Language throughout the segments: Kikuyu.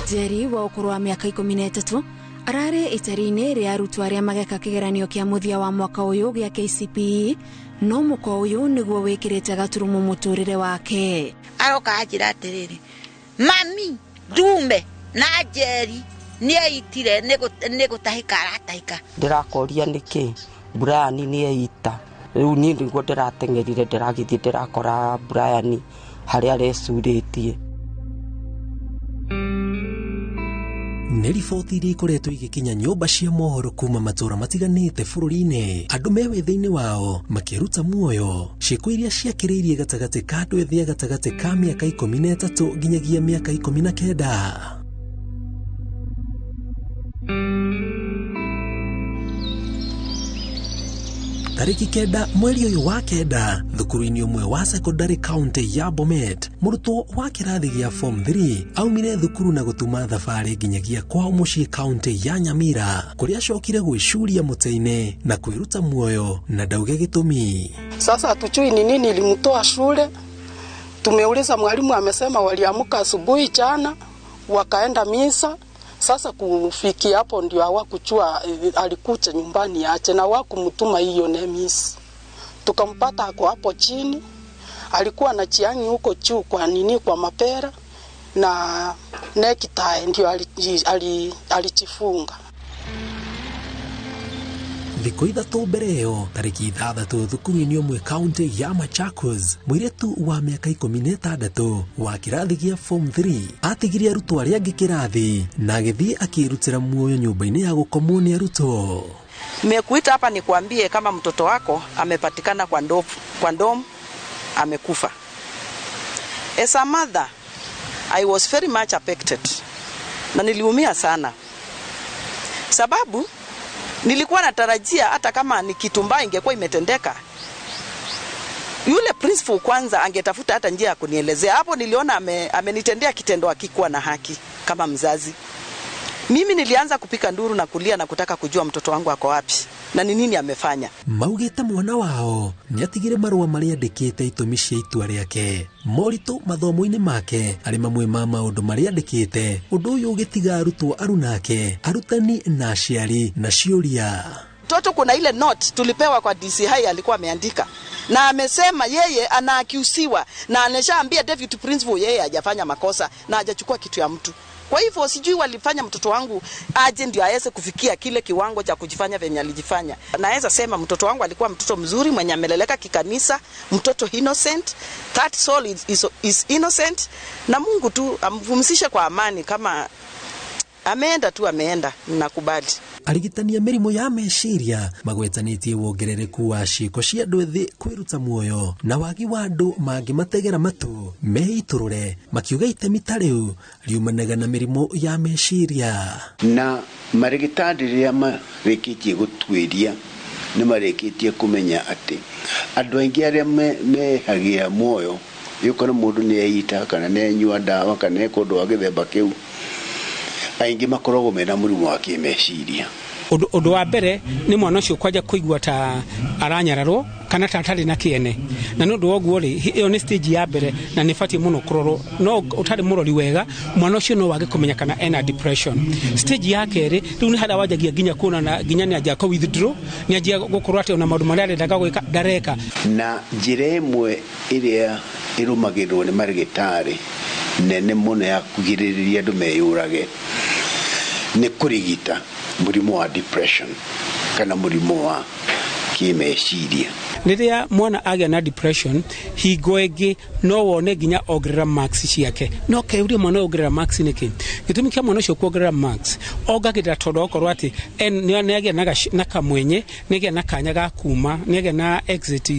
Njeri wa ũkũrũ wa mĩaka 13 ararĩ itari-inĩ rĩa arutwo arĩa mageka kĩgeranio kĩa mũthia wa mwaka ũyũ gĩa KCPE, no mũkwa ũyũ nĩguo wĩkĩrĩte gaturumo mũtũrĩre wake. Aroka anjĩra atĩrĩrĩ, mami ndume na Njeri nĩeitire nĩ gũtahĩka aratahĩka. Ndĩrakoria nĩkĩ Brian nĩeita. Rĩu niĩ nĩguo ndĩrateng'erire, ndĩragĩthiĩ ndĩrakora Brian harĩa arecurĩtie. Nĩ riboti iria ikoretwo igĩkinya nyũmba cia mohoro kuma matũũra matiganĩte bũrũri-inĩ, andũ me wĩthĩ-inĩ wao makĩruta muoyo, ciĩko iria ciakĩrĩirie gatagatĩ ka andũ ethĩ a gatagatĩ ka mĩaka 13 nginyagia mĩaka 19. Tarĩki 9 mweri ũyũ wa 9, thukuru-inĩ ũmwe wa secondary county ya Bomet, mũrutwo wa kĩrathi gĩa form 3 aumire thukuru na gũtuma thabarĩ nginyagia kwao mũciĩ county ya Nyamira, kũrĩa acokire gwĩcuria mũtĩ-inĩ na kwĩruta muoyo na ndauge gĩtũmi. Sasa hatujui ni nini ilimtoa shule. Tumeuliza mwalimu, amesema waliamka asubuhi jana wakaenda misa. Sasa kufikia hapo ndio hawakujua alikuja nyumbani ache na hawakumtuma hiyo nemisi. Tukampata ako hapo chini, alikuwa na chiangi huko juu kwa nini kwa mapera na necktie ndio alijifunga. Thikũ 3 mbere ĩyo, tarĩki 6 thukuru-inĩ ũmwe county ya Machakos, mũirĩtu wa mĩaka 16 wa kĩrathi gĩa form 3 atigire arutwo arĩa angĩ kĩrathi na agĩthiĩ akĩrutĩra muoyo nyũmba-inĩ ya gũkomwo nĩ arutwo. Nimekuita hapa nikuambie kama mtoto wako amepatikana kwa ndom amekufa. As a mother, I was very much affected. Na niliumia sana. Sababu nilikuwa natarajia hata kama ni kitu mbaya ingekuwa imetendeka, yule principal kwanza angetafuta hata njia ya kunielezea. Hapo niliona amenitendea kitendo hakikuwa na haki kama mzazi. Mimi nilianza kupika nduru na kulia na kutaka kujua mtoto wangu ako wapi na ni nini amefanya. Maugĩte mwana wao nĩatigire marũa marĩa andĩkĩte itũmi cia itua rĩake, moritũ mathomo-inĩ make arĩ mamwe ma maũndũ marĩa andĩkĩte, ũndũ ũyũ ũgĩtiga arutwo arunake, arutani na aciari na ciũria. Mtoto kuna ile note tulipewa kwa DCI alikuwa ameandika na amesema yeye anaakiusiwa na ameshaambia deputy principal yeye hajafanya makosa na hajachukua kitu ya mtu. Kwa hivyo sijui walifanya mtoto wangu aje ndio aweze kufikia kile kiwango cha kujifanya venye alijifanya. Naweza sema mtoto wangu alikuwa mtoto mzuri mwenye ameleleka kikanisa, mtoto innocent, that soul is innocent, na Mungu tu amvumzishe kwa amani. Kama ameenda tu ameenda, nakubali. Arigitani a mĩrimũ ya meciria magwetanĩtie wongerereku wa ciĩko cia andũ ethĩ kwĩruta muoyo na wagi wa andũ mangĩmategera matũ meitũrũre, makiuga itemi ta rĩu riumanaga na mĩrimũ ya meciria. Na marĩgĩtarĩ rĩrĩa marĩkĩtie gũtuĩria nĩ marĩkĩtie kũmenya atĩ andũ aingĩ arĩa mehagia muoyo, yũkorwo mũndũ nĩ eita kana nĩ enyua ndawa kana eka ũndũ wa gĩthemba kĩu, aingĩ makoragwo mena mũrimũ wa kĩmeciria. Ũndũ wa mbere nĩ mwana ũcio kwanja kũigua ta aranyararwo kana ta atarĩ na kĩene, na nĩ ũndũ wa ũguo rĩ, ĩyo nĩ stage ya mbere na nĩ ĩbatiĩ mũno kũrorwo. No ũtarĩ mũrori wega mwana ũcio no wage kũmenya kana ena depression. Stage ya kerĩ rĩu nĩ harĩa wanjagia nginya kuona na nginya nĩ anjia kũ withdraw, nĩ anjia gũkorwo atĩ ona maũndũ marĩa arendaga gwĩka ndareka. Na njĩra ĩmwe ĩrĩa ĩrũmagĩrĩrwo nĩ marĩgĩtarĩ nene mũno ya kũgirĩrĩria andũ meyũrage nĩ kũrigita mũrimũ wa depression kana mũrimũ wa kĩmeciria. Rĩrĩa mwana agĩa na depression, hingo ĩngĩ no wone nginya ongerera marks ciake. No keurie mwana ongerera marks nĩkĩ? Gĩtũmi kĩa mwana ũcio kuongerera marks, ongagĩrĩra tondũ okorwo atĩ nĩ agĩa na kamwenye, nĩ agĩa na kanya ga kuma, nĩ agĩa na exit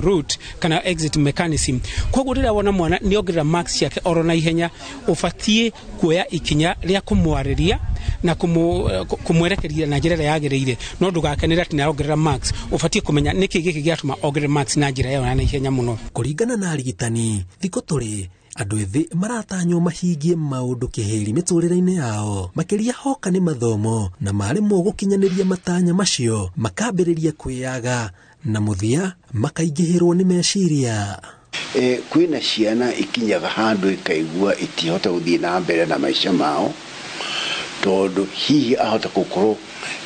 route kana exit mechanism. Koguo rĩrĩa wona mwana nĩ ongerera marks ciake oro na ihenya, ũbatiĩ kuoya ikinya rĩa kũmwarĩria na kũmwerekeria na njĩra ĩrĩa yagĩrĩire. No ndũgakenere atĩ nĩ arongerera marks, ũbatiĩ kũmenya nĩkĩ gĩkĩ gĩatũma ongerere marks na njĩra ĩyo ya na ihenya mũno. Kũringana na arigitani, thikũ tũrĩ andũ ethĩ maratanywo mahingie maũndũ kĩhĩri mĩtũrĩre-inĩ yao, makĩria hoka nĩ mathomo na maremwo gũkinyanĩria matanya macio makambĩrĩria kwĩyaga na mũthia makaingĩhĩrwo nĩ meciria. Kwĩna ciana ikinyaga handũ ikaigua itihota gũthiĩ na mbere na maica mao, tondũ hihi ahota gũkorwo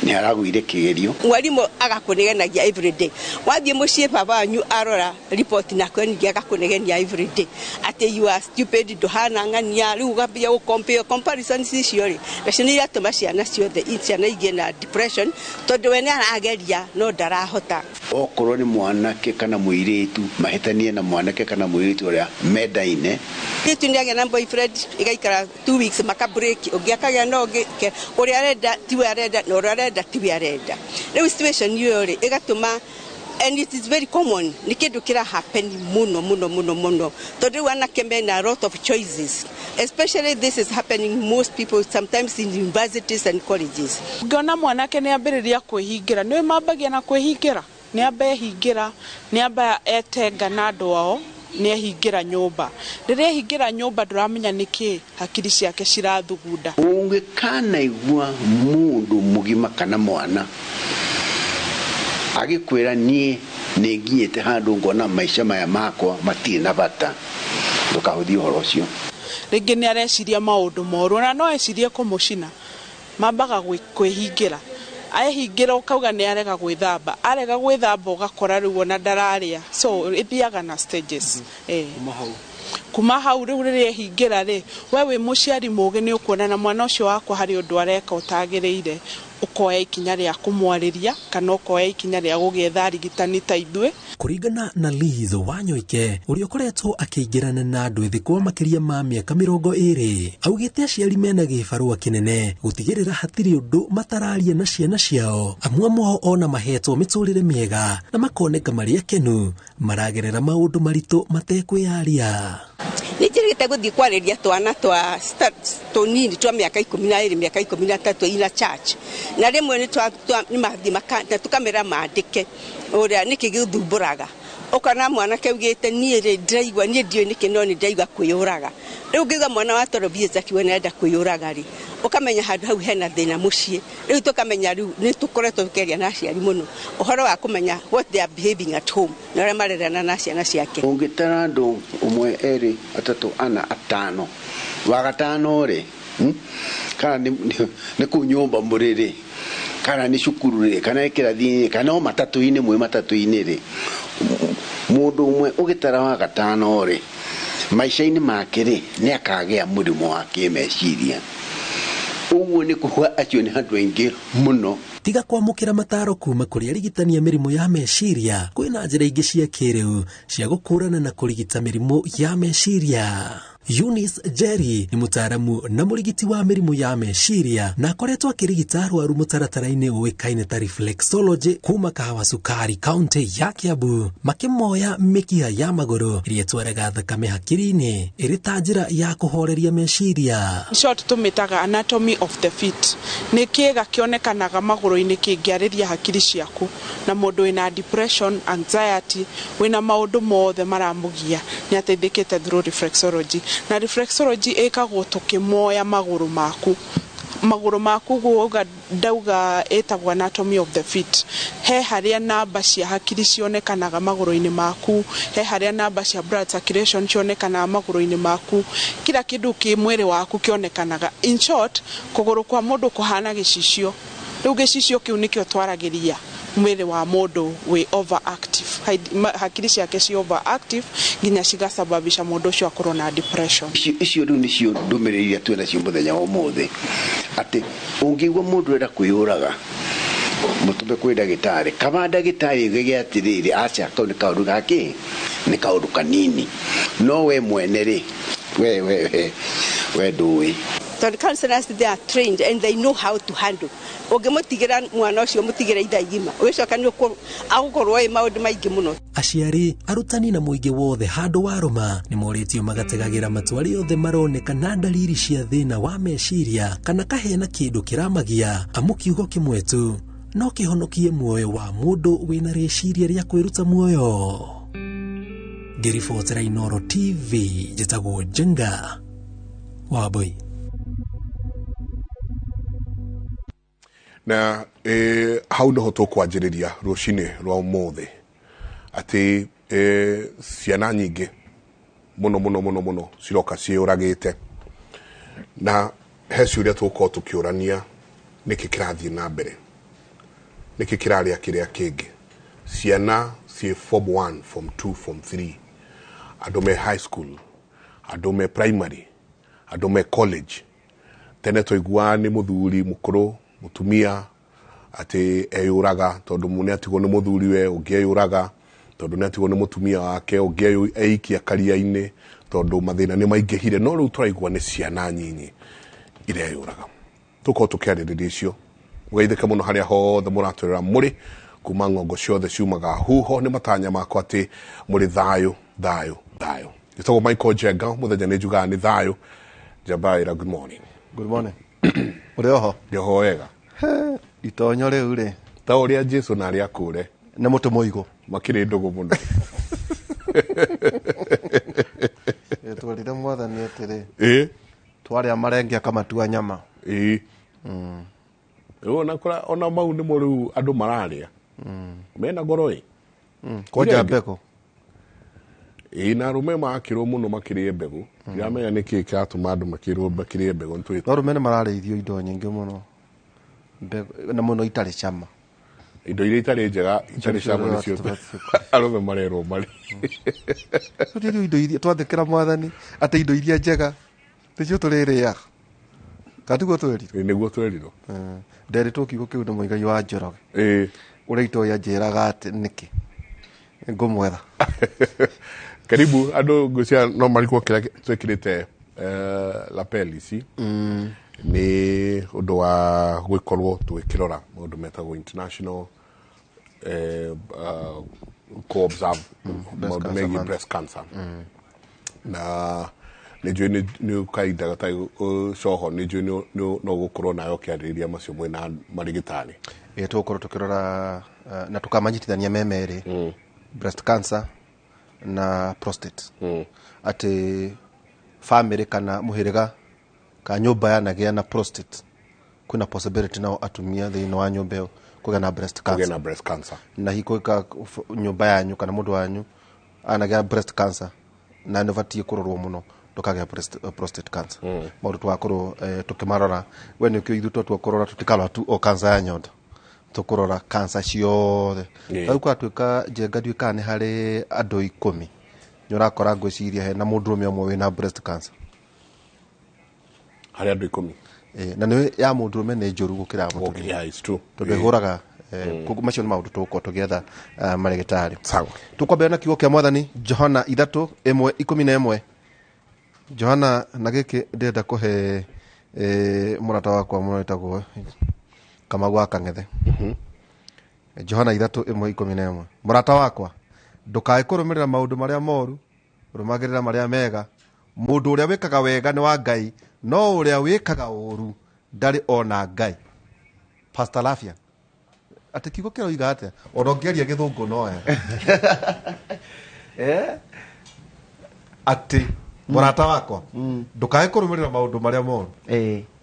nĩ aragũire kĩgerio. Mwarimu agakũnegenagia everyday. Wathiĩ mũciĩ, baba wanyu arora report nake ningĩ agakũnegenia everyday atĩ you are stupid, ndũhana ng'ania. Rĩu ũgambia gũ comparisons icio rĩ, nacio nĩ iratũma ciana ciothe, ciana igĩe na depression, tondũ we nĩ arageria no ndarahota. Okorwo nĩ mwanake kana mũirĩtu, mahĩtanie na mwanake kana mũirĩtu ũrĩa mendaine. Mũirĩtu nĩ agĩa na boyfriend, ĩgaikara 2 weeks, maka break, ũngĩ akagĩa na ũngĩ, ũrĩa arenda tiwe arenda na ũrĩa arenda tiwe arenda. Rĩu situation ĩyo rĩ, ĩgatũma, and it is very common, nĩ kĩndũ kĩra happen mũno mũno mũno mũno, tondũ rĩu anake mena a lot of choices. Especially this is happening most people sometimes in universities and colleges. Ũngĩona mwanake nĩ ambĩrĩria kwĩhingĩra, nĩ mambagia na kwĩhingĩra, nĩ amba ehingĩra, nĩ amba etenga na andũ ao, nĩ ehingĩra nyũmba. Rĩrĩa ehingĩra nyũmba, ndũramenya nĩkĩ hakiri ciake cirathugunda. Ũngĩkanaigua mũndũ mũgima kana mwana agĩkwĩra, "Niĩ nĩ nginyĩte handũ ngona maica maya makwa matirĩ na bata," ndũkahũthie ũhoro ũcio. Rĩngĩ nĩ areciria maũndũ moru, ona no ecirie kũmũcina. Mambaga kwĩhingĩra, ehingĩra, ũkauga nĩ arega gwĩthamba, arega gwĩthamba, ũgakora rĩu ona ndararĩa. So ĩthiaga na stages. Kuma hau rĩu, rĩrĩa ehingĩra rĩ, we wĩ mũciari mũgĩ nĩ ũkuona na mwana ũcio wakwa harĩ ũndũ areka ũtagĩrĩire, ũkoya ikinya rĩa kũmwarĩria kana ũkoya ikinya rĩa gũgĩetha arigitani ta ithuĩ. Kũringana na Liz Wanyoike, ũrĩa ũkoretwo akĩingĩrana na andũ ethĩ kwa makĩria ma mĩaka 20, augĩte aciari mena gĩbarũa kĩnene gũtigĩrĩra hatirĩ ũndũ matararia na ciana ciao, amwe ao ona mahetwo mĩtũrĩre mĩega na makoneka marĩ akenu, maragerera maũndũ maritũ matekwĩyaria. Nĩ njĩrĩgĩte gũthiĩ kwarĩria twana twa tũnini twa mĩaka 12, mĩaka 13 ina church, na rĩmwe nĩ mathiĩ na tũkamera mandĩke ũrĩa nĩkĩ gĩthumbũraga. Ũkona mwanake augĩte, "Niĩ rĩ, ndĩraigua, niĩ ndiũĩ nĩkĩ, no nĩ ndĩraigua kwĩyũraga." Rĩu ũngĩigua mwana wa 12 years akiuga nĩarenda kwĩyũraga rĩ, ũkamenya handũ hau hena thĩna mũciĩ. Rĩu tũkamenya, rĩu nĩ tũkoretwo tũkĩaria na aciari mũno ũhoro wa kũmenya what they are behaving at home na ũrĩa marerana na ciana ciake. Ũngĩtara andũ ũmwe, erĩ, atatũ, ana, atano, wa gatano rĩ, Kana nĩ kũu nyũmba mũrĩ rĩ, kana nĩ cukuru rĩ, kana nĩ kĩrathi-inĩ, kana o matatũ-inĩ, mwĩ matatũ-inĩ rĩ, mũndũ ũmwe ũgĩtara wa gatano rĩ, maica-inĩ make rĩ, nĩ akagĩa mũrimũ wa kĩmeciria. Ũguo nĩ kuga acio nĩ andũ aingĩ mũno. Tiga kwamũkĩra mataro kuma kũrĩ arigitani a mĩrimũ ya meciria, kwĩna njĩra ingĩ cia kĩrĩu cia gũkũrana na kũrigita mĩrimũ ya meciria. Eunice Jerry nĩ mũtaaramu na mũrigiti wa mĩrimũ ya meciria na akoretwo akĩrigita arwaru mũtaratara-inĩ ũĩkaine ta reflexology kuma Kahawa Sukari, kaunti ya Kiambu, makĩmoya mĩkiha ya magũrũ ĩrĩa ĩtwaraga thakame hakiri-inĩ ĩrĩ ta njĩra ya kũhoreria meciria. In short, tũmĩtaga anatomy of the feet. Nĩ kĩĩga kĩonekanaga magũrũ-inĩ kĩngĩarĩria hakiri ciaku, na mũndũ wĩna depression, anxiety, wĩna maũndũ mothe maramũgia nĩ ateithĩkĩte through reflexology. Na reflexology ĩkagwo tũkĩmoya magũrũ maku, magũrũ maku guoga. Ndauga ĩtagwo anatomy of the feet. He harĩa namba cia hakiri cionekanaga magũrũ-inĩ maku, he harĩa namba cia blood circulation cionekanaga magũrũ-inĩ maku, kila kĩndũ kĩ mwĩrĩ waku kĩonekanaga. In short, kũgũrũ kwa mũndũ kũhana gĩcicio. Rĩu gĩcicio kĩu nĩkĩo twaragĩria mwĩrĩ wa mũndũ wĩ overactive. Hakiri ciake ci overactive nginya cigasababisha mũndũ ũcio akorwo na depression. Icio rĩu nĩcio ndũmĩrĩri iria twĩ nacio mũthenya wa ũmũthĩ, atĩ ũngĩigua mũndũ enda kwĩyũraga, mũtũme kwĩ ndagĩtarĩ. Kaba ndagĩtarĩ augage atĩrĩrĩ, "Aca, kau nĩ kaũndũ gakĩ, nĩ kaũndũ kanini," no we mwene rĩ, we ndũĩ. Tondũ counselors, they are trained and they know how to handle. Ũngĩmũtigĩra mwana ũcio, mũtigĩre ithaa igima, ũgĩcoka nĩ agũkorwo ĩ maũndũ maingĩ mũno. Aciari, arutani na mũingĩ wothe handũ warũma nĩ morĩtio magategagĩra matũ arĩa othe maroneka na ndariri cia thĩna wa meciria kana kahena kĩndũ kĩramagia, amu kiugo kĩmwe tu no kĩhonokie muoyo wa mũndũ wĩna rĩciria rĩa kwĩruta muoyo. Ngĩribotera Inoro TV, njĩtagwo Njenga Wambui. Na hau noho tũkwanjĩrĩria rũcinĩ rwa ũmũthĩ, atĩ ciana nyingĩ Mũno mũno mũno mũno ciroka ciĩyũragĩte, na he ciũria tũgũkorwo tũkĩũrania: nĩkĩ kĩrathiĩ na mbere? Nĩkĩ kĩrarĩa kĩrĩa kĩngĩ? Ciana ciĩ form 1, form 2, form 3, andũ me high school, andũ me primary, andũ me college. Tene twaiguaga nĩ mũthuri mũkũrũ, mũtumia atĩ eyũraga tondũ nĩ atigwo nĩ mũthuri we, ũngĩ eyũraga tondũ nĩ atigwo nĩ mũtumia wake, ũngĩ eikia karia-inĩ tondũ mathĩna nĩ maingĩhire. No rĩu tũraigua nĩ ciana nyinyi ireyũraga. Tũkorwo tũkĩarĩrĩria icio. Mũgeithĩke mũno harĩa hothe mũratwĩrora mũrĩ kuma ng'ongo ciothe ciumaga huho. Nĩ matanya makwa atĩ mũrĩ thayũ, thayũ, thayũ. Gĩtagwo Michael Njenga. Mũthenya nĩ njugaga nĩ thayũ. Njambaĩra, good morning. Good morning. Ũrĩ oho? Ndĩho wega. Itonyo rĩu rĩ. Ta ũrĩa Jesu na arĩa akũre. Nĩ mũtĩ mũigũ. Makĩrĩ ndũgũ mũno. Twerire mwathani atĩrĩ, twarĩa marenge akamatua nyama. Ĩĩ, rĩu ona kũra ona mau nĩmo rĩu andũ mararĩa mena goro ĩ. Kwanja mbegũ. Ĩĩ, na arũme makĩrwo mũno makĩrĩe mbegũ. Ndiramenya nĩkĩ kĩratũma andũ makĩrwo makĩrĩe mbegũ. No arũme nĩ mararĩithio indo nyingĩ mũno. Mbegũ na mũno itarĩ cama. Indo iria itarĩ njega, itarĩ cama, nĩcio arũme marerwo marĩ. Rĩu indo iria twathĩkĩra mwathani atĩ indo iria njega nĩcio tũrĩrĩaga. Kana tiguo twerirwo? Nĩguo twerirwo. Nderitwo kiugo kĩu nĩ Mũigai wa Njoroge. Ũrĩa itoĩ anjĩraga atĩ nĩkĩ ngũmwetha. Karibu andũ. Ngwĩciria no marigwo kĩrĩa twĩkĩrĩte lapel ici nĩ ũndũ wa gwĩkorwo tũgĩkĩrora maũndũ metagwo international co-observe maũndũ megiĩ breast cancer. Na nĩ njũĩ nĩ kahinda gatarĩ coho, nĩ njũĩ no gũkorwo nawe ũkĩarĩrĩria macio mwĩna marĩgĩtarĩ. Ĩ, tũgũkorwo tũkĩrora na tũkamanyitithania me merĩ, breast cancer na prostate, atĩ family kana mũhĩrĩga ka nyũmba yanagĩa na prostate, kwĩna possibility nao atumia thĩinĩ wa nyũmba ĩyo kũgĩa na breast kũgĩa cancer. Na breast cancer. Na hihi kũgĩka nyũmba yanyu kana mũndũ wanyu anagĩa breast cancer na nĩ ũbatiĩ kũrorwo mũno ndũkagĩa prostate cancer. Maũndũ tũgakorwo tũkĩmarora. We nĩkĩo ithuĩ twatua kũrora, tũtikarora tu o cancer ya nyondo, tũkũrora cancer ciothe. Rĩu kwatuĩka Njenga, ndiũĩ kana nĩ harĩ andũ 10 nĩ ũrakora, ngwĩciria hena mũndũrũme ũmwe wĩna breast cancer. Harĩ andũ 10. Na nĩ ya mũndũrũme nĩ njũru gũkĩra ya mũtumia. Yeah, it's true. Tondũ ĩhũraga koguo macio nĩ maũndũ tũgũkorwo tũgĩetha marĩgĩtarĩ. Sawa. Tũkwambĩrĩria na kiugo kĩa mwathani, Johana 3:1-11. Johana, na gĩkĩ ndĩrenda kũhe mũrata wakwa mũno wĩtagwo Kamau wa Kang'ethe. Johana 3:1-11: Mũrata wakwa, ndũkae kũrũmĩrĩra maũndũ marĩa moru, rũmagĩrĩra marĩa mega. Mũndũ ũrĩa wĩkaga wega nĩ wa Ngai, no ũrĩa wĩkaga ũru ndarĩ ona Ngai. Pastor Lafia, atĩ kiugo kĩroiga atĩa? Ona ũngĩaria gĩthũngũ no wega. Atĩ mũrata wakwa, ndũkae kũrũmĩrĩra maũndũ marĩa moru,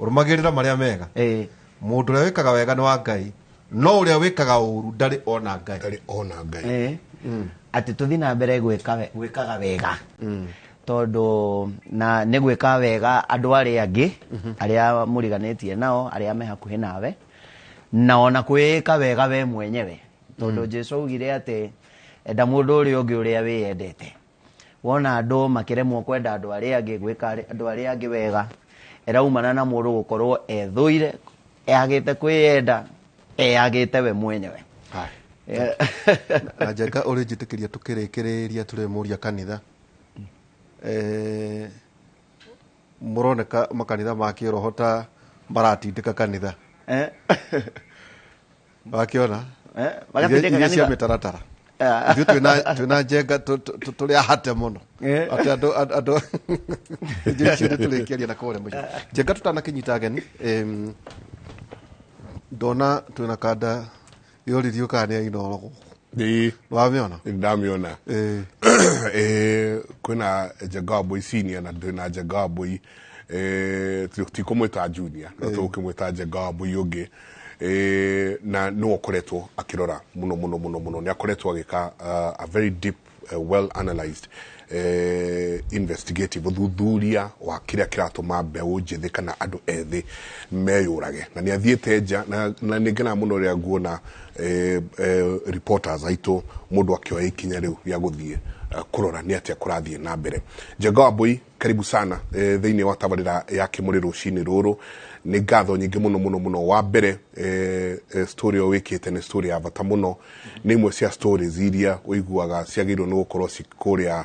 rũmagĩrĩra marĩa mega. Mũndũ ũrĩa wĩkaga wega nĩ wa Ngai, no ũrĩa wĩkaga ũru ndarĩ ona Ngai. Ndarĩ ona Ngai. Atĩ tũthiĩ na mbere gwĩkaga wega, tondũ na nĩ gwĩka wega andũ arĩa angĩ, arĩa mũriganĩtie nao, arĩa me hakuhĩ nawe, na ona kwĩĩka wega we mwenyewe, tondũ Jesu augire atĩ enda mũndũ ũrĩa ũngĩ ũrĩa wĩyendete. Wona andũ makĩremwo kwenda andũ arĩa angĩ, gwĩka andũ arĩa angĩ wega, ĩraumana na mũndũ gũkorwo ethũire, agĩte kwĩyenda, eyagĩte we mwenyewe. Na Njenga, ũrĩ njĩtĩkĩria tũkĩrĩkĩrĩria tũrĩmũria kanitha, mũroneka makanitha ma kĩroho ta maratindĩka kanitha. Wakĩona? Magatindĩka Iria cia kanitha? mĩtaratara. Ithuĩ twĩna Njenga tũrĩ ahate mũno atĩ andũ njĩra icio nĩ tũrĩkĩaria na kũrĩa mũciĩ. Njenga, tũtanakĩnyita ageni, ndona twĩna kanda yoririo kana nĩ ya Inooro gũkũ. Wamĩona? Ndamĩona. Kwĩna Njenga wa Mbui senior na ndĩna Njenga wa Mbui, tikũmwĩta junior, no tũgũkĩmwĩta Njenga wa Mbui ũngĩ. Na nĩwe ũkoretwo akĩrora mũno mũno mũno mũno, nĩ akoretwo agĩka a very deep well analyzed investigative ũthuthuria wa kĩrĩa kĩratũma mbeũ njĩthĩ kana andũ ethĩ meyũrage, na nĩ athiĩte nja na nĩ ngenaga mũno rĩrĩa nguona reporters aitũ mũndũ akĩoya ikinya rĩu rĩa gũthiĩ kũrora nĩ atĩa kũrathiĩ na mbere. Njenga Wambui, karibu sana thĩinĩ wa tabarĩra ya Kĩmũrĩ rũcinĩ rũrũ. Nĩ ngatho nyingĩ mũno mũno mũno. Wa mbere, story ĩyo wĩkĩte nĩ story ya bata mũno, nĩ imwe cia stories iria ũiguaga ciagĩrĩirwo nĩ gũkorwo ci kũrĩa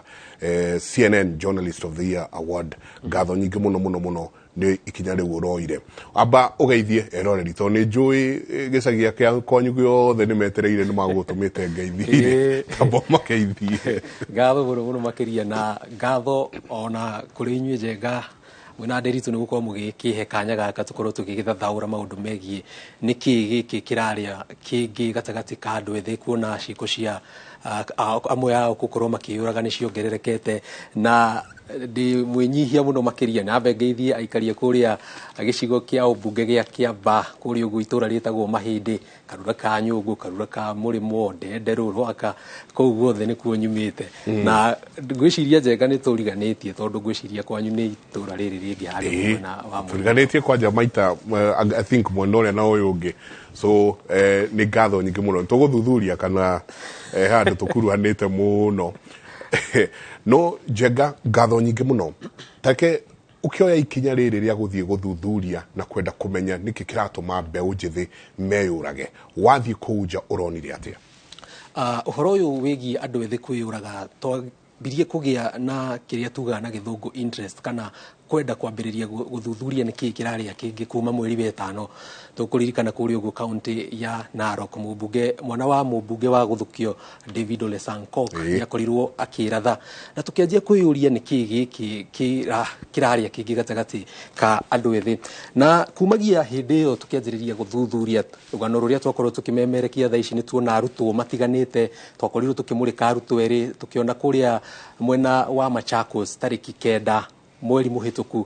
CNN Journalist of the Year Award. Ngatho nyingĩ mũno mũno mũno nĩ ikinya rĩu ũroire. Amba ũgeithie eroreri, tondũ nĩ njũĩ gĩcagi kĩa kwanyu gĩothe nĩ metereire, nĩ magũgũtũmĩte ngeithie, amba ũmageithie. Ngatho mũno mũno makĩria, na ngatho ona kũrĩ inyuĩ Njenga mwĩna Nderitu nĩ gũkorwo mũgĩkĩhe kanya gaka tũkorwo tũgĩgĩthathaũra maũndũ megiĩ nĩkĩ gĩkĩ kĩrarĩa kĩngĩ gatagatĩ ka andũ ethĩ, kuona ciĩko cia amwe ao gũkorwo makĩyũraga nĩ ciongererekete. Na ndĩ mwĩnyihia mũno makĩria, na ambe ngeithie aikaria kũrĩa gĩcigo kĩa ũmbunge gĩa Kĩamba, kũrĩa ũguo itũra rĩtagwo Mahĩndĩ, Karura ka Nyũngũ, Karura ka Mũrĩmo, Ndenderũ, Rwaka, kũu guothe nĩkuo nyumĩte. Na ngwĩciria Njenga nĩ tũriganĩtie, tondũ ngwĩciria kwanyu nĩ itũra rĩrĩ rĩngĩ harĩa mwena wa Mũrĩmo. Tũriganĩtie kwanja maita, I think mwena ũrĩa na ũyũ ũngĩ. So nĩ ngatho nyingĩ mũno. Tũgũthuthuria kana handũ tũkuruhanĩte mũno. No Njenga, ngatho nyingĩ mũno. Take ũkĩoya ikinya rĩrĩ rĩa gũthiĩ gũthuthuria na kwenda kũmenya nĩkĩ kĩratũma mbeũ njĩthĩ meyũrage, wathiĩ kũu nja ũronire atĩa? Ũhoro ũyũ wĩgiĩ andũ ethĩ kwĩyũraga, twambirie kũgĩa na kĩrĩa tugaga na gĩthũngũ interest, kana kwenda kwambĩrĩria gũthuthuria nĩkĩ kĩrarĩa kĩngĩ kuma mweri wa ĩtano. Tũkũririkana kũrĩa ũguo kaunti ya Narok, mũmbunge, mwana wa mũmbunge wa Gũthũkio David Ole Sankok nĩ akorirwo akĩratha, na tũkĩanjia kwĩyũria nĩkĩ gĩkĩ kĩrarĩa kĩngĩ gatagatĩ ka andũ ethĩ. Na kumagia hĩndĩ ĩyo tũkĩanjĩrĩria gũthuthuria rũgano rũrĩa twakorwo tũkĩmemerekia thaa ici, nĩ tuona arutwo matiganĩte. Twakorirwo tũkĩmũrĩka arutwo erĩ, tũkĩona kũrĩa mwena wa Machakos tarĩki 9 mweri mũhĩtũku,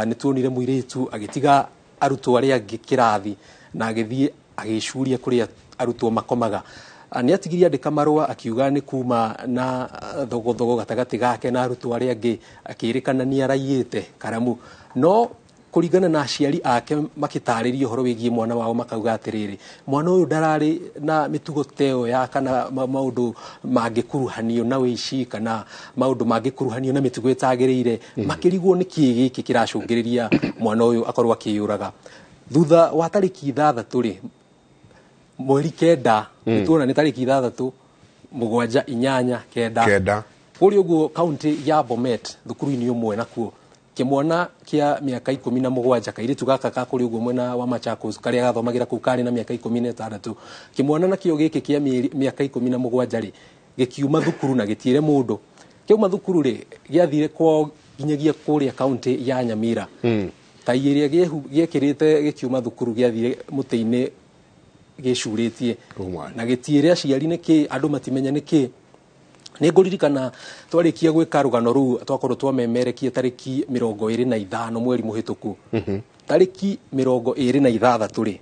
nĩ tuonire mũirĩtu agĩtiga arutwo arĩa angĩ kĩrathi na agĩthiĩ agĩcuria kũrĩa arutwo makomaga. Nĩ atigirie andĩka marũa akiuga nĩ kuma na thogothogo gatagatĩ gake na arutwo arĩa angĩ, akĩrĩkana nĩ araiyĩte karamu. No kũringana na aciari ake makĩtarĩria ũhoro wĩgiĩ mwana wao, makauga atĩrĩrĩ, mwana ũyũ ndararĩ na mĩtugo ta ĩyo ya kana maũndũ mangĩkuruhanio na ũici kana maũndũ mangĩkuruhanio na mĩtugo ĩtagĩrĩire. Makĩrigwo nĩkĩ gĩkĩ kĩracũngĩrĩria mwana ũyũ akorwo akĩyũraga. Thutha wa tarĩki 6 rĩ, mweri 9, nĩtuona nĩ tarĩki 6, 7, 8, 9. 9. Kũrĩa ũguo kaunti ya Bomet, thukuru-inĩ ũmwe nakuo, kĩmwana kĩa mĩaka 17, kairĩtu gaka ka kũrĩa ũguo mwena wa Machakos karĩa gathomagĩra kũu karĩ na mĩaka 16, kĩmwana nakĩo gĩkĩ kĩa mĩaka 17 rĩ, gĩkiuma thukuru na gĩtiĩre mũndũ. Kĩauma thukuru rĩ, gĩathire kwao nginyagia kũrĩa kaunti ya Nyamira. Tai ĩrĩa gĩekĩrĩte gĩkiuma thukuru gĩathire mũtĩ-inĩ gĩcurĩtie. Na gĩtiĩre aciari nĩkĩ, andũ matimenya nĩkĩ. Nĩ ngũririkana twarĩkia gwĩka rũgano rũu twakorwo twamemerekie tarĩki 25 mweri mũhĩtũku. Tarĩki 26 rĩ,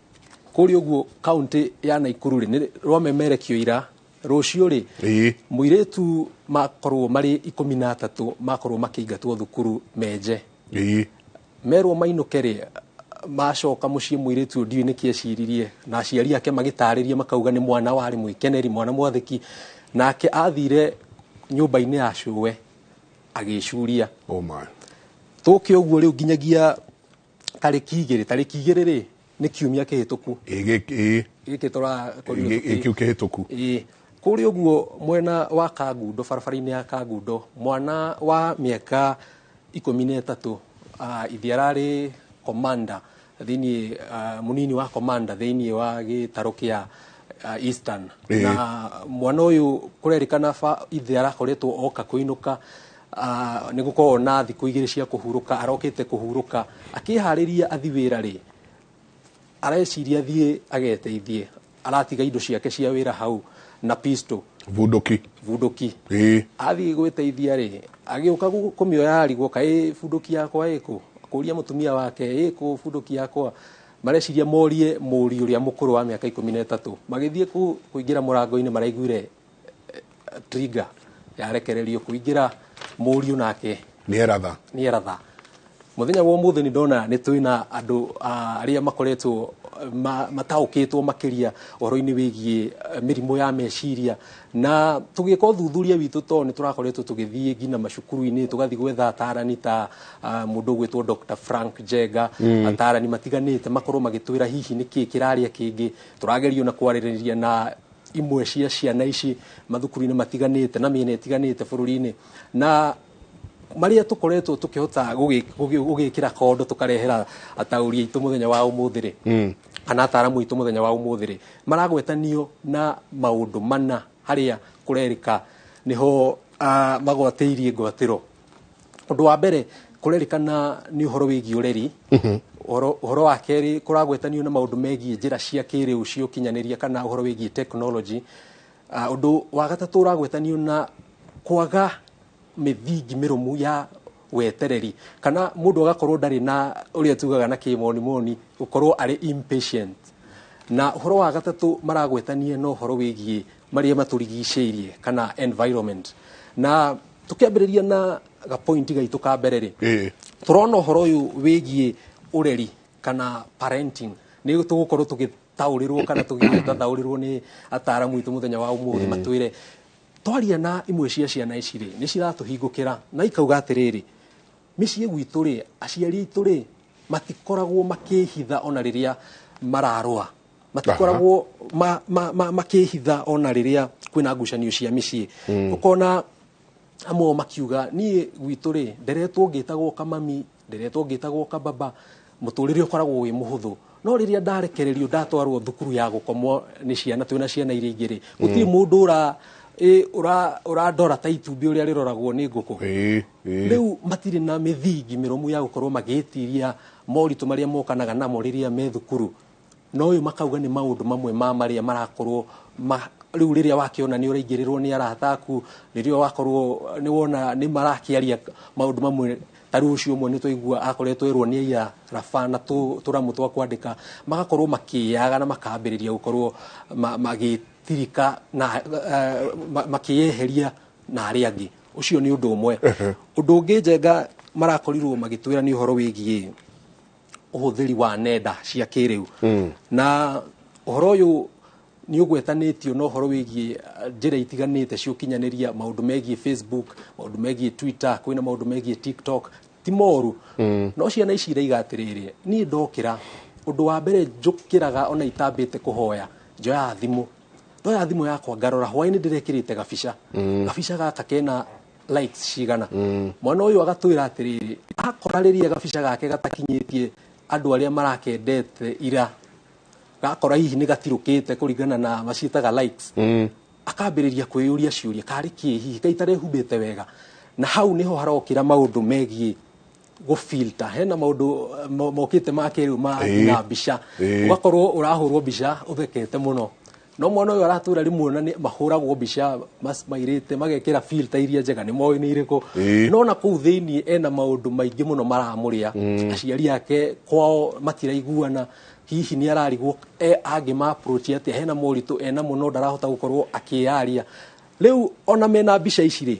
kũrĩa ũguo kaunti ya Naikuru rĩ, nĩ rwamemerekio ira rũciũ rĩ, mũirĩtu makorwo marĩ 13 makorwo makĩingatwo thukuru menje. Merwo mainũke rĩ, macoka mũciĩ mũirĩtu ũyũ ndiũĩ nĩkĩ eciririe, na aciari ake magĩtarĩria makauga nĩ mwana warĩ mwĩkeneri, mwana mwathĩki, nake athire nyũmba-inĩ ya cũwe agĩcuria. Oh my. Tũke ũguo rĩu nginyagia tarĩki 2, tarĩki 2 rĩ nĩ kiumia kĩhĩtũku. Gĩkĩ tũrakorirwo Kĩu kĩhĩtũku. Kũrĩa ũguo mwena wa Kangundo, barabara-inĩ ya Kangundo, mwana wa mĩaka 13, ithe ararĩ commander thĩinĩ, mũnini wa commander thĩinĩ wa gĩtarũ kĩa Eastern. Na mwana ũyũ kũrerĩkana ithe arakoretwo oka kũinũka, nĩ gũkorwo na thikũ 2 cia kũhurũka, arokĩte kũhurũka, akĩharĩria athi wĩra rĩ, areciria athiĩ ageteithie, aratiga indo ciake cia wĩra hau na pistol. Bunduki. Bunduki. Athiĩ gwĩteithia rĩ, agĩũka kũmĩoya arigwo kaĩ bunduki yakwa ĩkũ, akũria mũtumia wake ĩkũ bunduki yakwa, mareciria morie mũriũ ũrĩa mũkũrũ wa mĩaka 13, magĩthiĩ kũingĩra mũrango-inĩ maraiguire trigger Yarekererio kũingĩra mũriũ nake. Nĩ eratha. Nĩ eratha. Mũthenya wa ũmũthĩ nĩ ndona nĩ twĩna andũ arĩa makoretwo mataũkĩtwo makĩria ũhoro-inĩ wĩgiĩ mĩrimũ ya meciria, na tũgĩka ũthuthuria witũ to nĩ tũrakoretwo tũgĩthiĩ nginya macukuru-inĩ, tũgathiĩ gwetha atarani ta mũndũ ũgwĩtwo Dr. Frank Njenga, atarani matiganĩte makorwo magĩtwĩra hihi nĩkĩ kĩrarĩa kĩngĩ. Tũragerio na kwarĩrĩria na imwe cia ciana ici mathukuru-inĩ matiganĩte na mĩena ĩtiganĩte bũrũri-inĩ, na marĩa tũkoretwo tũkĩhota gũgĩkĩra kondo tũkarehera ataũri aitũ mũthenya wa ũmũthĩ rĩ, kana ataramu aitũ mũthenya wa ũmũthĩ rĩ, maragwetanio na maũndũ mana harĩa kũrerĩka nĩho magwatĩirie ngwatĩro. Ũndũ wa mbere kũrerĩkana nĩ ũhoro wĩgiĩ ũreri. Ũhoro wa kerĩ kũragwetanio na maũndũ megiĩ njĩra cia kĩrĩu cia ũkinyanĩria kana ũhoro wĩgiĩ technology. Ũndũ wa gatatũ ũragwetanio na kwaga mĩthingi mĩrũmu ya wetereri, kana mũndũ agakorwo ndarĩ na ũrĩa tugaga na kĩmonimoni gũkorwo arĩ impatient. Na ũhoro wa gatatũ maragwetania na ũhoro wĩgiĩ marĩa matũrigicĩirie kana environment. Na tũkĩambĩrĩria na gapointi gaitũ ka mbere rĩ, tũrona ũhoro ũyũ wĩgiĩ ũreri kana parenting nĩ tũgũkorwo tũgĩtaũrĩrwo kana tũgĩtathaũrĩrwo nĩ ataramu aitũ mũthenya wa ũmũthĩ, matwĩre twaria na imwe cia ciana ici rĩ, nĩ ciratũhingũkĩra na ikauga atĩrĩrĩ, mĩciĩ gwitũ rĩ, aciari aitũ rĩ, matikoragwo makĩhitha ona rĩrĩa mararũa, matikoragwo makĩhitha ona rĩrĩa kwĩna ngucanio cia mĩciĩ. Ũkona amwe makiuga niĩ gwitũ rĩ, nderetwo ngĩtagwo kamami, nderetwo ngĩtagwo kababa, mũtũrĩre ũkoragwo wĩ mũhũthũ, no rĩrĩa ndarekererio ndatwarwo thukuru ya gũkomwo nĩ ciana, twĩna ciana iria ingĩ rĩ, gũtirĩ mũndũ ũrandora ta itumbĩ ũrĩa rĩroragwo nĩ ngũkũ. Rĩu matirĩ na mĩthingi mĩrũmu ya gũkorwo magĩtiria moritũ marĩa mokanaga namo rĩrĩa me thukuru. No ũyũ makauga nĩ maũndũ mamwe ma marĩa marakorwo rĩu rĩrĩa wakĩona nĩ ũraingĩrĩrwo nĩ arata aku, rĩrĩa wakorwo nĩ wona nĩ marakĩaria maũndũ mamwe ta rĩu ũcio ũmwe nĩ twaigua akoretwo erwo nĩ aiya raba na tũramu twa kwandĩka, magakorwo makĩyaga na makambĩrĩria gũkorwo magĩtirika na makĩyeheria na arĩa angĩ. Ũcio nĩ ũndũ ũmwe. Ũndũ ũngĩ Njenga marakorirwo magĩtwĩra nĩ ũhoro wĩgiĩ ũhũthĩri wa nenda cia kĩrĩu. Na ũhoro ũyũ nĩ ũgwetanĩtio na ũhoro wĩgiĩ njĩra itiganĩte cia ũkinyanĩria, maũndũ megiĩ Facebook, maũndũ megiĩ Twitter, kwĩna maũndũ megiĩ TikTok, ti moru. No ciana ici iraiga atĩrĩrĩ, niĩ ndokĩra, ũndũ wa mbere njũkĩraga ona itambĩte kũhoya, njoyaga thimũ. Ndoya thimũ yakwa ngarora hwaĩ-inĩ ndĩrekĩrĩte gabica. Gabica gaka kena likes cigana. Mwana ũyũ agatwĩra atĩrĩrĩ, akora rĩrĩa gabica gake gatakinyĩtie andũ arĩa marakendete ira, gakora hihi nĩ gatirũkĩte kũringana na maciĩtaga likes, akambĩrĩria kwĩyũria ciũria karĩ kĩ hihi kaĩ itarehumbĩte wega. Na hau nĩho harokĩra maũndũ megiĩ gũfilter. Hena maũndũ mokĩte ma kĩrĩu ma nginya mbica, ũgakorwo ũrahũrwo mbica ũthekete mũno, no mwana ũyũ aratwĩra rĩmwe na mahũragwo mbica mairĩte magekĩra filter iria njega nĩ moĩ nĩ irĩkũ, no na kũu thĩiniĩ ena maũndũ maingĩ mũno maramũrĩa. Aciari ake kwao matiraiguana, hihi nĩ ararigwo angĩ approach atĩa, hena moritũ ena mũno ndarahota gũkorwo akĩyaria. Rĩu ona mena mbica ici rĩ,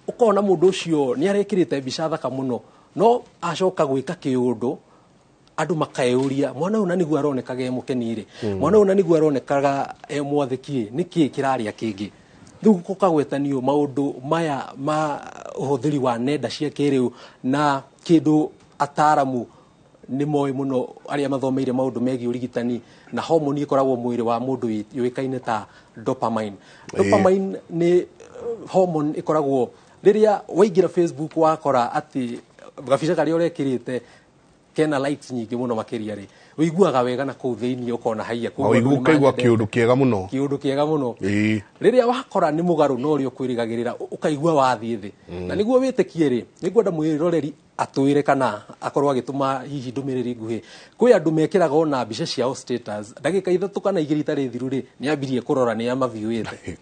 ũkona mũndũ ũcio nĩ arekĩrĩte mbica thaka mũno, no acoka gwĩka kĩũndũ andũ makeyũria mwana ũyũ na nĩguo aronekaga e mũkeni rĩ, mwana ũyũ na nĩguo aronekaga e mwathĩki rĩ, nĩkĩ kĩrarĩa kĩngĩ? Rĩu gũkagwetanio maũndũ maya ma ũhũthĩri wa nenda cia kĩrĩu na kĩndũ ataramu nĩ moĩ mũno arĩa mathomeire maũndũ megiĩ ũrigitani, na homoni ĩkoragwo mwĩrĩ wa mũndũ yũĩkaine ta dopamine. Dopamine nĩ hormone ĩkoragwo rĩrĩa waingĩra Facebook wakora atĩ gabica karĩa ũrekĩrĩte kena likes nyingĩ mũno makĩria rĩ, ũiguaga wega na kũu thĩiniĩ ũkona haiya, koguo ũkaigua kĩũndũ kĩega mũno, kĩũndũ kĩega mũno. Rĩrĩa wakora nĩ mũgarũ na ũrĩa ũkwĩrĩgagĩrĩra, ũkaigua wathiĩ thĩ. Na nĩguo wĩtĩkie rĩ, nĩngwenda mwĩroreri atwĩre kana akorwo agĩtũma hihi ndũmĩrĩri nguhĩ. Kwĩ andũ mekĩraga ona mbica ciao status, ndagĩka 3 kana 2 itarĩ thiru rĩ, nĩ ambirie kũrora nĩ amaviewĩte,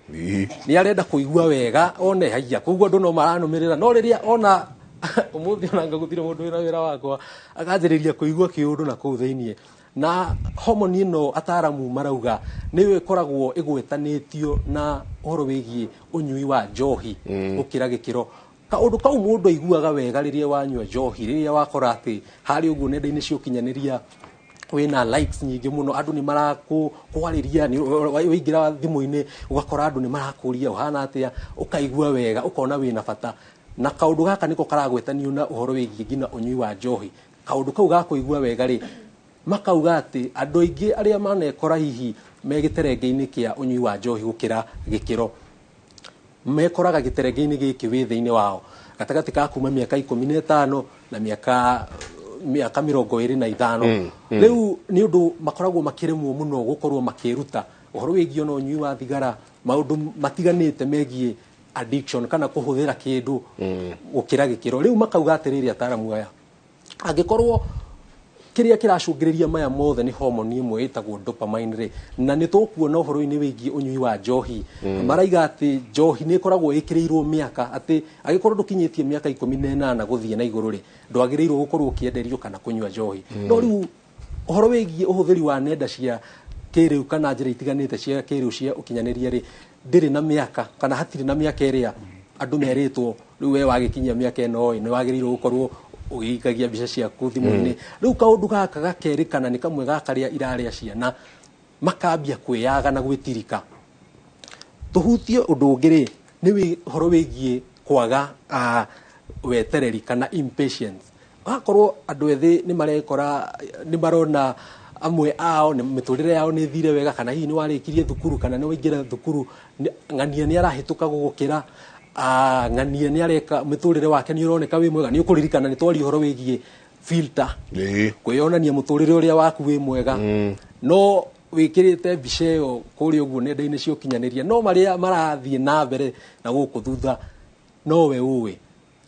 nĩ arenda kũigua wega one haiya, koguo andũ no maranũmĩrĩra. No rĩrĩa ona ũmũthĩ ona ngagũtire mũndũ wĩna wĩra wakwa akanjĩrĩria kũigua kĩũndũ na kũu thĩiniĩ, Na homoni ĩno ataramu marauga nĩyo ĩkoragwo ĩgwetanĩtio na ũhoro wĩgiĩ ũnyui wa njohi gũkĩra gĩkĩro. Kaũndũ kau mũndũ aiguaga wega rĩrĩa wanyua njohi, rĩrĩa wakora atĩ harĩ ũguo nenda-inĩ cia ũkinyanĩria wĩna likes nyingĩ mũno, andũ nĩ marakwarĩria, waingĩra thimũ-inĩ ũgakora andũ nĩ marakũria ũhana atĩa, ũkaigua wega, ũkona wĩna bata. Na kaũndũ gaka nĩko karagwetanio na ũhoro wĩgiĩ nginya ũnyui wa njohi. Kaũndũ kau ga kũigua wega rĩ, makauga atĩ andũ aingĩ arĩa manekora hihi me gĩterenge-inĩ kĩa ũnyui wa njohi gũkĩra gĩkĩro, mekoraga gĩterenge-inĩ gĩkĩ wĩthĩ-inĩ wao gatagatĩ ka kuma mĩaka 15 na mĩaka 25. Rĩu nĩ ũndũ makoragwo makĩremwo mũno gũkorwo makĩruta ũhoro wĩgiĩ ona ũnyui wa thigara, maũndũ matiganĩte megiĩ addiction kana kũhũthĩra kĩndũ gũkĩra gĩkĩro. Rĩu makauga atĩrĩrĩ ataramu aya, angĩkorwo kĩrĩa kĩracũngĩrĩria maya mothe nĩ homoni ĩmwe ĩtagwo dopamine rĩ, na nĩ tũkuona ũhoro-inĩ wĩgiĩ ũnyui wa njohi, maraiga atĩ njohi nĩ ĩkoragwo ĩkĩrĩirwo mĩaka, atĩ angĩkorwo ndũkinyĩtie mĩaka 18 gũthiĩ na igũrũ rĩ, ndwagĩrĩirwo gũkorwo ũkĩenderio kana kũnyua njohi. No rĩu ũhoro wĩgiĩ ũhũthĩri wa nenda cia kĩrĩu kana njĩra itiganĩte cia kĩrĩu cia ũkinyanĩria rĩ, ndĩrĩ na mĩaka kana hatirĩ na mĩaka ĩrĩa andũ merĩtwo rĩu we wagĩkinyia mĩaka ĩno ĩ, nĩ wagĩrĩirwo gũkorwo ũgĩikagia mbica ciaku thimũ-inĩ. Rĩu kaũndũ gaka gakerĩkana nĩ kamwe ga karĩa irarĩa ciana makambia kwĩyaga na gwĩtirika. Tũhutie ũndũ ũngĩ rĩ, nĩ ũhoro wĩgiĩ kwaga wetereri kana impatience. Wakorwo andũ ethĩ nĩ marekora nĩ marona amwe ao nĩ mĩtũrĩre yao nĩ ĩthire wega, kana hihi nĩ warĩkirie thukuru kana nĩ waingĩra thukuru, ng'ania nĩ arahĩtũka gũgũkĩra, ng'ania nĩ areka mĩtũrĩre wake nĩ ũroneka wĩ mwega. Nĩ ũkũririkana nĩ twaria ũhoro wĩgiĩ filter, kwĩyonania mũtũrĩre ũrĩa waku wĩ mwega, no wĩkĩrĩte mbica ĩyo kũrĩa ũguo nenda-inĩ cia ũkinyanĩria, no marĩa marathiĩ na mbere na gũkũ thutha nowe ũĩ.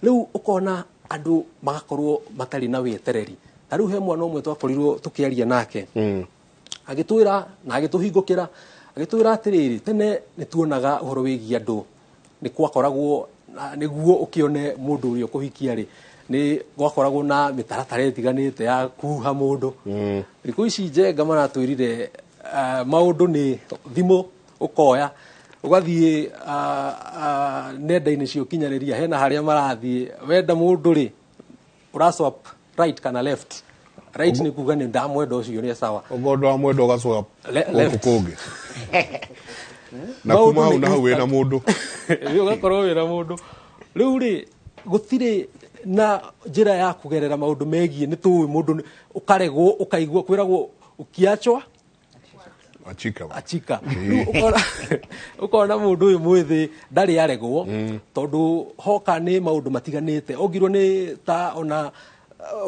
Rĩu ũkona andũ magakorwo matarĩ na wetereri. Ta rĩu he mwana ũmwe twakorirwo tũkĩaria nake, agĩtwĩra na agĩtũhingũkĩra, agĩtwĩra atĩrĩrĩ, tene nĩ tuonaga ũhoro wĩgiĩ andũ nĩ gwakoragwo nĩguo ũkĩone mũndũ ũrĩa ũkũhikia rĩ, nĩ gwakoragwo na mĩtaratara ĩtiganĩte ya kuha mũndũ. Thikũ ici Njenga maratwĩrire maũndũ nĩ thimũ ũkoya ũgathiĩ nenda-inĩ cia ũkinyanĩria, hena harĩa marathiĩ wenda mũndũ rĩ, ũra swap right kana left. Right nĩ kuga nĩ ndamwenda ũcio nĩ sawa, Ũguo ndwamwenda ũga swap gũkũ kũngĩ, na kuma hau na hau wĩna mũndũ. Rĩu ũgakorwo wĩna mũndũ. Rĩu rĩ, gũtirĩ na njĩra ya kũgerera maũndũ megiĩ nĩ tũĩ mũndũ ũkaregwo, ũkaigua kwĩragwo ũkiachwa achika achika. Rĩu ũkona mũndũ ũyũ mwĩthĩ ndarĩ aregwo, tondũ hoka nĩ maũndũ matiganĩte ongirwo nĩ ta ona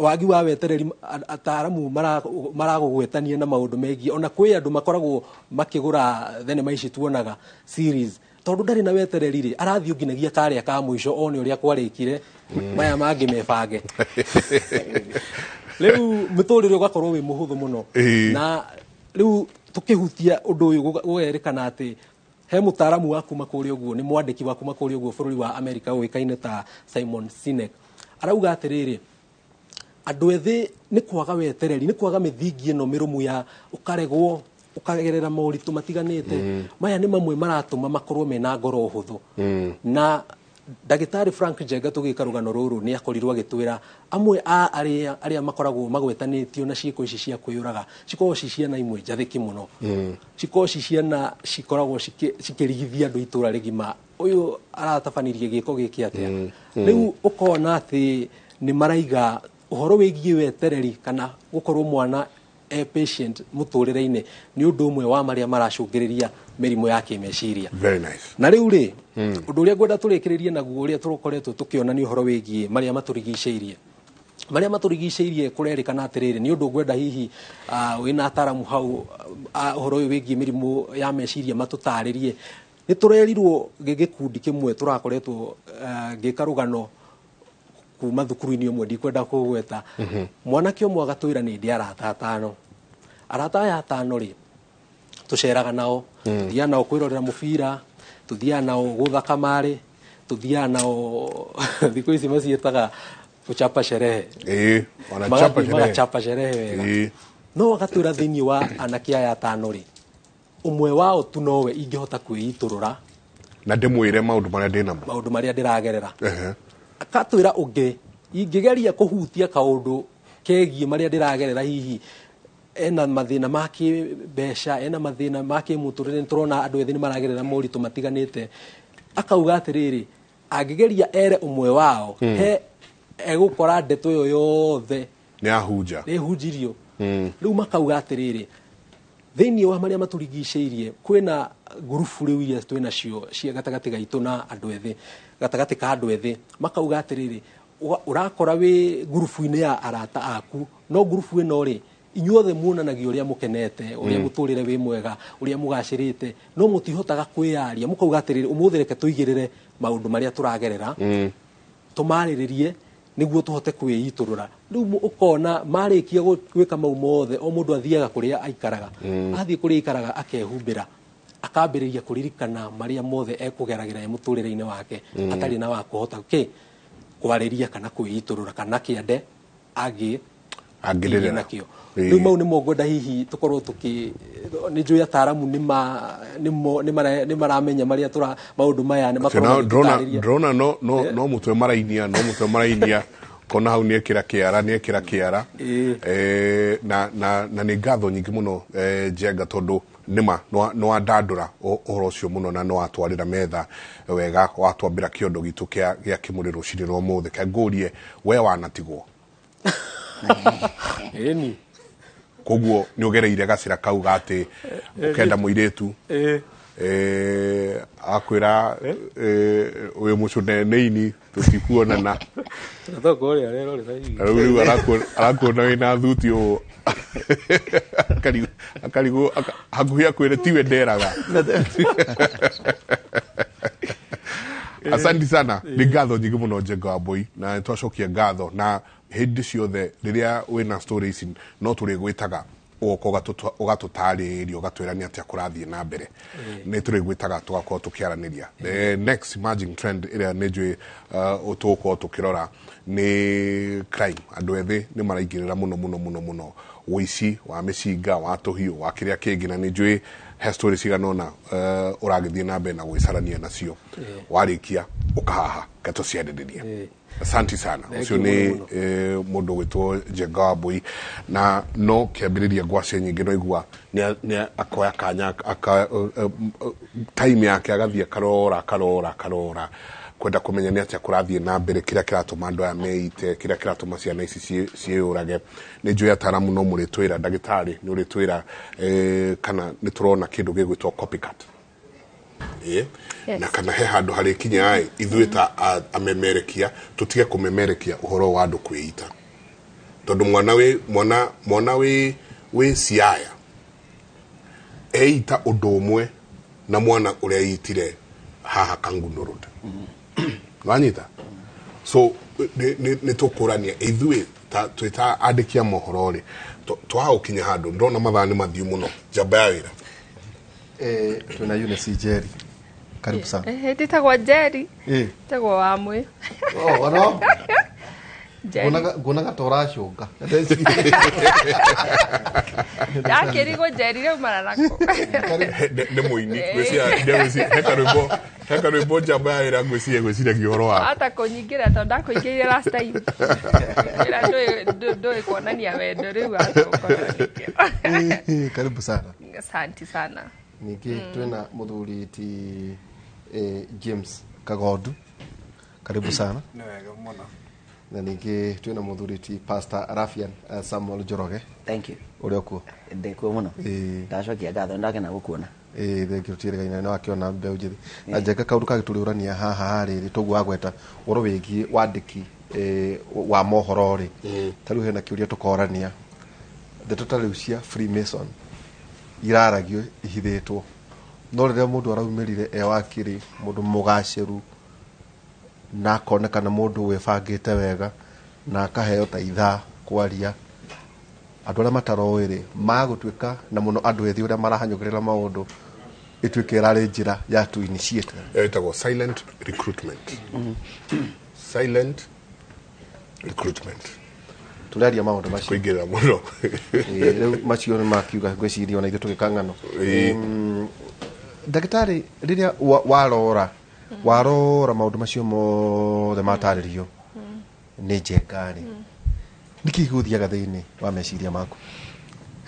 wagi wa wetereri. Ataramu maragũgwetania na maũndũ megiĩ ona kwĩ andũ makoragwo makĩgũra thenema ici tuonaga series, tondũ ndarĩ na wetereri rĩ, arathiĩ nginagia karĩa ka mũico one ũrĩa kwarĩkire, maya mangĩ mebange. Rĩu mũtũrĩre ũgakorwo wĩ mũhũthũ mũno. Na rĩu tũkĩhutia ũndũ ũyũ gũgerĩkana atĩ he mũtaaramu wa kuma kũrĩa ũguo, nĩ mwandĩki wa kuma kũrĩa ũguo bũrũri wa Amerika ũĩkaine ta Simon Sinek, arauga atĩrĩrĩ, andũ ethĩ nĩ kwaga wetereri, nĩ kwaga mĩthingi ĩno mĩrũmu ya ũkaregwo ũkagerera moritũ matiganĩte. Maya nĩ mamwe maratũma makorwo mena ngoro hũthũ. Na ndagĩtarĩ Frank Njenga tũgĩka rũgano rũrũ nĩ akorirwo agĩtwĩra amwe a arĩa makoragwo magwetanĩtio na ciĩko ici cia kwĩyũraga cikoragwo ci ciana imwe njathĩki mũno, cikoragwo ci ciana cikoragwo cikĩrigithia andũ itũra rĩgima, ũyũ aratabanirie gĩko gĩkĩ atĩa. Rĩu ũkona atĩ nĩ maraiga ũhoro wĩgiĩ wetereri kana gũkorwo mwana e patient mũtũrĩre-inĩ nĩ ũndũ ũmwe wa marĩa maracũngĩrĩria mĩrimũ ya kĩmeciria. Very nice. Na rĩu rĩ, ũndũ ũrĩa ngwenda tũrĩkĩrĩrie naguo ũrĩa tũkoretwo tũkĩona nĩ ũhoro wĩgiĩ marĩa matũrigicĩirie. Marĩa matũrigicĩirie kũrerĩkana atĩrĩrĩ, nĩ ũndũ ngwenda hihi wĩna ataramu hau ũhoro ũyũ wĩgiĩ mĩrimũ ya meciria matũtarĩrie. Nĩ tũrerirwo gĩkundi kĩmwe tũrakoretwo ngĩka rũgano kuma thukuru-inĩ ũmwe ndikwenda kũgweta. Mwanake ũmwe agatwĩra nĩ ndĩ arata atano. Arata aya atano rĩ, tũceraga nao, tũthiaga nao kwĩrorera mũbira, tũthiaga nao gũtha kamarĩ, tũthiaga nao thikũ ici maciĩtaga gũchapa sherehe. Wanachapa sherehe. Magachapa sherehe wega. No agatwĩra thĩinĩ wa anake aya atano rĩ, ũmwe wao tu nowe ingĩhota kwĩitũrũra na ndĩmwĩre maũndũ marĩa ndĩ namo, maũndũ marĩa ndĩragerera. Akatwĩra ũngĩ ingĩgeria kũhutia kaũndũ kegiĩ marĩa ndĩragerera, hihi ena mathĩna ma kĩmbeca, ena mathĩna ma kĩmũtũrĩre, nĩtũrona andũ ethĩ nĩmaragerera moritũ matiganĩte. Akauga atĩrĩrĩ, angĩgeria ere ũmwe wao, he egũkora ndeto ĩyo yothe nĩ ahunja, nĩ hunjirio. Rĩu makauga atĩrĩrĩ, thĩinĩ wa marĩa matũrigicĩirie kwĩna ngurubu rĩu iria twĩnacio cia gatagatĩ gaitũ na andũ ethĩ, gatagatĩ ka andũ ethĩ, makauga atĩrĩrĩ, ũrakora wĩ ngurubu-inĩ ya arata aku, no ngurubu ĩno rĩ, inyuothe muonanagia ũrĩa mũkenete, ũrĩa mũtũrĩre wĩ mwega, ũrĩa mũgacĩrĩte, no mũtihotaga kwĩyaria. Mũkauga atĩrĩrĩ, ũmũthĩ reke tũigĩrĩre maũndũ marĩa tũragerera, tũmarĩrĩrie nĩguo tũhote kwĩitũrũra. Rĩu ũkona marĩkia gwĩka mau mothe, o mũndũ athiaga kũrĩa aikaraga, athiĩ kũrĩa aikaraga akehumbĩra, akambĩrĩria kũririkana marĩa mothe ekũgeragĩra e mũtũrĩre-inĩ wake, atarĩ na wa kũhota kĩ kwarĩria kana kwĩitũrũra kana kĩande angĩ angĩrĩrĩra nakĩo. Rĩu mau nĩmo ngwenda hihi tũkorwo tũkĩ nĩ njũĩ ataaramu nĩ maramenya marĩa tũra maũndũ maya nĩ makoragwo magĩtũtarĩria. Ndĩrona no mũtwe marainia, no mũtwe marainia, kona hau nĩekĩra kĩara, nĩekĩra kĩara. Na nĩ ngatho nyingĩ mũno, Njenga, tondũ nĩma nĩ wandandũra ũhoro ũcio mũno na nĩ watwarĩra metha wega, watwambĩra kĩondo gitũ gĩa kĩmũrĩ rũcinĩ rwa ũmũthĩ. Ke ngũrie, we wanatigwo? Ĩni. Koguo nĩ ũgereire gacĩra kau ga atĩ ũkenda mũirĩtu, akwĩra wĩ mũcũne nĩini tũtikuonana. Na rĩu arakuona wĩna thuti ũũ, akarigwo, hakuhĩ akwĩre tiwe nderaga. Asante sana, nĩ ngatho nyingĩ mũno Njenga wa Mbui, na nĩ twacokia ngatho, na hĩndĩ ciothe rĩrĩa wĩna story ici no tũrĩgwĩtaga ũgoka ũgatũtarĩria, ũgatwĩra nĩ atĩa kũrathiĩ na mbere. Nĩ tũrĩgwĩtaga tũgakorwo tũkĩaranĩria. The next emerging trend ĩrĩa nĩ njũĩ tũgũkorwo tũkĩrora nĩ crime. Andũ ethĩ nĩ maraingĩrĩra mũno mũno mũno mũno ũici wa mĩcinga, wa tũhiũ, wa kĩrĩa kĩngĩ, na nĩ njũĩ he story cigana ũna ũragĩthiĩ na mbere na gwĩcarania nacio. Warĩkia ũkahaha ke tũciarĩrĩrie. Asante sana. Ũcio nĩ mũndũ ũgwĩtwo Njenga wa Mbui, na no kĩambĩrĩria ngwacĩ nyingĩ, no igua nĩ akoya kanya aka time yake agathiĩ akarora akarora akarora kwenda kũmenya nĩ atĩa kũrathiĩ na mbere, kĩrĩa kĩratũma andũ aya meite, kĩrĩa kĩratũma ciana ici ciĩyũrage. Nĩ njũĩ ataaramu no mũrĩtwĩra, ndagĩtarĩ nĩ ũrĩtwĩra, kana nĩ tũrona kĩndũ gĩgwĩtwo copycat. Yes. Na kana he handũ harĩkinya ĩ ithuĩ ta amemerekia tũtige kũmemerekia ũhoro wa andũ kwĩita, tondũ mwana wĩ mwana mwana wĩ wĩ Siaya eita ũndũ ũmwe na mwana ũrĩa eitire haha Kangundo Road, wanyita? So nĩ tũkũrania ithuĩ ta twĩ ta andĩki a mohoro rĩ, twaga gũkinya handũ. Ndĩrona mathaa nĩ mathiu mũno, njamba ya wĩra. Twĩna Eunice Njeri, karibu sana. Ndĩtagwo Njeri. Ndĩtagwo Wamwĩ. Oh, ono. Njeri. Nguonaga ta ũracũnga. Ndakĩrigwo Njeri raumana nako. Nĩ mũini ngwĩciria he karwĩmbo njamba ya wĩra ngwĩciria gwĩciragia ũhoro waku. Ata kũnyingĩra tondũ ndakũingĩrire last time. Ĩra ndũĩ kuonania wendo rĩu atũkorwo nĩkĩo. Karibu sana. Asante sana. Ningĩ twĩna mũthuri ti James Kagondu, karibu sana. Nĩ wega mũno. Na ningĩ twĩna mũthuri ti Pastor Rafian Samuel Njoroge. Thank you. Ũrĩa ũkuo? Ndĩkuo mũno. Ndacokia ngatho, ndakena gũkuona. Ĩĩ, thengiũ tiĩrĩgaine nĩ wakĩona mbeũ njĩthĩ na Njenga. Kaũndũ kangĩ tũrĩũrania haha rĩrĩ, toguo wagweta ũhoro wĩgiĩ wandĩki wa mohoro rĩ, ta rĩu hena kĩũria tũkorania, ndeto ta rĩu cia Freemason iraragio ihithĩtwo, no rĩrĩa mũndũ araumĩrire e wakiri, mũndũ mũgacĩru, na akonekana mũndũ wĩbangĩte wega, na akaheo ta ithaa kwaria, andũ arĩa mataroĩ rĩ magũtuĩka na mũno andũ ethĩ ũrĩa marahanyũkĩrĩra maũndũ, ĩtuĩke ĩrarĩ njĩra ya to initiate. Ĩyo ĩtagwo silent recruitment, silent recruitment. Tũraria maũndũ macio kũingĩrĩra mũno. Rĩu macio nĩ makiuga ngwĩciria ona ithuĩ tũgĩka ng'ano. Ndagĩtarĩ, rĩrĩa warora warora maũndũ macio mothe matarĩrio nĩ Njenga rĩ, nĩkĩ gĩgũthiaga thĩinĩ wa meciria maku?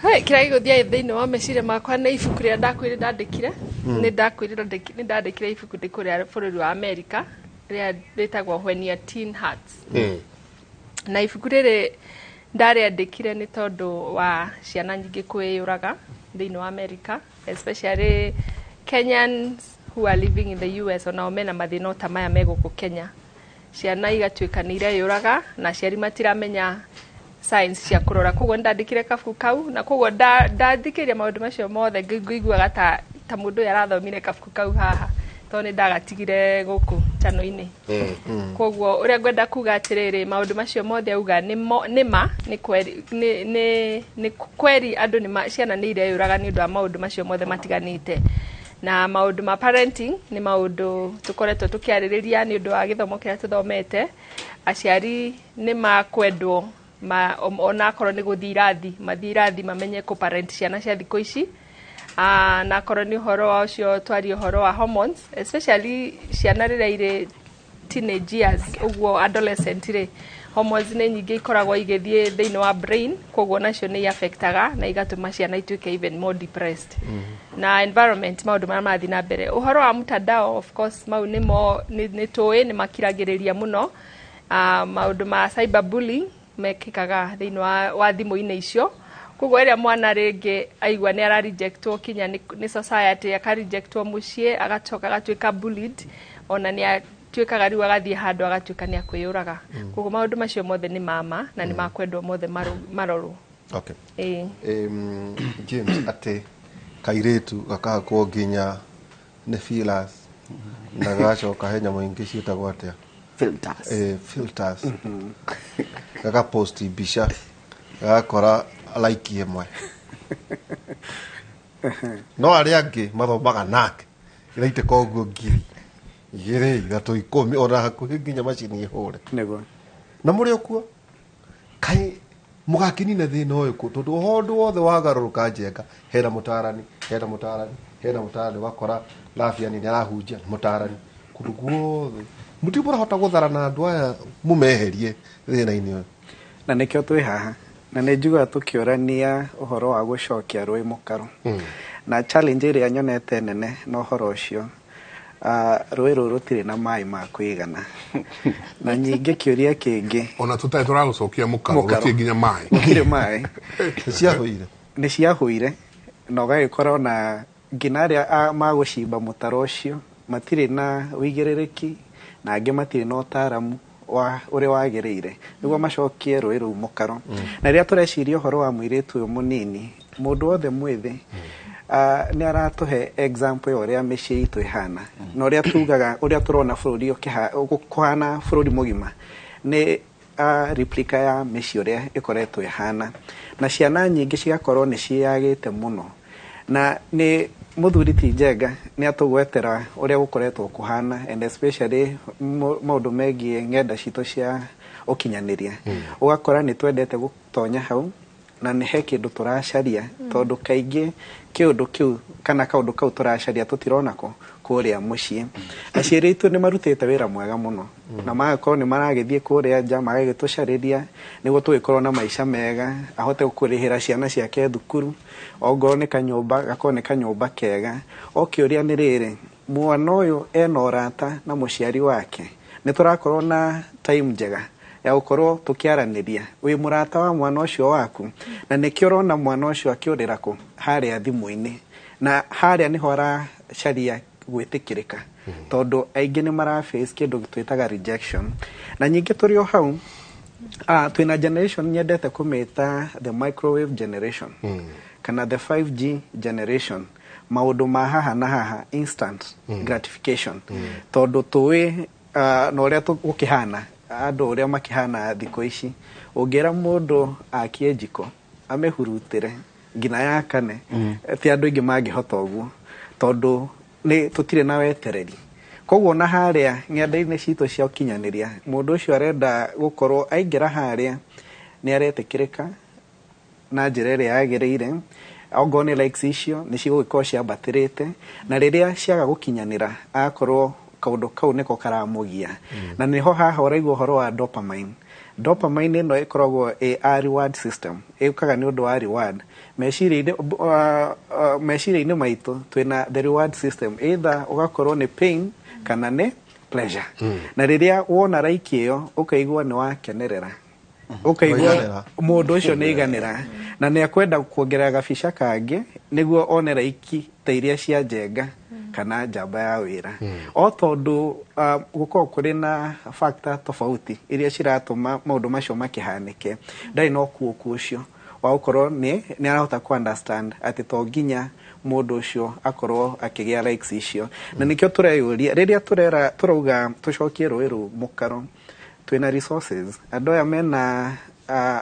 Hey, kĩrĩa gĩgũthiaga thĩinĩ wa meciria makwa nĩ ibuku rĩrĩa ndakwĩrire ndandĩkire. Nĩ ndakwĩrire nĩ ndandĩkire ibuku ndĩ kũrĩa bũrũri wa America rĩrĩa rĩtagwo When Your Teen Hearts. Na ibuku rĩrĩ ndarĩandĩkire nĩ tondũ wa ciana nyingĩ kwĩyũraga thĩinĩ wa America, especially Kenyans who are living in the US, onao mena mathĩna o ta maya me gũkũ Kenya. Ciana igatuĩka nĩ ireyũraga na aciari matiramenya signs cia kũrora. Koguo nĩndandĩkire kabuku kau, na koguo ndathikĩrĩria maũndũ macio mothe ngũiguaga ta mũndũ ũyũ arathomire kabuku kau haha, tondũ nĩ ndagatigire gũkũ channel-inĩ. Koguo ũrĩa ngwenda kuga atĩrĩrĩ, maũndũ macio mothe auga nĩ ma nĩ kweri, nĩ kweri andũ nĩ ciana nĩ ireyũraga nĩ ũndũ wa maũndũ macio mothe matiganĩte. Na maũndũ ma parenting nĩ maũndũ tũkoretwo tũkĩarĩrĩria nĩ ũndũ wa gĩthomo kĩrĩa tũthomete. Aciari nĩ makwendwo ma, onakorwo nĩ gũthiĩ irathi, mathiĩ irathi mamenye kũ parent ciana cia thikũ ici. Na akorwo nĩ ũhoro wa ũcio twarie ũhoro wa hormones, especially ciana rĩrĩa irĩ teenage years ũguo, adolescent rĩ, hormones nĩ nyingĩ ikoragwo igĩthiĩ thĩinĩ wa brain, koguo nacio nĩ affectaga na igatũma ciana ituĩke even more depressed. Na environment, maũndũ marĩa marathiĩ na mbere, ũhoro wa mtandao, of course, mau nĩmo nĩ tũĩ nĩ makiragĩrĩria mũno. Maũndũ ma cyberbullying mekĩkaga thĩinĩ wa thimũ-inĩ icio. Koguo ĩrĩa mwana rĩngĩ aigua nĩ ararejectwo kinya nĩ society, akarejectwo mũciĩ, agacoka agatuĩka bullied, ona nĩ atuĩkaga rĩu agathiĩ handũ agatuĩka nĩ akwĩyũraga. Koguo maũndũ macio mothe nĩ mama na nĩ makwendwo mothe marorwo. Okay. Ĩĩ. James, atĩ kairĩtu gakahakwo nginya nĩ fillers na gagacoka he nyamũ ingĩ ciĩtagwo atĩa? Filters. Filters, gagapost mbica gagakora like ĩmwe, no arĩa angĩ mathomaga nake iraitĩka ũguo ngiri igĩrĩ, ithatũ, 10, ona hakuhĩ nginya macini ĩhũre. Nĩguo. Na mũrĩ o kuo kaĩ mũgakĩnina thĩna ũyũ kũ? Tondũ ũndũ wothe wagarũrũka, Njenga, hena mũtarani, hena mũtarani, hena mũtarani, ũgakora Rabiani nĩ arahunjia, nĩ mũtarani kũndũ guothe. Mũtirĩ mũrahota gũthara na andũ aya mũmeherie thĩna-inĩ ũyũ? Na nĩkĩo twĩ haha, na nĩ njiguaga tũkĩũrania ũhoro wa gũcokia rũĩ mũkaro, na challenge ĩrĩa nyonete nene na ũhoro ũcio, rũĩ rũrũ rũtirĩ na maĩ ma kũigana. Na nyingĩ kĩũria kĩngĩ, ona tũtarĩ tũragũcokia mũkaro. Mũkaro. Gũtirĩ nginya maĩ. Gũtirĩ maĩ. Nĩ ciahũire. Nĩ ciahũire, na ũgagĩkora ona nginya arĩa magũcimba mũtaro ũcio matirĩ na ũigĩrĩrĩki, na angĩ matirĩ na ũtaaramu wa ũrĩa wagĩrĩire nĩguo macokie rũĩ rũu mũkaro. Na rĩrĩa tũreciria ũhoro wa mũirĩtu ũyũ mũnini, mũndũ wothe mwĩthĩ, nĩ aratũhe example ya ũrĩa mĩciĩ itũ ĩhana na ũrĩa tugaga ũrĩa tũrona bũrũri kũhana. Bũrũri mũgima nĩ replica ya mĩciĩ ũrĩa ĩkoretwo ĩhana, na ciana nyingĩ cigakorwo nĩ ciĩyagĩte mũno. Na nĩ mũthuri ti Njenga nĩ atũgwetera ũrĩa gũkoretwo kũhana, and especially maũndũ megiĩ ng'enda citũ cia ũkinyanĩria. Ũgakora nĩ twendete gũtonya hau na nĩ he kĩndũ tũracaria, tondũ kaingĩ kĩũndũ kĩu kana kaũndũ kau tũracaria tũtironako kũrĩa mũciĩ. Aciari aitũ nĩ marutĩte wĩra mwega mũno na magakorwo nĩ maragĩthiĩ kũrĩa nja magagĩtũcarĩria nĩguo tũgĩkorwo na maica mega, ahote kũrĩhĩra ciana ciake thukuru, ongorwo nĩ kanyũmba gakorwo nĩ kanyũmba kega. O kĩũria nĩ rĩrĩ, mwana ũyũ ena ũrata na mũciari wake? Nĩ tũrakorwo na time njega ya gũkorwo tũkĩaranĩria wĩ mũrata wa mwana ũcio waku? Na nĩkĩo ũrona mwana ũcio akĩũrĩra kũ harĩa thimũ-inĩ, na harĩa nĩho aracaria gwĩtĩkĩrĩka, tondũ aingĩ nĩ mara face kĩndũ twĩtaga rejection. Na nyingĩ tũrĩ o hau, twĩna generation nyendete kũmĩta the microwave generation kana the 5G generation, maũndũ ma haha na haha, instant gratification, tondũ tũĩ na ũrĩa gũkĩhana, andũ ũrĩa makĩhana thikũ ici, ũngĩra mũndũ akie njiko amĩhurutĩre nginya yakane, ti andũ aingĩ mangĩhota ũguo, tondũ nĩ tũtirĩ na wetereri. Koguo na harĩa ng'enda-inĩ citũ cia ũkinyanĩria, mũndũ ũcio arenda gũkorwo aingĩra harĩa nĩ aretĩkĩrĩka na njĩra ĩrĩa yagĩrĩire, ongorwo nĩ likes icio nĩ cigũgĩkorwo ciambatĩrĩte, na rĩrĩa ciaga gũkinyanĩra agakorwo kaũndũ kau nĩko karamũgia. Na nĩho haha ũraigua ũhoro wa dopamine. Dopamine ĩno ĩkoragwo ĩ a reward system, ĩũkaga nĩ ũndũ wa reward. Meciria-inĩ maitũ twĩna the reward system, either ũgakorwo nĩ pain kana nĩ pleasure. Na rĩrĩa wona like ĩyo ũkaigua nĩ wakenerera, ũkaigua Waiganĩra. mũndũ ũcio nĩ aiganĩra na nĩ akwenda kuongerera gabica kangĩ nĩguo one like ta iria cia Njenga kana njamba ya wĩra. O tondũ gũkoragwo kũrĩ na factor tofauti iria ciratũma maũndũ macio makĩhanĩke, ndarĩ na ũkuũku ũcio wa gũkorwo nĩ arahota ku understand atĩ to nginya mũndũ ũcio akorwo akĩgĩa likes icio. Na nĩkĩo tũreyũria rĩrĩa tũrera tũrauga tũcokie rũĩ rũu mũkaro, twĩna resources, andũ aya mena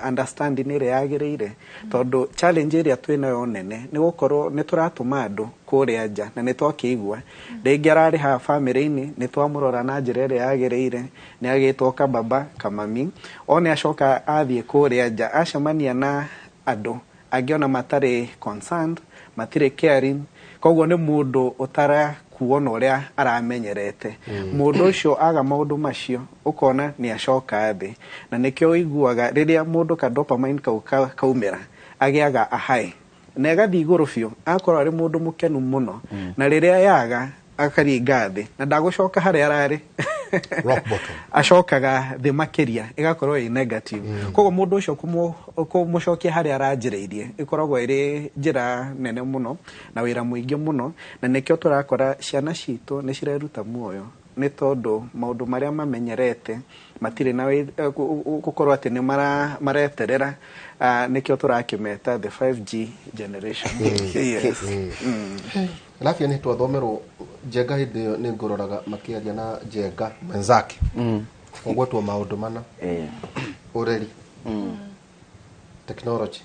understanding ĩrĩa yagĩrĩire, tondũ challenge ĩrĩa twĩnayo nene nĩ gũkorwo nĩ tũratũma andũ kũrĩa nja, na nĩ twakĩigua rĩngĩ ararĩ haha bamĩrĩ-inĩ, nĩ twamũrora na njĩra ĩrĩa yagĩrĩire, nĩ agĩtwo kababa kamami, o nĩ acoka athiĩ kũrĩa nja acemania na andũ angĩ ona matarĩ concerned, matirĩ caring, koguo nĩ mũndũ ũtarakuo na ũrĩa aramenyerete. Mũndũ ũcio aga maũndũ macio ũkona nĩ acoka thĩ, na nĩkĩo ũiguaga rĩrĩa mũndũ ka dopamine kau kaumĩra agĩaga a high na ĩgathiĩ igũrũ biũ, agakorwo arĩ mũndũ mũkenu mũno, na rĩrĩa yaga akaringa thĩ na ndagũcoka harĩa ararĩ. Rock bottom. Acokaga thĩ makĩria, ĩgakorwo ĩ negative. Koguo mũndũ ũcio kũmũcokia harĩa aranjĩrĩirie ĩkoragwo ĩrĩ njĩra nene mũno na wĩra mũingĩ mũno, na nĩkĩo tũrakora ciana citũ nĩ cireruta muoyo, nĩ tondũ maũndũ marĩa mamenyerete matirĩ na gũkorwo atĩ nĩ mareterera. Nĩkĩo tũrakĩmeta the 5G generation. Yes. Labia nĩ twathomerwo Njenga hĩndĩ ĩyo nĩ ngũroraga makĩaria na Njenga mwenzake, kũgwetwo maũndũ mana: ũreri, technology,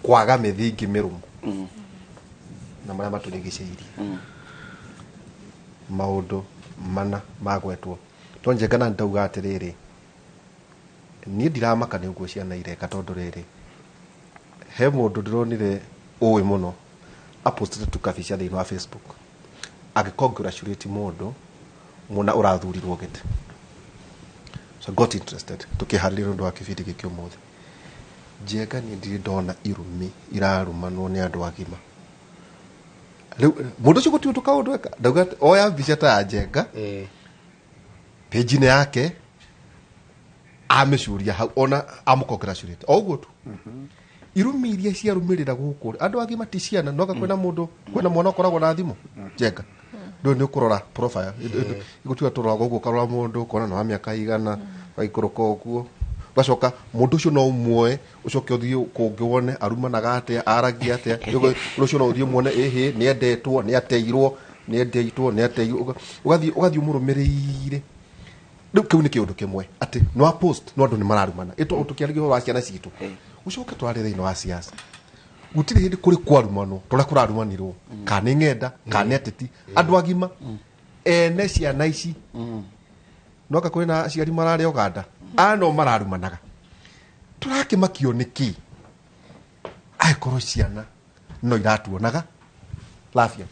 kwaga mĩthingi mĩrũmu na marĩa matũrigicĩirie. Maũndũ mana magwetwo no Njenga na ndauga atĩrĩrĩ, niĩ ndiramaka nĩ ũguo ciana ireka, tondũ rĩrĩ he mũndũ ndĩronire ũĩ mũno apostete tu kabica thĩinĩ wa Facebook agĩ congratulate mũndũ mũna ũrathurirwo gĩtĩ. So I got interested tũkĩharĩria nĩ ũndũ wa kĩbindi gĩkĩ ũmũthĩ. Njenga, niĩ ndirĩ ndona irumi irarumanwo nĩ andũ agima. Rĩu mũndũ ũcio gũtirĩ ũndũ kaũndũ eka, ndauga atĩ oya mbica ta ya Njenga page-inĩ yake, amĩcuria hau ona amũ congratulate o ũguo tu. Irumi iria ciarumĩrĩra gũkũ andũ agima ti ciana noga kwĩna mũndũ, kwĩna mwana ũkoragwo na thimũ. Njenga, ndũĩ nĩ ũkũrora profile igũtiga tũroraga ũguo, ũkarora mũndũ ũkona nĩ wa mĩaka igana, ũgaikũrũka ũguo, ũgacoka mũndũ ũcio no ũmuoe, ũcoke ũthiĩ kũngĩ wone arumanaga atĩa, aragia atĩa. Ũndũ ũcio no ũthiĩ muone ĩhĩ nĩ endetwo, nĩ ateirwo, nĩ endeitwo, nĩ ateirwo, ũgathiĩ ũmũrũmĩrĩire. Rĩu kĩu nĩ kĩũndũ kĩmwe atĩ nĩ wa post no andũ nĩ mararumana ĩto tũkĩaragia ũhoro wa ciana citũ. Ũcoke twarĩ thĩinĩ wa siasa, gũtirĩ hĩndĩ kũrĩ kwarumanwo tũrĩa kũrarumanirwo, kana nĩ ng'enda kana nĩ ateti, andũ agima ene ciana ici noka kwĩna aciari mararĩ Ũganda aya no mararumanaga. Tũrakĩmakio nĩkĩ angĩkorwo ciana no iratuonaga labia?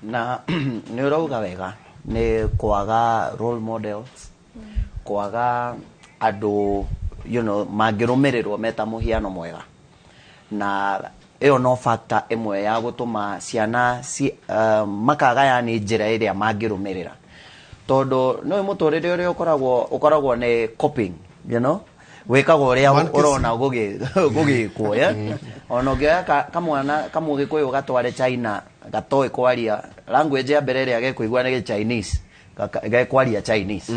Na nĩ ũrauga wega, nĩ kwaga role models, kwaga andũ mangĩrũmĩrĩrwo meta mũhiano mwega, na ĩyo no factor ĩmwe ya gũtũma ciana makaga yani njĩra ĩrĩa mangĩrũmĩrĩra, tondũ nĩ mũtũrĩre ũrĩa ũkoragwo nĩ copying, wĩkaga ũrĩa Man kesi. Ũrona gũgĩkwo, yeah? Ona ũngĩoya kamwana kamũgĩkũyũ gatware China gatoĩ kwaria language ya mbere ĩrĩa gekũigua nĩ Chinese, gekwaria Chinese.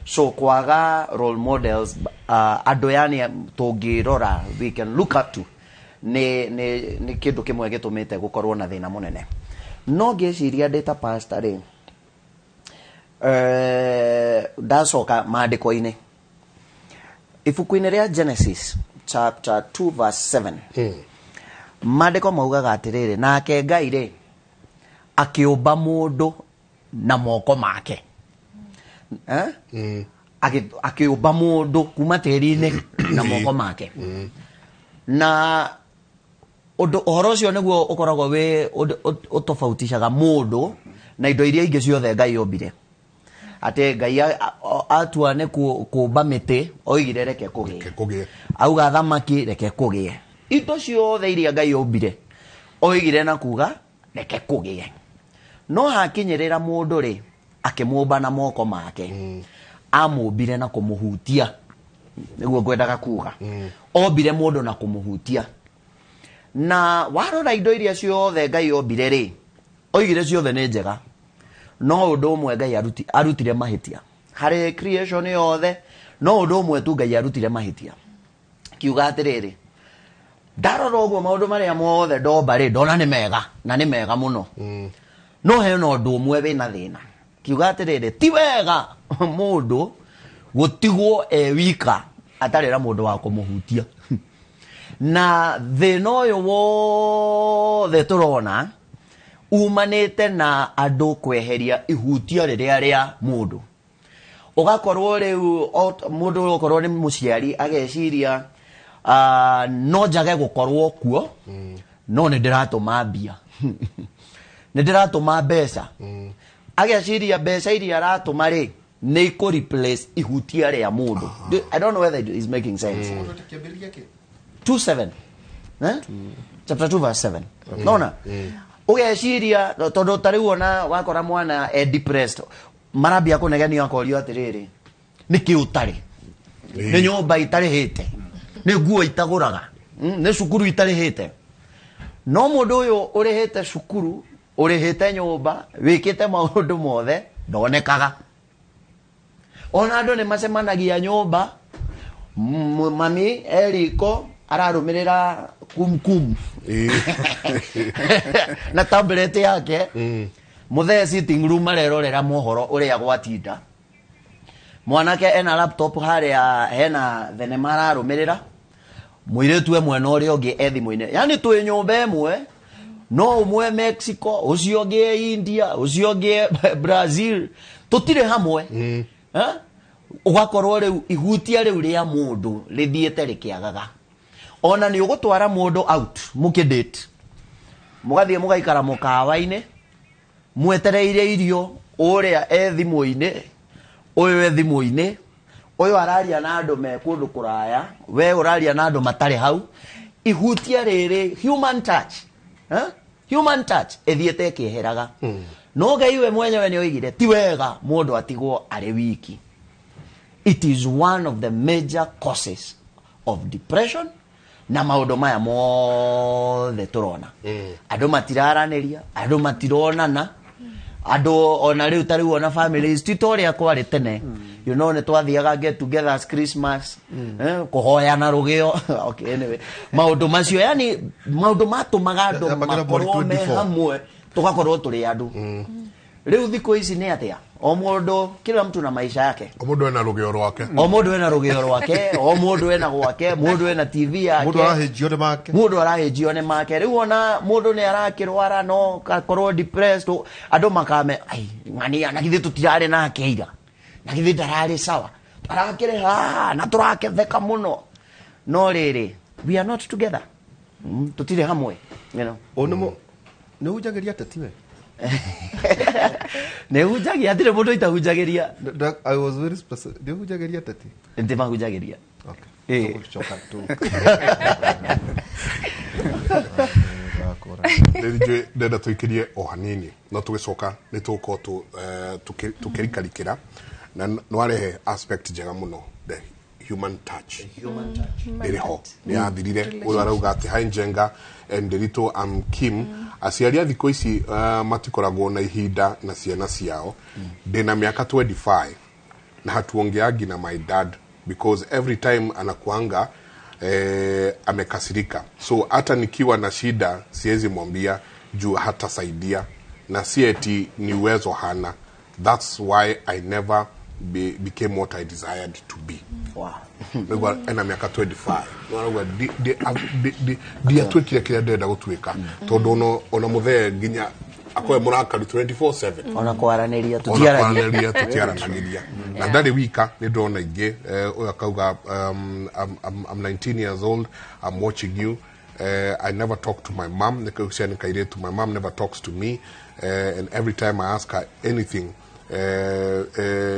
So kwaga role models, andũ yani tũngĩrora, we can look up to, nĩ kĩndũ kĩmwe gĩtũmĩte gũkorwo na thĩna mũnene. No ngĩciria ndĩ ta pastor rĩ, ndacoka maandĩko-inĩ, ibuku-inĩ rĩa Genesis chapter 2 verse 7, maandĩko maugaga atĩrĩrĩ, nake Ngai rĩ akĩũmba mũndũ na moko make, eh? Akĩũmba mũndũ kuma tĩri-inĩ na moko make. Na ũndũ ũhoro ũcio nĩguo ũkoragwo wĩ ũndũ ũtofautishaga mũndũ na indo iria ingĩ ciothe Ngai ombire. Atĩ Ngai atua nĩ kũmba mĩtĩ, oigire reke kũgĩe. Auga thamaki reke kũgĩe. Indo ciothe iria Ngai ombire oigire na kuga reke kũgĩe. No hakinyĩrĩra mũndũ rĩ, akĩmũmba na moko make. Amũmbire na kũmũhutia. Nĩguo ngwendaga kuga. Ombire mũndũ na kũmũhutia. Na warora indo iria ciothe Ngai ombire rĩ, oigire ciothe nĩ njega. No ũndũ ũmwe Ngai arutire mahĩtia. Harĩ creation yothe, no ũndũ ũmwe tu Ngai arutire mahĩtia. Kiuga atĩrĩrĩ, ndarora ũguo maũndũ marĩa mothe ndomba rĩ, ndona nĩ mega, na nĩ mega mũno. No hena ũndũ ũmwe wĩna thĩna. Kiuga atĩrĩrĩ, ti wega mũndũ gũtigwo e wika atarĩ na mũndũ wa kũmũhutia. Na thĩna ũyũ wothe tũrona umanĩte na andũ kweheria ihutia rĩrĩa rĩa mũndũ. Ũgakorwo rĩu mũndũ okorwo nĩ mũciari ageciria no njage gũkorwo kuo, no nĩ ndĩratũma mbia, nĩ ndĩratũma mbeca. Ageciria mbeca iria aratũma rĩ nĩ ikũ replace ihutia rĩa mũndũ. I don't know whether it is making sense. 2:7. Eh? Chapter 2 verse 7. Nona? Ũgeciria tondũ ta rĩu ona wakora mwana e depressed, marambia kũnegenia akorio atĩrĩrĩ, nĩkĩ ũtarĩ? Nĩ nyũmba itarĩhĩte, nĩ nguo itagũraga, nĩ cukuru itarĩhĩte. No mũndũ ũyũ ũrĩhĩte cukuru, ũrĩhĩte nyũmba, wĩkĩte maũndũ mothe, ndonekaga. Ona andũ nĩ macemanagia nyũmba, mami eriko ararũmĩrĩra kumkum na tablet yake. Mũthee sitting room arerorera mohoro ũrĩa gwatinda. Mwanake ena laptop harĩa hena thenema ararũmĩrĩra. Mũirĩtu e mwena ũrĩa ũngĩ e thimũ-inĩ. Yaani twĩ nyũmba ĩmwe, no ũmwe Mexico, ũcio ũngĩ e India, ũcio ũngĩ e Brazil. Tũtirĩ hamwe. Ũgakorwo rĩu ihutia rĩu rĩa mũndũ rĩthiĩte rĩkĩagaga. Ona nĩ ũgũtwara mũndũ out mũkĩdate, mũgathiĩ mũgaikara mũkawa-inĩ mwetereire irio, ũrĩa e thimũ-inĩ, ũyũ e thimũ-inĩ, ũyũ araria na andũ me kũndũ kũraya, we ũraria na andũ matarĩ hau. Ihutia rĩrĩ, human touch, Human touch ĩthiĩte ĩkĩeheraga. No Ngai we mwenyewe nĩ oigire ti wega mũndũ atigwo arĩ wiki. It is one of the major causes of depression na maũndũ maya mothe tũrona. Andũ matiraranĩria, andũ matironana, andũ ona rĩu ta rĩu ona families ti ta ũrĩa kwarĩ tene. You know, nĩ twathiaga get together as Christmas, kũhoyana rũgĩo. Okay, anyway, maũndũ macio, yani maũndũ matũmaga andũ Yambagĩra mweri makorwo me 24. hamwe, tũgakorwo tũrĩ andũ. Rĩu thikũ ici nĩ atĩa? O mũndũ, kila mtu na maisha yake. O mũndũ ena rũgĩo rwake. O mũndũ ena rũgĩo rwake, o mũndũ ena gwake, mũndũ ena TV yake. Mũndũ arahĩnjio nĩ make. Mũndũ arahĩnjio nĩ make. Rĩu ona mũndũ nĩ arakĩrwara no akorwo depressed, andũ makame, ai, ng'ania, na githĩ tũtirarĩ nake ira. Na githĩ ndararĩ sawa. Arakĩrĩ haha, na tũrakĩtheka mũno. No rĩrĩ, we are not together. Tũtirĩ hamwe, you know. Ũyũ nĩ ũhunjagĩria ateti we? Nĩ hunjagia, hatirĩ mũndũ itahunjagĩria. I was very specific. Nĩ ũhunjagĩria ateti? Ndĩ mahunjagĩria. Okay. Ĩĩ. Tũgũcoka tu. Rĩu njũĩ ndĩrenda tũikĩrie o hanini, no tũgĩcoka nĩ tũgũkorwo tũkĩrikarikĩra na nĩwarehe aspect njega mũno, the human touch. Human touch. Ĩrĩ ho nĩ yathirire. Ũyũ arauga atĩ hi Njenga and Nderitu, I'm Kim. Aciari a thikũ ici matikoragwo na ihinda na ciana ciao. Ndĩna mĩaka 25 na hatuongeagi na my dad because every time anakuanga amekasirika, so hata nikiwa na shida siwezi mwambia juu hatasaidia, na si eti ni uwezo hana. That's why I never became what I desired to be. Wow. Nĩguo ena mĩaka 25. Nĩguo ndiatuĩkire kĩrĩa ndĩrenda gũtuĩka, tondũ ona mũthee nginya Akoe mũrakaru 24/7. Ona kwaranĩria tũtiaranagĩria tũtiaranagĩria. Na ndarĩ wika nĩ ndona ingĩ ũyũ akauga I'm 19 years old, I'm watching you. I never talk to my mom. My mom never talks to me, and every time I ask her anything,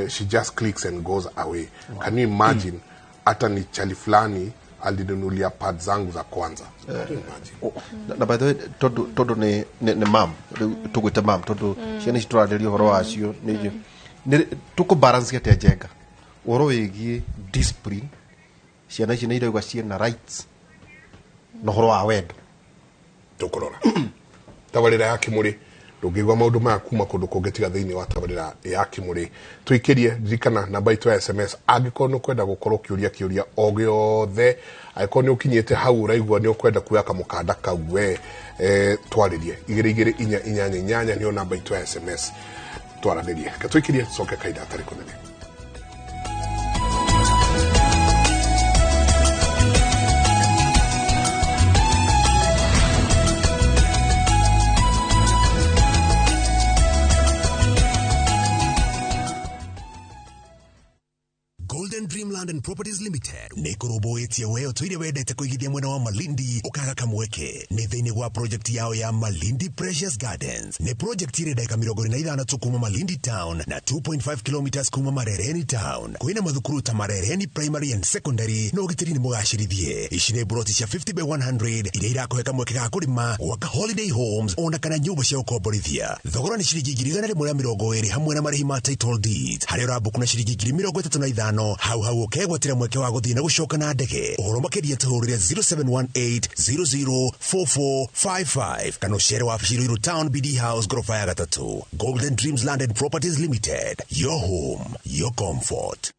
she just clicks and goes away. Wow. Can you imagine? Hata ni chali fulani alinunulia pads zangu za kwanza. Can you imagine? Na by the way, todo ni mam, tugwite mam, todo ciana ici tũrarĩria ũhoro wacio nĩ tũkũ balance atĩa Njenga ũhoro wĩgiĩ discipline, ciana ici nĩ irauga ciĩna rights na ũhoro wa wendo tũkũrora tabarĩra ya Kĩmũrĩ ndũngĩigua maũndũ maya kuma kũndũ kũngĩ tiga thĩinĩ wa tabarĩra ya Kĩmũrĩ. Tũikĩrie ririkana namba itũ ya SMS angĩkorwo nĩ ũkwenda gũkorwo ũkĩũria kĩũria o gĩothe, angĩkorwo nĩ ũkinyĩte hau ũraigua nĩ ũkwenda kuoya kamũkanda kau we twarĩrie 22488 nĩyo namba itũ ya SMS twaranĩrie. Reke tũikĩrie tũcoke kahinda gatarĩ kũnene. Dreamland and Properties Limited nä kå rå mbå ä tie we å tå wendete kå igithia mwena wa Malindi ũkaga kamweke nä thä inä wa project yao ya Malindi Precious Gardens. Nä project ĩrĩ ndagĩka 45 tu kuma Malindi Town na 2.5 kilometers kuma Marereni Town. Kwĩna mathukuru ta Marereni Primary and Secondary no ũgitĩri nĩ mũgacĩrithie. Ici nĩ broti cia 50 by 100 iria irakũhe kamweke ga kũrĩma, gwaka holiday homes ona kana nyũmba cia gũkomborithia. Thogora nĩ ciringi 120 hamwe na marĩhi ma title deeds harĩa ũrambuku na ciringi 35,000 hau hau ũkegwatĩra mweke wa gũthiĩ na gũcoka na ndege. Ũhoro makĩria tũhũrĩre 0718004455 kana ũcere wabici Ruiru Town BD House gorofa ya 3. Golden Dreams Land and Properties Limited, your home, your comfort.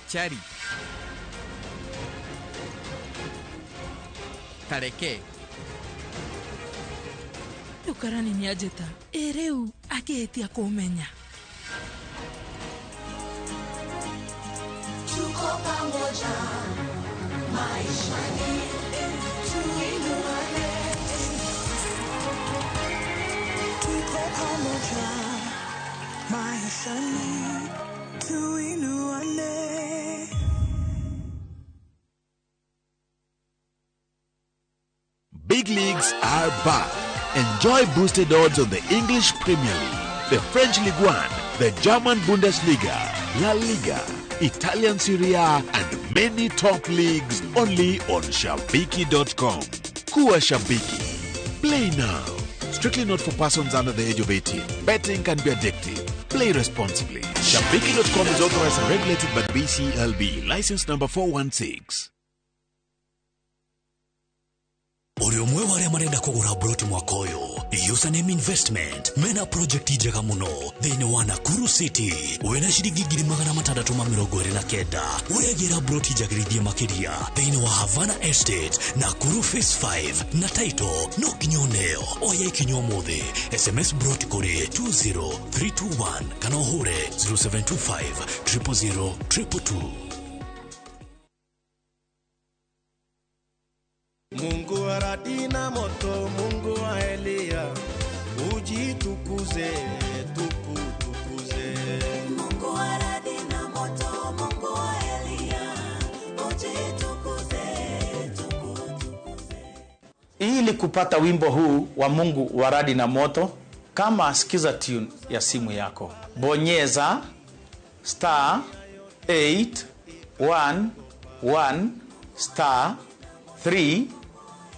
Chari Tareke Rĩu karani nĩanjĩta ĩ rĩu akĩhĩtia kũmenya. Tuko pamoja maishani, tuinuane. Tuko pamoja maishani, tuinuane. Big leagues are back. Enjoy boosted odds on the English Premier League, the French Ligue 1, the German Bundesliga, La Liga, Italian Serie A, and many top leagues only on Shabiki.com. Kuwa Shabiki. Play now. Strictly not for persons under the age of 18. Betting can be addictive. Play responsibly. Shabiki.com is authorized and regulated by the BCLB. License number 416. Uri ũmwe wa arĩa marenda kũgũra broti mwaka ũyũ, Username Investment mena project njega mũno thĩinĩ wa Nakuru City. Wĩna ciringi 629 ũragĩra broti njagĩrithie makĩria thĩinĩ wa Havana Estate, Nakuru Phase 5 na title no nginya ũneo. Oya ikinya ũmũthĩ, SMS broti kũrĩ 20321 kana ũhũre 0725 000 222. Mungu wa radi na moto, Mungu wa Elia, ujitukuze, tukutukuze. Mungu wa radi na moto, Mungu wa Elia, ujitukuze, tukutukuze. Ili kupata wimbo huu wa Mungu wa radi na moto, kama sikiza tune ya simu yako, bonyeza star 811 star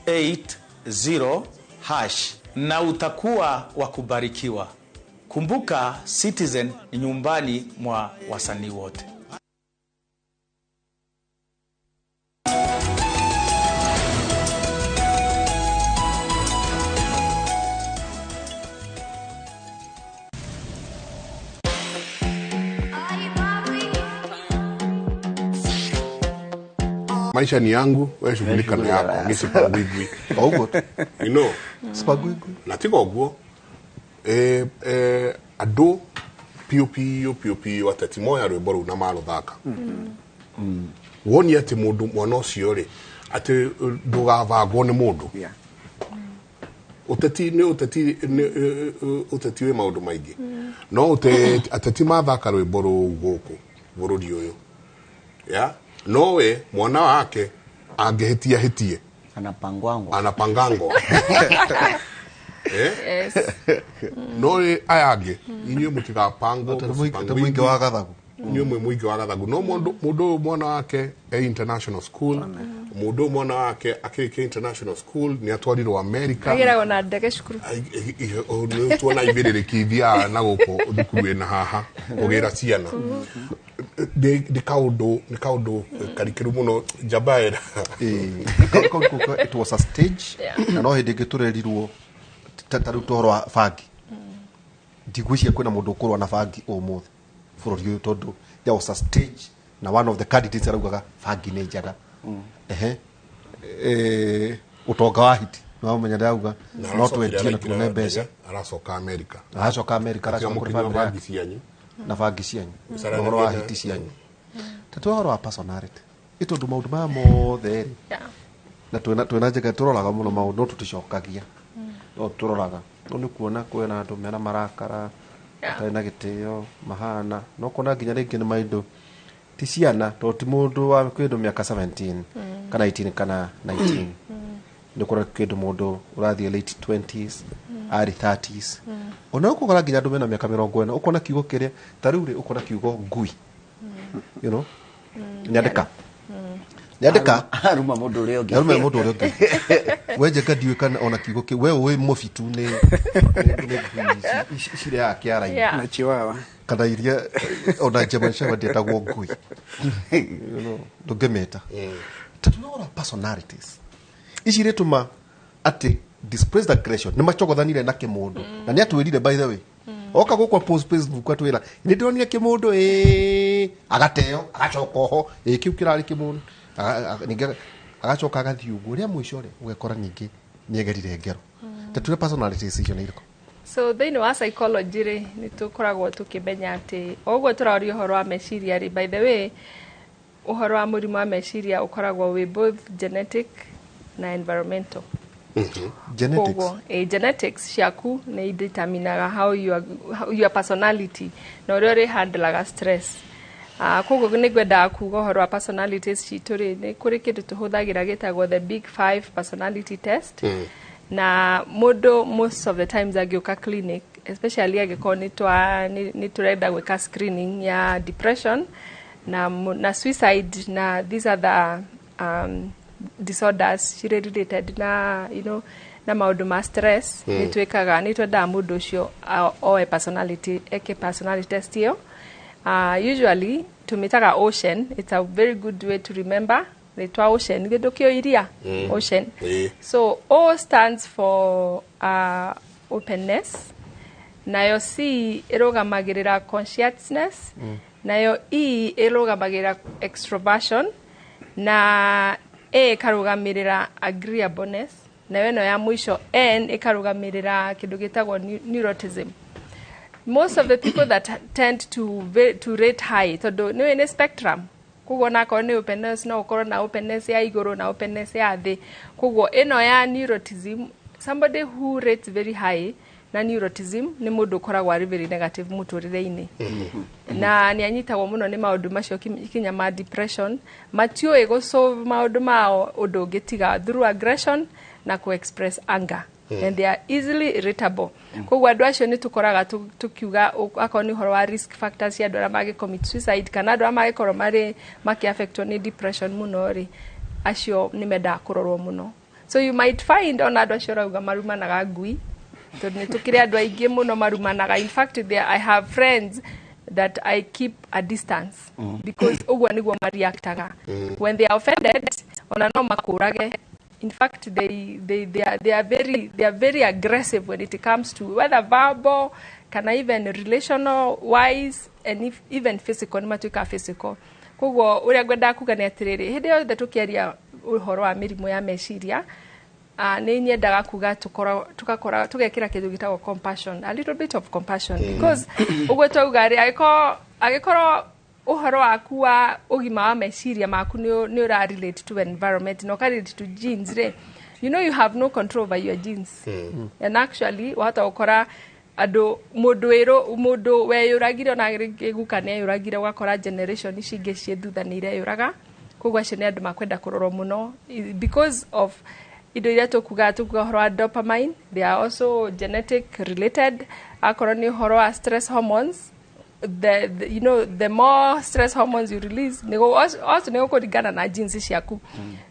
380 hash na utakuwa wa kubarikiwa. Kumbuka, Citizen ni nyumbani mwa wasanii wote. Maisha ni yangu, wewe shughulika na yako, mimi sipagwigwi. Oguo. You know, sipagwigwi. Na tiga oguo. Andũ piũ piũ piũ piũ ateti moya rwĩmbo rũu na maruthaka. Wonie atĩ mũndũ mwana ũcio rĩ atĩ ndũgavangwo nĩ mũndũ. Ũteti nĩ ũteti nĩ ũteti wĩ maũndũ maingĩ, no ateti mathaka rwĩmbo rũu gũkũ bũrũri ũyũ ya nowe mwana wake angĩhĩtia hĩtie anapangwangwa. Anapangangwa. Eh? Yes. No rĩ aya angĩ inyuĩ mũtigapangwo. Ta mũingĩ wa gathagu. Inyuĩ mwĩ mũingĩ wa gathagu, no mũndũ ũyũ mwana wake e international school, mũndũ ũyũ mwana wake akĩrĩkia international school nĩ atwarirwo America. Agĩragwo na ndege cukuru. Tuona ibĩrĩrĩki ithiaga na gũkũ thukuru ĩna haha kũgĩra ciana. Nĩ kaũndũ karikĩru mũno Jabaera. It was a stage na no hĩndĩ ĩngĩ tũrerirwo ta rĩu tũhoro wa bangi, ndigwĩciria kwĩna mũndũ ũkũrũa na bangi ũmũthĩ bũrũri ũyũ, tondũ there was a stage na one of the candidates araugaga bangi nĩ njega. Ehe, ũtonga wa hiti nĩwamenya ndĩrauga no twendie na tuone mbeca. Aracoka America. Aracoka America, aracoka kũrĩ mũkinyua family bangi yake cianyu na bangi cianyu na ũhoro wa hiti cianyu. Ta ũhoro wa personality ĩ tondũ maũndũ maya mothe rĩ na twĩna njega tũroraga mũno maũndũ no tũticokagia, no tũroraga no nĩ kuona kwĩna andũ mena marakara matarĩ na gĩtĩo mahana no kuona nginya rĩngĩ nĩ maindo ti ciana tondũ ti mũndũ wa kĩndũ mĩaka 17 kana 18 kana 19, nĩ ũkora kĩndũ mũndũ ũrathiĩ late 20s, early 30s, ona ũkũgora nginya andũ mena mĩaka 40, ũkona kiugo kĩrĩa ta rĩu rĩ ũkona kiugo ngui, you know, nyandĩka nyandĩka aruma mũndũ ũrĩa ũngĩ. Aruma mũndũ ũrĩa ũngĩ. We Njenga ndiũĩ kana ona kiugo kĩu we ũĩ mũbitu nĩ ngui ici cirĩaga kĩara-inĩ. Na chihuahua. Kana iria ona German Shepherd ndĩetagwo ngui. You know, ndũngĩmĩta. Ta tũrora personalities ici irĩtũma atĩ displaced aggression nĩ macogothanire na kĩmũndũ na nĩ atwĩrire, by the way, oka gũkwa post Facebook atwĩra nĩ ndĩronire kĩmũndũ ĩĩ agateo agacoka oho ĩĩ kĩu kĩrarĩ kĩmũndũ. Ningĩ agacoka agathiĩ ũguo rĩa mũico rĩ ũgekora ningĩ nĩegerire ngero. Ta tuge personalities icio nĩ irĩkũ? So thĩinĩ wa psychology rĩ nĩ tũkoragwo tũkĩmenya atĩ o ũguo tũraria ũhoro wa meciria rĩ, by the way, ũhoro wa mũrimũ wa meciria ũkoragwo wĩ both genetic na environmental. Genetics. Koguo, genetics ciaku nĩ determinaga how your personality na ũrĩa ũrĩhandlaga stress. Koguo nĩ ngwendaga kuga ũhoro wa personalities citũ rĩ nĩ kũrĩ kĩndũ tũhũthagĩra gĩtagwo the Big Five personality test. Na mũndũ most of the times angĩũka clinic, especially angĩkorwo nĩ tũrenda gwĩka screening ya depression na suicide na these other disorders cirĩ related na na maũndũ ma stress, nĩ twĩkaga nĩ twendaga mũndũ ũcio oe personality eke personality test ĩyo. Usually tũmĩtaga ocean. It's a very good way to remember rĩtwa ocean, gĩndũ kĩo iria. Ocean. So O stands for openness, nayo C ĩrũgamagĩrĩra consciousness, nayo E ĩrũgamagĩrĩra extroversion, na A ĩkarũgamĩrĩra agreeableness, nayo ĩno ya mũico N ĩkarũgamĩrĩra kĩndũ gĩtagwo neuroticism. Most of the people that tend to rate high, tondũ nĩ nĩ spectrum, koguo onakorwo nĩ openness no ũkorwo na openness ya igũrũ na openness ya thĩ. Koguo ĩno ya neuroticism, somebody who rates very high na neuroticism nĩ mũndũ ũkoragwo arĩ very negative mũtũrĩre-inĩ na nĩ anyitagwo mũno nĩ maũndũ macio kinya ma depression, matiũĩ gũ-solve maũndũ mao ũndũ ũngĩ tiga through aggression na ku-express anger, and they are easily irritable. Koguo andũ acio nĩ tũkoraga tũkiuga akorwo nĩ ũhoro wa risk factors cia andũ arĩa mangĩ commit suicide kana andũ arĩa mangĩkorwo marĩ makĩ-affectwo nĩ depression mũno rĩ, acio nĩ mendaga kũrorwo mũno. So you might find ona andũ acio ũrauga marumanaga ngui, tondũ nĩ tũkĩrĩ andũ aingĩ mũno marumanaga. In fact, there I have friends that I keep a distance because ũguo nĩguo mareactaga when they are offended, ona no makũrage. In fact, they are very aggressive when it comes to whether verbal kana even relational wise and if, even physical, nĩ matuĩkaga physical. Koguo ũrĩa ngwendaga kuga nĩ atĩrĩrĩ, hĩndĩ yothe tũkĩaria ũhoro wa mĩrimũ ya meciria, nĩ nyendaga kuga tũgakora tũgekĩra kĩndũ gĩtagwo compassion, a little bit of compassion, because ũguo twauga rĩ, angĩkorwo Ũhoro waku wa ũgima wa meciria maku nĩ ũra relate to environment na ũka relate to genes rĩ, you know you have no control over your genes. And actually wahota gũkora andũ, mũndũ wĩrũ, mũndũ weyũragire, ona rĩngĩ guka nĩ eyũragire, ũgakora generation ici ingĩ ciĩ thutha nĩ ireyũraga. Koguo acio nĩ andũ makwenda kũrorwo mũno because of indo iria tũkuga ũhoro wa dopamine. They are also genetic related. Akorwo nĩ ũhoro wa stress hormones, the you know the more stress hormones you release, nĩguo also nĩ gũkũringana na genes ciaku.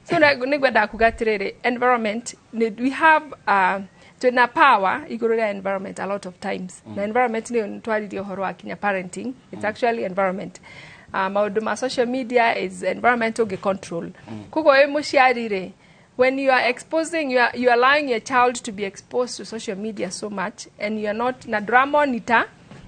So nĩ ngwendaga kuga atĩrĩrĩ, environment we have twĩna power igũrũ rĩa environment a lot of times. Na environment nĩyo nĩtwaririe ũhoro wa kinya parenting. It's actually environment. Maũndũ ma social media is environment ũngĩ control. Koguo wĩ mũciari rĩ, when you are exposing, you are allowing your child to be exposed to social media so much and you are not, na ndũra monitor,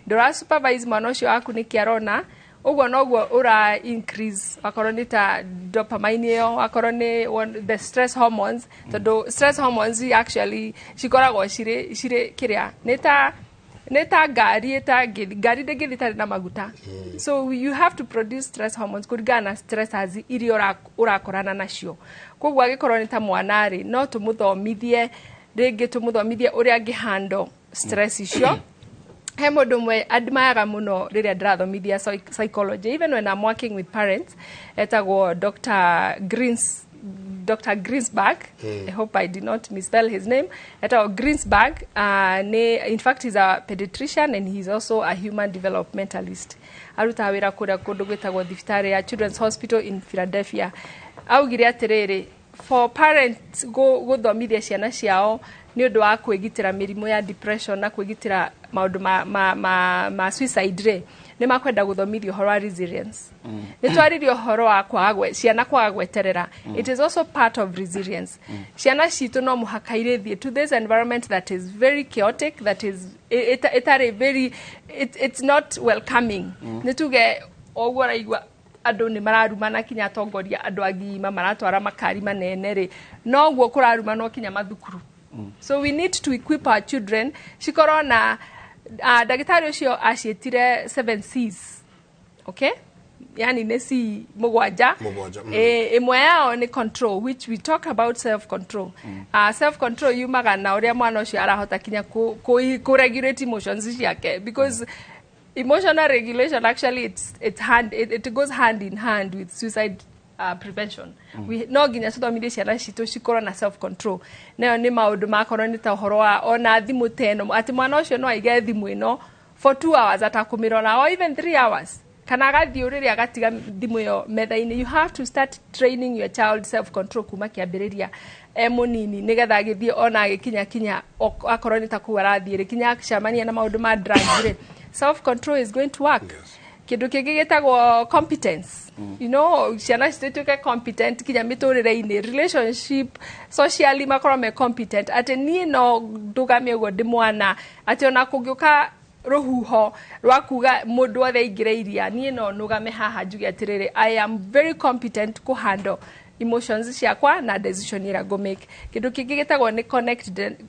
ndũra supervise mwana ũcio waku nĩkĩ arona, ũguo noguo ũra increase akorwo nĩ ta dopamine ĩyo, akorwo nĩ the stress hormones, tondũ stress hormones actually cikoragwo cirĩ kĩrĩa nĩ ta ngari ĩtangĩ, ngari ndĩngĩthiĩ ĩtarĩ na maguta. So you have to produce stress hormones kũringana na stressors iria ũrakorana nacio. Koguo angĩkorwo nĩ ta mwana rĩ, no tũmũthomithie, rĩngĩ tũmũthomithie ũrĩa angĩ handle stress icio. He mũndũ ũmwe admiraga mũno rĩrĩa ndĩrathomithia psychology, even when I'm working with parents, etagwo Dr. Greens, Dr. Greensberg. I hope I did not misspell his name. Etagwo Greensberg. In fact, he's a pediatrician and he's also a human developmentalist. Arutaga wĩra kũrĩa kũndũ gwĩtagwo thibitarĩ ya Children's Hospital in Philadelphia. Augire atĩrĩrĩ, for parents gũthomithia ciana ciao nĩ ũndũ wa kwĩgitĩra mĩrimũ ya depression na kwĩgitĩra maũndũ ma suicide rĩ, nĩ makwenda gũthomithio ũhoro wa resilience. Nĩ twaririe ũhoro wa ciana kwaga gweterera. It is also part of resilience. Ciana citũ no mũhaka irĩthiĩ to this environment that is very chaotic, that is ĩtarĩ very it's not welcoming. Nĩ tuge o ũguo ũraigua andũ nĩ mararumana, kinya atongoria, andũ agima maratwara makari manene rĩ, noguo kũrarumanwo kinya mathukuru. So we need to equip our children cikorwo na ndagĩtarĩ ũcio aciĩtire seven C's, okay? Yani nĩ C mũgwanja. Mũgwanja. Ĩmwe yao nĩ control, which we talk about self control. Self control yumaga na ũrĩa mwana ũcio arahota kinya ku regulate emotions ciake, because emotional regulation actually it's hand it, it goes hand in hand with suicide prevention. We no nginya tũthomithie ciana citũ cikorwo na self control. Nayo nĩ maũndũ makorwo nĩ ta ũhoro wa ona thimũ ta ĩno, atĩ mwana ũcio no aige thimũ ĩno for 2 hours atakũmĩrora, or even 3 hours, kana agathiĩ ũrĩrĩ agatiga thimũ ĩyo metha-inĩ. You have to start training your child self control kuma kĩambĩrĩria e mũnini, nĩgetha agĩthiĩ ona agĩkinya kinya akorwo nĩ ta kũu arathiĩ rĩ, kinya acemania na maũndũ ma drugs rĩ, self control is going to work. Kĩndũ kĩngĩ gĩtagwo competence, ciana cituĩke competent kinya mĩtũrĩre-inĩ, relationship, socially makorwo me competent, atĩ niĩ no ndũgame ũguo ndĩ mwana, atĩ ona kũngĩũka rũhuho rwa kuga mũndũ othe aingĩre iria, niĩ no nũgame haha njuge atĩrĩrĩ, I am very competent kũhandle emotions ciakwa na decision ĩrĩa ngũ-make. Kĩndũ kĩngĩ gĩtagwo nĩ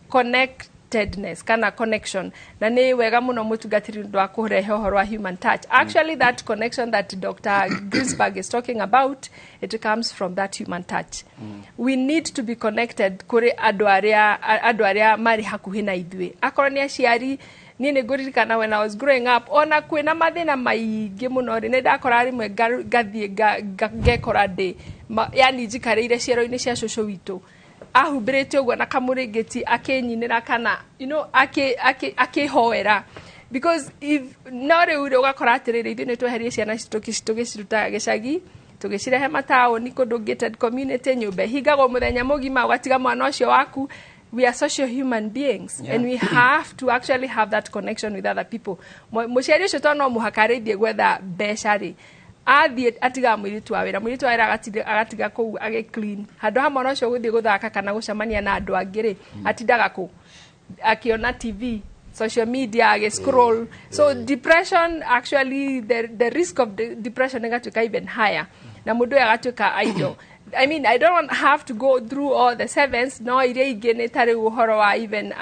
connectedness kana connection, na nĩ wega mũno mũtungatĩri ũndũ wa kũrehe ũhoro wa human touch. Actually, that connection that Dr. Greensberg is talking about, it comes from that human touch. We need to be connected kũrĩ andũ arĩa marĩ hakuhĩ na ithuĩ, akorwo nĩ aciari. Niĩ nĩ ngũririkana when I was growing up, ona kwĩna mathĩna maingĩ mũno rĩ, nĩ ndakora rĩmwe ngathiĩ ngekora ndĩ yani njikarĩire ciero-inĩ cia cũcũ witũ, ahumbĩrĩte ũguo na kamũrĩngĩti, akĩnyinĩra kana akĩhoera, because if no rĩu rĩ, ũgakora atĩrĩrĩ, ithuĩ nĩ tweherie ciana citũ tũgĩciruta gĩcagi, tũgĩcirehe mataũni, kũndũ gated community, nyũmba ĩhingagwo mũthenya mũgima, ũgatiga mwana ũcio waku. We are social human beings and we have to actually have that connection with other people. Mũciari ũcio to no mũhaka arĩthiĩ gwetha mbeca rĩ, athiĩ atigaga mũirĩtu wa wĩra, mũirĩtu wa wĩra agatiga kũu agĩ clean, handũ ha mwana ũcio gũthiĩ gũthaka kana gũcemania na andũ angĩ rĩ, atindaga kũ akiona TV, social media, agi scroll. So depression actually, the risk of the depression ĩgatuĩka even higher, na mũndũ ũyũ agatuĩka idle. I mean, I don't want have to go through all the sevens, no iria ingĩ nĩ ta rĩu ũhoro wa even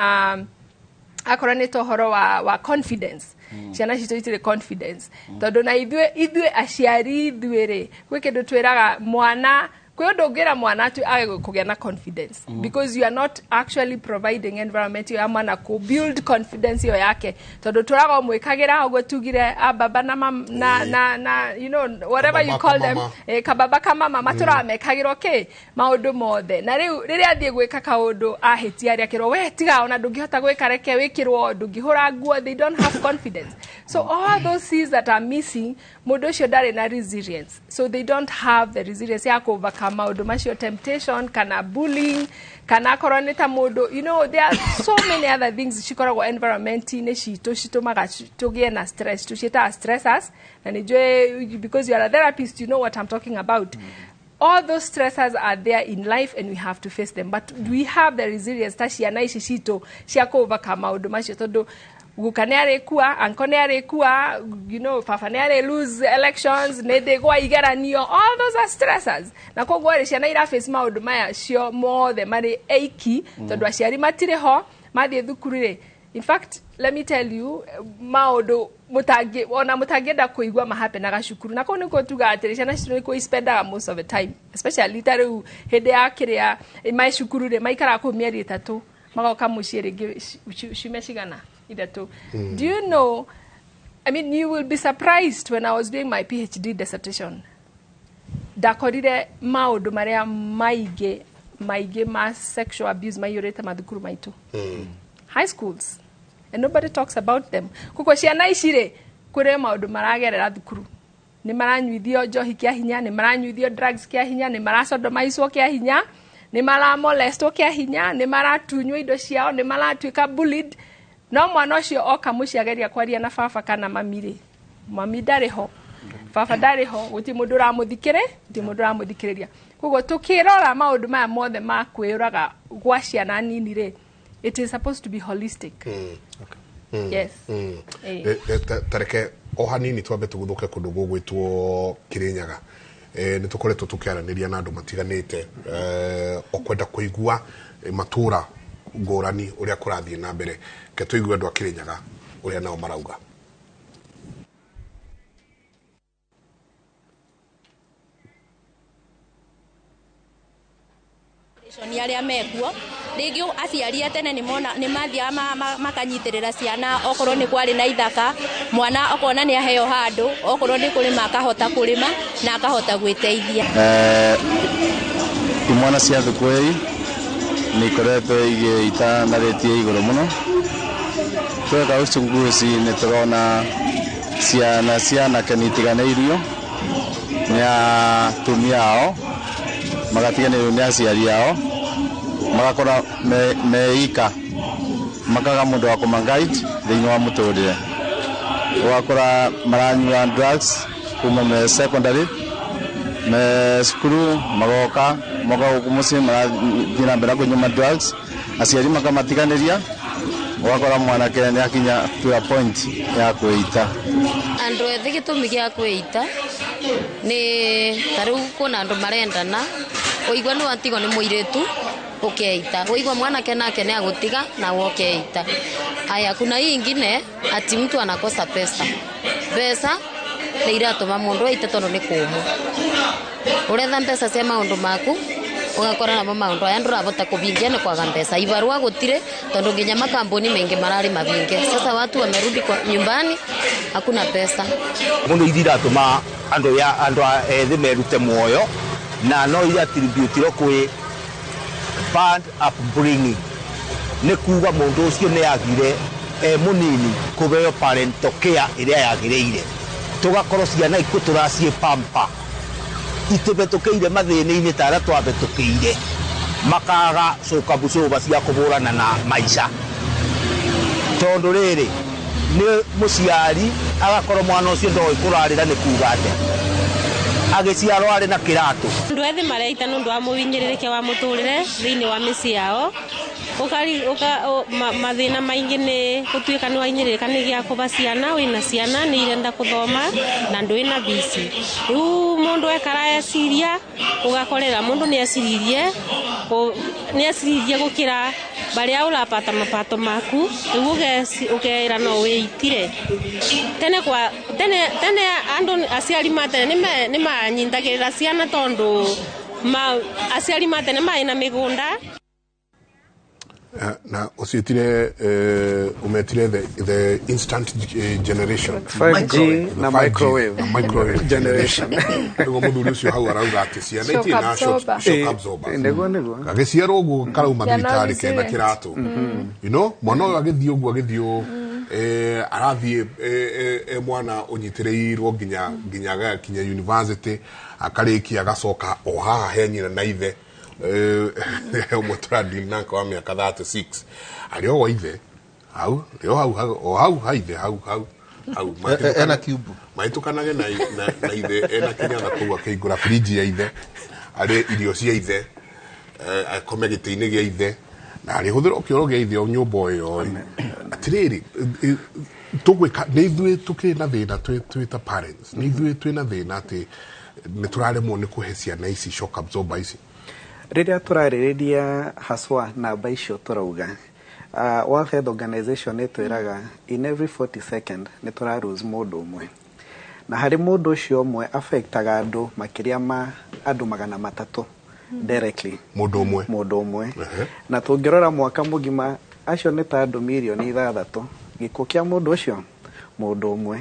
Akorwo nĩ ta ũhoro wa confidence, ciana citũ itirĩ confidence, tondũ na ithuĩ aciari ithuĩ rĩ, gwĩ kĩndũ twĩraga mwana, kwĩ ũndũ ũngĩra mwana atu age kũgĩa na confidence, because you are not actually providing environment ĩyo ya mwana kũ build confidence ĩyo yake, tondũ tũraga ũmwĩkagĩra ũguo tugire a baba na mam, na you know whatever you Kababa call them, kamama. Kababa kamama, matũramekagĩrwo kĩ maũndũ mothe. Na rĩu rĩrĩa athiĩ gwĩka kaũndũ ahĩtia rĩ, akĩrwo we tiga, ona ndũngĩhota gwĩka, reke wĩkĩrwo, ndũngĩhũra nguo. They don't have confidence. So all those seeds that are missing, mũndũ ũcio ndarĩ na resilience, so they don't have the resilience ya kũ overcome maũndũ macio, temptation kana bullying, kana akorwo nĩ ta mũndũ, there are so many other things cikoragwo environment-inĩ citũ citũmaga tũgĩe na stress, tũciĩtaga stressors. Na nĩ njũĩ because you are a therapist, you know what I'm talking about. All those stressors are there in life and we have to face them, but do we have the resilience ta ciana ici citũ cia kũ overcome maũndũ macio? Tondũ guka nĩ arĩkua, anko nĩ arĩkua, baba nĩ arĩ lose elections, nĩ ndĩgwa igeranio, all those are stressors. Na koguo rĩ, ciana ira face maũndũ maya cio mothe marĩ eiki, tondũ aciari matirĩ ho. Mathiĩ thukuru rĩ, in fact, let me tell you, maũndũ mũtangĩ ona mũtangĩenda kũigua mahapenaga cukuru. Na kũu nĩkuo tugaga atĩrĩ ciana citũ nĩkuo ispendaga most of the time, especially ta rĩu hĩndĩ ya kĩrĩa mai cukuru rĩ, maikaraga kũu mĩeri 3, magoka mũciĩ rĩngĩ ciumia cigana 3. Do you know, I mean, you will be surprised, when I was doing my PhD dissertation, ndakorire maũndũ marĩa maingĩ maingĩ ma sexual abuse maiyũrĩte mathukuru maitũ, high schools, and nobody talks about them. Kuko ciana ici rĩ, kũrĩ maũndũ maragerera thukuru, nĩ maranyuithio njohi kĩa hinya, nĩ maranyuithio drugs kĩa hinya, nĩ marasodomaicwo kĩa hinya, nĩ maramolestwo kĩa hinya, nĩ maratunywo indo ciao, nĩ maratuĩka bullied. No mwana ũcio oka mũciĩ ageria kwaria na baba kana mami rĩ, mami ndarĩ ho, baba ndarĩ ho, gũtirĩ mũndũ ũramũthikĩrĩ, gũtirĩ mũndũ ũramũthikĩrĩria. Koguo tũkĩrora maũndũ maya mothe ma kwĩyũraga gwa ciana nini rĩ, it is supposed to be holistic. Yes. Tareke o hanini twambe tũgũthũke kũndũ gũgwĩtwo Kĩrĩnyaga. Nĩ tũkoretwo tũkĩaranĩria na andũ matiganĩte, o kwenda kũigua matũra ngũrani ũrĩa kũrathiĩ na mbere. Ke tũigue andũ a Kĩrĩnyaga ũrĩa nao marauga. Ni arĩa mekuo rĩngĩ aciari a tene nĩmona nĩmathiaga makanyitĩrĩra ciana, okorwo nĩ kwarĩ na ithaka, mwana okona nĩ aheo handũ, okorwo nĩ kũrĩma akahota kũrĩma na akahota gwĩteithia. Imwana cia thukũ ĩi nĩ ikoretwo igĩita na rĩti ya igũrũ mũno. Tweka uchunguzi nĩ tũrona ciana cia anake nĩ itiganĩirio nĩ atumia ao, magatiganĩrio nĩ aciari ao, magakora meika, makaga mũndũ wa kũmaguide thĩinĩ wa mũtũrĩre. Ũgakora maranyua drugs kuma me secondary, me cukuru, magoka moka gũkũ mũciĩ marathiĩ na mbere na kũnyua drugs, aciari makamatiganĩria, ũgakora mwanake nĩ akinya to a point ya kwĩita. Andũ ethĩ gĩtũmi gĩa kwĩita nĩ ta rĩu kwĩna andũ marendana, ũigua nĩ watigwo nĩ mũirĩtu ũkeita, ũigua mwanake nake nĩ agũtiga nawe ũkeita. Aya, kuna hii ingine ati mtu anakosa pesa, mbeca nĩ iratũma mũndũ aite tondũ nĩ kũmũ, ũretha mbeca cia maũndũ maku, ũgakora namo maũndũ aya ndũrahota kũvingia nĩ kwaga mbeca. Ibarua gũtirĩ tondũ nginya makambuni maingĩ mararĩ mavinge. Sasa watu wamerudi kwa nyumbani, hakuna pesa. Mũno iria iratũma andũ ya andũ a ethĩ merute muoyo na no iattributirwo kwĩ bad upbringing, nĩ kuga mũndũ ũcio nĩ agire e mũnini kũheo parental care ĩrĩa yagĩrĩire, tũgakorwo ciana ikuũ tũraciĩ pamper, itibetũkĩire mathĩna-inĩ ta arĩa twabetũkĩire, makaga cũkabucũba cia kũhũrana na maica, tondũ rĩrĩ nĩ mũciari agakorwo mwana ũcio ndoĩ kũrarĩra nĩ kuga atĩa. Agĩciarwo arĩ na kĩratũ. Andũ ethĩ mareita nĩ ũndũ wa mũhinyĩrĩrĩke wa mũtũrĩre thĩinĩ wa mĩciĩ yao. Mathĩna maingĩ nĩ gũtuĩka nĩ wahinyĩrĩrĩka nĩ gĩa kũba ciana, wĩna ciana nĩ irenda gũthoma na ndwĩ na bici. Rĩu mũndũ ekara eciria ũgakorera mũndũ nĩ eciririe gũkĩra barĩa ũrapata mapato maku, rĩu ũkeĩra no wĩitire. Tene andũ aciari ma tene nĩ manyitagĩrĩra ciana tondũ aciari ma tene marĩ na mĩgũnda. Na uciitire umetire the instant generation 5G na microwave na microwave generation. Niguo muthuri ucio hau arauga ati ciana itirĩ na shock absorber. Niguo gagĩciarwo ũguo karauma thibitarĩ kena kĩratũ, you know, mwana ũyũ agĩthiĩ ũguo agĩthiĩ arathiĩ mwana ũnyitĩrĩirwo nginya agakinya university akarĩkia agacoka o haha he nyina na ithe. Ũmwe tũradeal nake wa mĩaka 36 arĩ o ithe hau rĩ o hau o hau haithe hau hau hau ena cube mahĩtũkanage na ithe ena kĩnyatha kũu akĩhingũra fridge ya ithe arĩ irio cia ithe akome gĩtĩ-inĩ gĩa ithe na arĩhũthĩra kĩoro gĩa ithe o nyũmba o ĩyo. Atĩrĩrĩ, tũgwĩka nĩ ithuĩ tũkĩrĩ na thĩna twĩ ta parents, nĩ ithuĩ twĩ na thĩna atĩ nĩ tũraremwo nĩ kũhe ciana ici shock absorber ici. Rĩrĩa tũrarĩrĩria haswa namba icio tũrauga, World Health Organization ĩtwĩraga in every 40 second nĩ tũra lose mũndũ ũmwe, na harĩ mũndũ ũcio ũmwe affectaga andũ makĩria ma andũ 300 directly. Mũndũ ũmwe na tũngĩrora mwaka mũgima acio nĩ ta andũ mirioni 6 gĩkuũ kĩa mũndũ ũcio mũndũ ũmwe.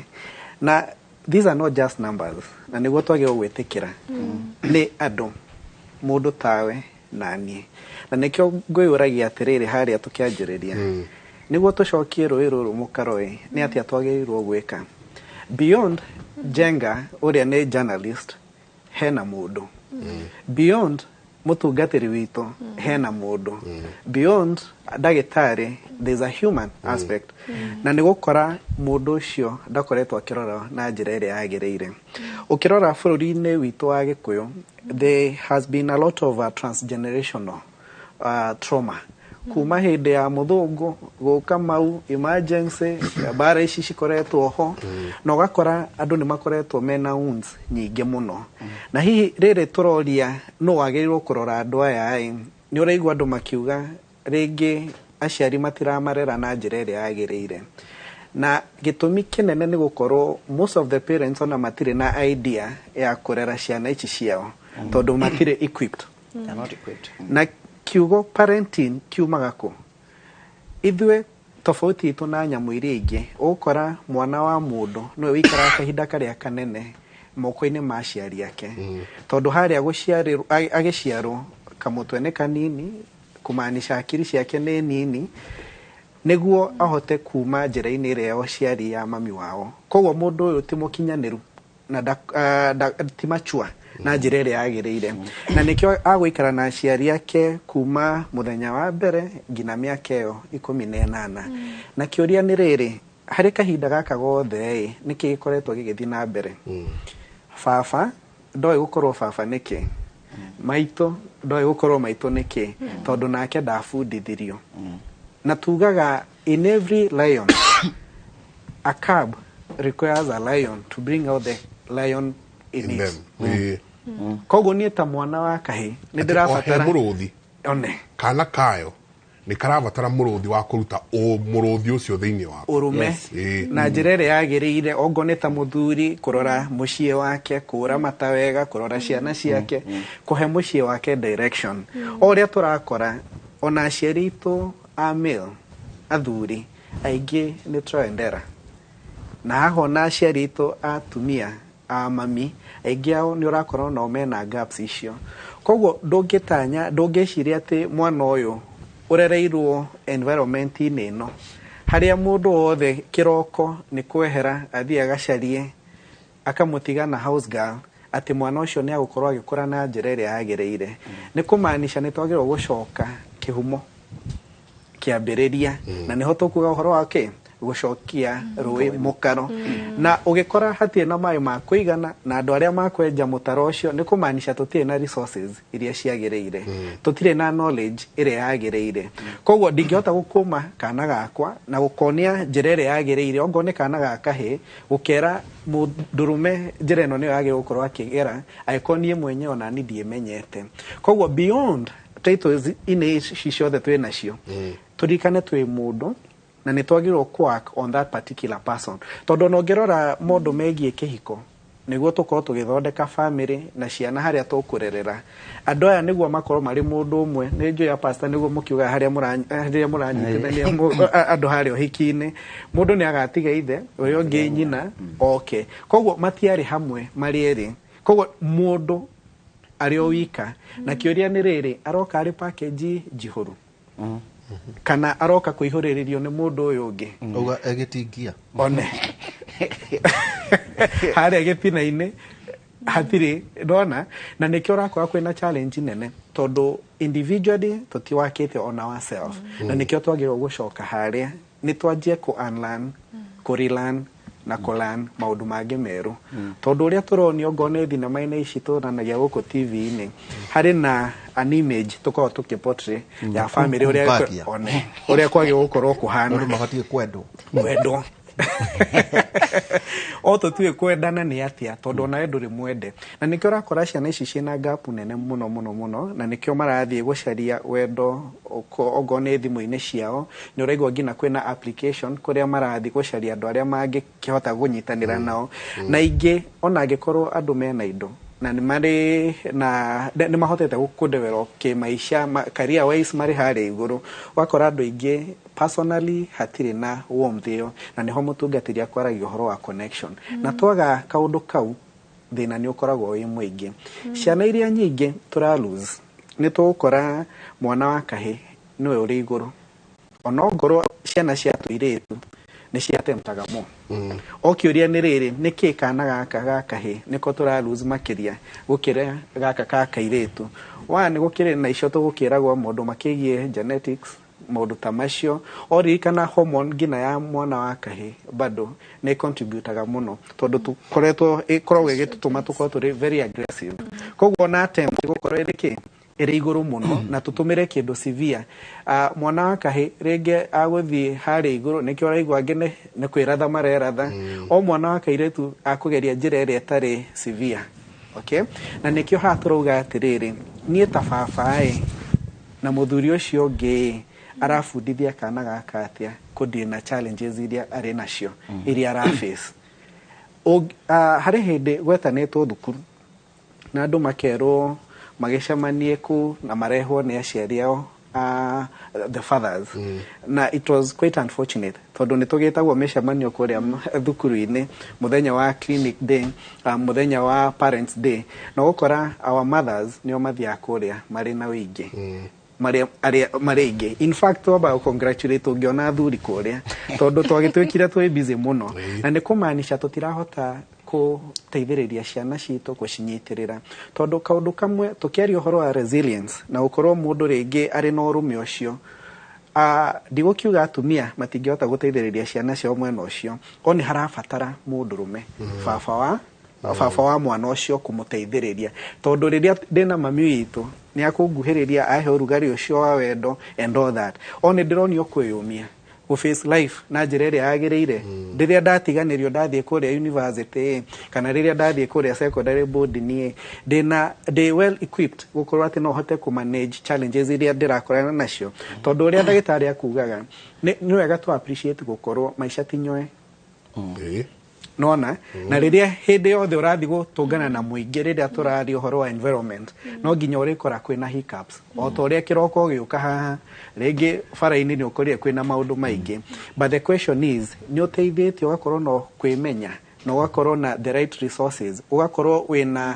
Na these are not just numbers, na nĩguo twagĩrĩirwo gwĩtĩkĩra nĩ andũ mũndũ tawe na niĩ, na nĩkĩo ngwĩyũragia atĩrĩrĩ harĩa tũkĩanjĩrĩria nĩguo tũcokie rũĩ rũrũ mũkaro-ĩ nĩ atĩa twagĩrĩirwo gwĩka beyond Jenga ũrĩa nĩ journalist hena mũndũ, beyond mũtungatĩri witũ hena mũndũ, beyond ndagĩtarĩ there's a human aspect, na nĩ gũkora mũndũ ũcio ndakoretwo akĩrora na njĩra ĩrĩa yagĩrĩire. Ũkĩrora bũrũri-inĩ witũ wa Gĩkũyũ there has been a lot of transgenerational trauma kuma hĩndĩ ya mũthũngũ gũka mau emergency mbara ici cikoretwo ho, na ũgakora andũ nĩ makoretwo mena wounds nyingĩ mũno. Na hihi rĩrĩ tũroria no wagĩrĩirwo kũrora andũ aya ĩ, nĩ ũraigua andũ makiuga rĩngĩ aciari matiramarera na njĩra ĩrĩa yagĩrĩire, na gĩtũmi kĩnene nĩ gũkorwo most of the parents ona matirĩ na idea ya kũrera ciana ici ciao tondũ matirĩ equipped. They're not equipped. Na kiugo parenting kiumaga kũ? Ithuĩ tofauti itũ na nyamũ iria ingĩ, ũgũkora mwana wa mũndũ nĩwe wĩikaraga kahinda karĩa kanene moko-inĩ ma aciari ake, tondũ harĩa agĩciarwo kamũtwe nĩ kanini, kũmaanisha akiri ciake nĩ nini, nĩguo ahote kuma njĩra-inĩ ĩrĩa ya ũciari ya mami wao. Koguo mũndũ ũyũ ti mũkinyanĩru na ti mature na njĩra ĩrĩa yagĩrĩire, na nĩkĩo agũikara na aciari ake kuma mũthenya wa mbere nginya mĩaka ĩyo 18. Na kĩũria nĩ rĩrĩ, harĩ kahinda gaka gothe ĩ nĩkĩ gĩkoretwo gĩgĩthiĩ na mbere? Baba ndoĩ gũkorwo baba nĩkĩ, maitũ ndoĩ gũkorwo maitũ nĩkĩ, tondũ nake ndabundithirio. Na tugaga in every lion a cub requires a lion to bring out the lion in it. Koguo niĩ ta mwana wa kahĩ nĩ ndĩrabatara mũrũthi one kana kayo nĩ karabatara mũrũthi wa kũruta mũrũthi ũcio thĩinĩ wako ũrũme na njĩra ĩrĩa yagĩrĩire, ongo nĩ ta mũthuri kũrora mũciĩ wake, kũramata wega, kũrora ciana ciake, kũhe mũciĩ wake direction. O ũrĩa tũrakora ona aciari aitũ a male athuri aingĩ nĩ trial and error, na haha ona aciari aitũ atumia a mami aingĩ ao nĩ ũrakora onao mena gaps icio. Koguo ndũngĩtanya, ndũngĩciria atĩ mwana ũyũ ũrereirwo environment-inĩ ĩno harĩa mũndũ wothe kĩroko nĩ kwehera athiĩ agacarie akamũtiga na house girl, atĩ mwana ũcio nĩ agũkorwo agĩkũra na njĩra ĩrĩa yagĩrĩire. Nĩ kũmaanisha nĩ twagĩrĩirwo gũcoka kĩhumo kĩambĩrĩria, na nĩho tũkuga ũhoro wa kĩ Gũcokia rũĩ mũkaro na ũgĩkora hatirĩ na maĩ ma kũigana na andũ arĩa makwenja mũtaro ũcio nĩ kũmaanisha tũtirĩ na resources iria ciagĩrĩire, tũtirĩ na knowledge ĩrĩa yagĩrĩire. Koguo ndingĩhota gũkũma kana gakwa na gũkonia njĩra ĩrĩa yagĩrĩire ongorwo nĩ kana ga kahĩĩ, gũkera mũndũrũme njĩra ĩno nĩyo yagĩrĩirwo gũkorwo akĩgera angĩkorwo niĩ mwenyewe ona niĩ ndiĩmenyete. Koguo beyond titles inĩ ici ciothe twĩ nacio, tũririkane twĩ mũndũ na nĩ twagĩrĩirwo kũ work on that particular person, tondũ ona ũngĩrora maũndũ megiĩ kĩhiko, nĩguo tũkorwo tũgĩthondeka family na ciana harĩa tũkũrerera andũ aya nĩguo makorwo marĩ mũndũ ũmwe. Nĩ njũĩ ya pastor nĩguo mũkiugaga harĩa harĩa mũranyitithania andũ harĩa ũhiki-inĩ, mũndũ nĩ agatiga ithe, ũrĩa ũngĩ nyina oke, koguo matiarĩ hamwe marĩ erĩ, koguo mũndũ arĩ o wika. Na kĩũria nĩ rĩrĩ, aroka arĩ package njihũru kana aroka kũihũrĩrĩrio nĩ mũndũ ũyũ ũngĩ? Auga egĩtingia. One harĩa gĩtina-inĩ hatirĩ ndona, na nĩkĩo ũrakora kwĩna challenge nene, tondũ individually tũtiwakĩte on ourselves. Na nĩkĩo twagĩrĩirwo gũcoka harĩa nĩ twanjie kũ unlearn, kũ relearn na kũ learn maũndũ mangĩ merũ, tondũ ũrĩa tũronio ongorwo nĩ thinema-inĩ ici tuonanagia gũkũ TV-inĩ, harĩ na an image tũkoragwo tũkĩ ya family ũrĩa Kumbagia. One ũrĩa kwagĩrĩirwo gũkorwo kũhana. Andũ mabatiĩ kwendwo. Kwendwo o tũtiũĩ kwendana nĩ atĩa, tondũ onawe ndũrĩ mwende, na nĩkĩo ũrakora ciana ici ciĩna gap nene mũno mũno mũno, na nĩkĩo marathiĩ gũcaria wendo ongorwo nĩ thimũ-inĩ ciao. Nĩ ũraigua nginya kwĩna application kũrĩa marathiĩ gũcaria andũ arĩa mangĩkĩhota kũnyitanĩra nao. Na ingĩ ona angĩkorwo andũ mena indo na nĩ marĩ na nĩ mahotete kũ develop kĩmaica, career wise marĩ harĩa igũrũ, ũgakora andũ aingĩ personally hatirĩ na warmth ĩyo, na nĩho mũtungatĩri akwaragia ũhoro wa connection. Na twaga kaũndũ kau, thĩna nĩ ũkoragwo wĩ mũingĩ. Ciana iria nyingĩ tũra lose, nĩ tũgũkora mwana wa kahĩ nĩwe ũrĩ igũrũ, onongorwo ciana cia tũirĩtu nĩ ciatemptaga mo. O kĩũria nĩ rĩrĩ, nĩkĩ kana gaka ga kahĩ nĩko tũra lose makĩria gũkĩra gaka ka kairĩtu? One, gũkĩrĩ na icio tũgũkĩragwo maũndũ makĩgiĩ genetics, maũndũ ta macio. O ririkana hormone nginya ya mwana wa kahĩ bado nĩ contributaga mũno, tondũ tũkoretwo ĩkoragwo ĩgĩtũtũma tũkorwo tũrĩ very aggressive, koguo ona attempt ĩgũkorwo ĩrĩ kĩ ĩrĩ igũrũ mũno na tũtũmĩre kĩndũ severe. Mwana wa kahĩ rĩngĩ agũthiĩ harĩa igũrũ, nĩkĩo ũraigua angĩ nĩ kwĩratha mareratha, o mwana wa kairĩtu akũgeria njĩra ĩrĩa ĩtarĩ severe, okay? Na nĩkĩo haha tũrauga atĩrĩrĩ, niĩ ta baba ĩ na mũthuri ũcio ũngĩ ĩ, arabundithia kana gaka atĩa kũ na challenges iria arĩ nacio, iria araface. Harĩ hĩndĩ gwetanĩtwo thukuru na andũ makerwo magĩcemanie kũ na marehwo nĩ aciari ao, the fathers. Na it was quite unfortunate, tondũ nĩ tũgĩtagwo mĩcemanio kũrĩa thukuru-inĩ mũthenya wa clinic day, mũthenya wa parents day, na ũgũkora our mothers nĩo mathiaga kũrĩa marĩ na wĩingĩ, marĩ arĩa marĩ aingĩ. In fact, twambaga congratulate ũngĩona athuri kũrĩa, tondũ twagĩtuĩkire twĩ busy mũno, na nĩ kũmaanisha tũtirahota gũteithĩrĩria ciana citũ, gũcinyitĩrĩra, tondũ kaũndũ kamwe tũkĩaria ũhoro wa resilience na gũkorwo mũndũ rĩngĩ arĩ na ũrũme ũcio, ndigũkiuga atumia matingĩhota gũteithĩrĩria ciana ciao mwena ũcio, o nĩ harabatara mũndũrũme, baba wa mwana ũcio kũmũteithĩrĩria, tondũ rĩrĩa ndĩna mami witũ nĩ akũnguhĩrĩria, ahe ũrugarĩ ũcio wa wendo and all that. O nĩ ndĩronio kwĩyũmia, gũ face life na njĩra ĩrĩa yagĩrĩire. Rĩrĩa ndatiganĩrio ndathiĩ kũrĩa university ĩ, kana rĩrĩa ndathiĩ kũrĩa secondary board, niĩ ndĩna ndĩ well equipped gũkorwo atĩ no hote kũ manage challenges iria ndĩrakorana nacio, tondũ ũrĩa ndagĩtarĩ akugaga nĩ wega tu appreciate gũkorwo maica ti nyoe nona. Na rĩrĩa hĩndĩ yothe ũrathiĩ gũtũngana na mũingĩ, rĩrĩa tũraria ũhoro wa environment, no nginya ũrĩkora kwĩna hiccups, o ta ũrĩa kĩroko gĩũka haha rĩngĩ bara-inĩ nĩ ũkorire kwĩna maũndũ maingĩ. But the question is, nĩ ũteithĩtie ũgakorwo no kwĩmenya na ũgakorwo na the right resources, ũgakorwo wĩna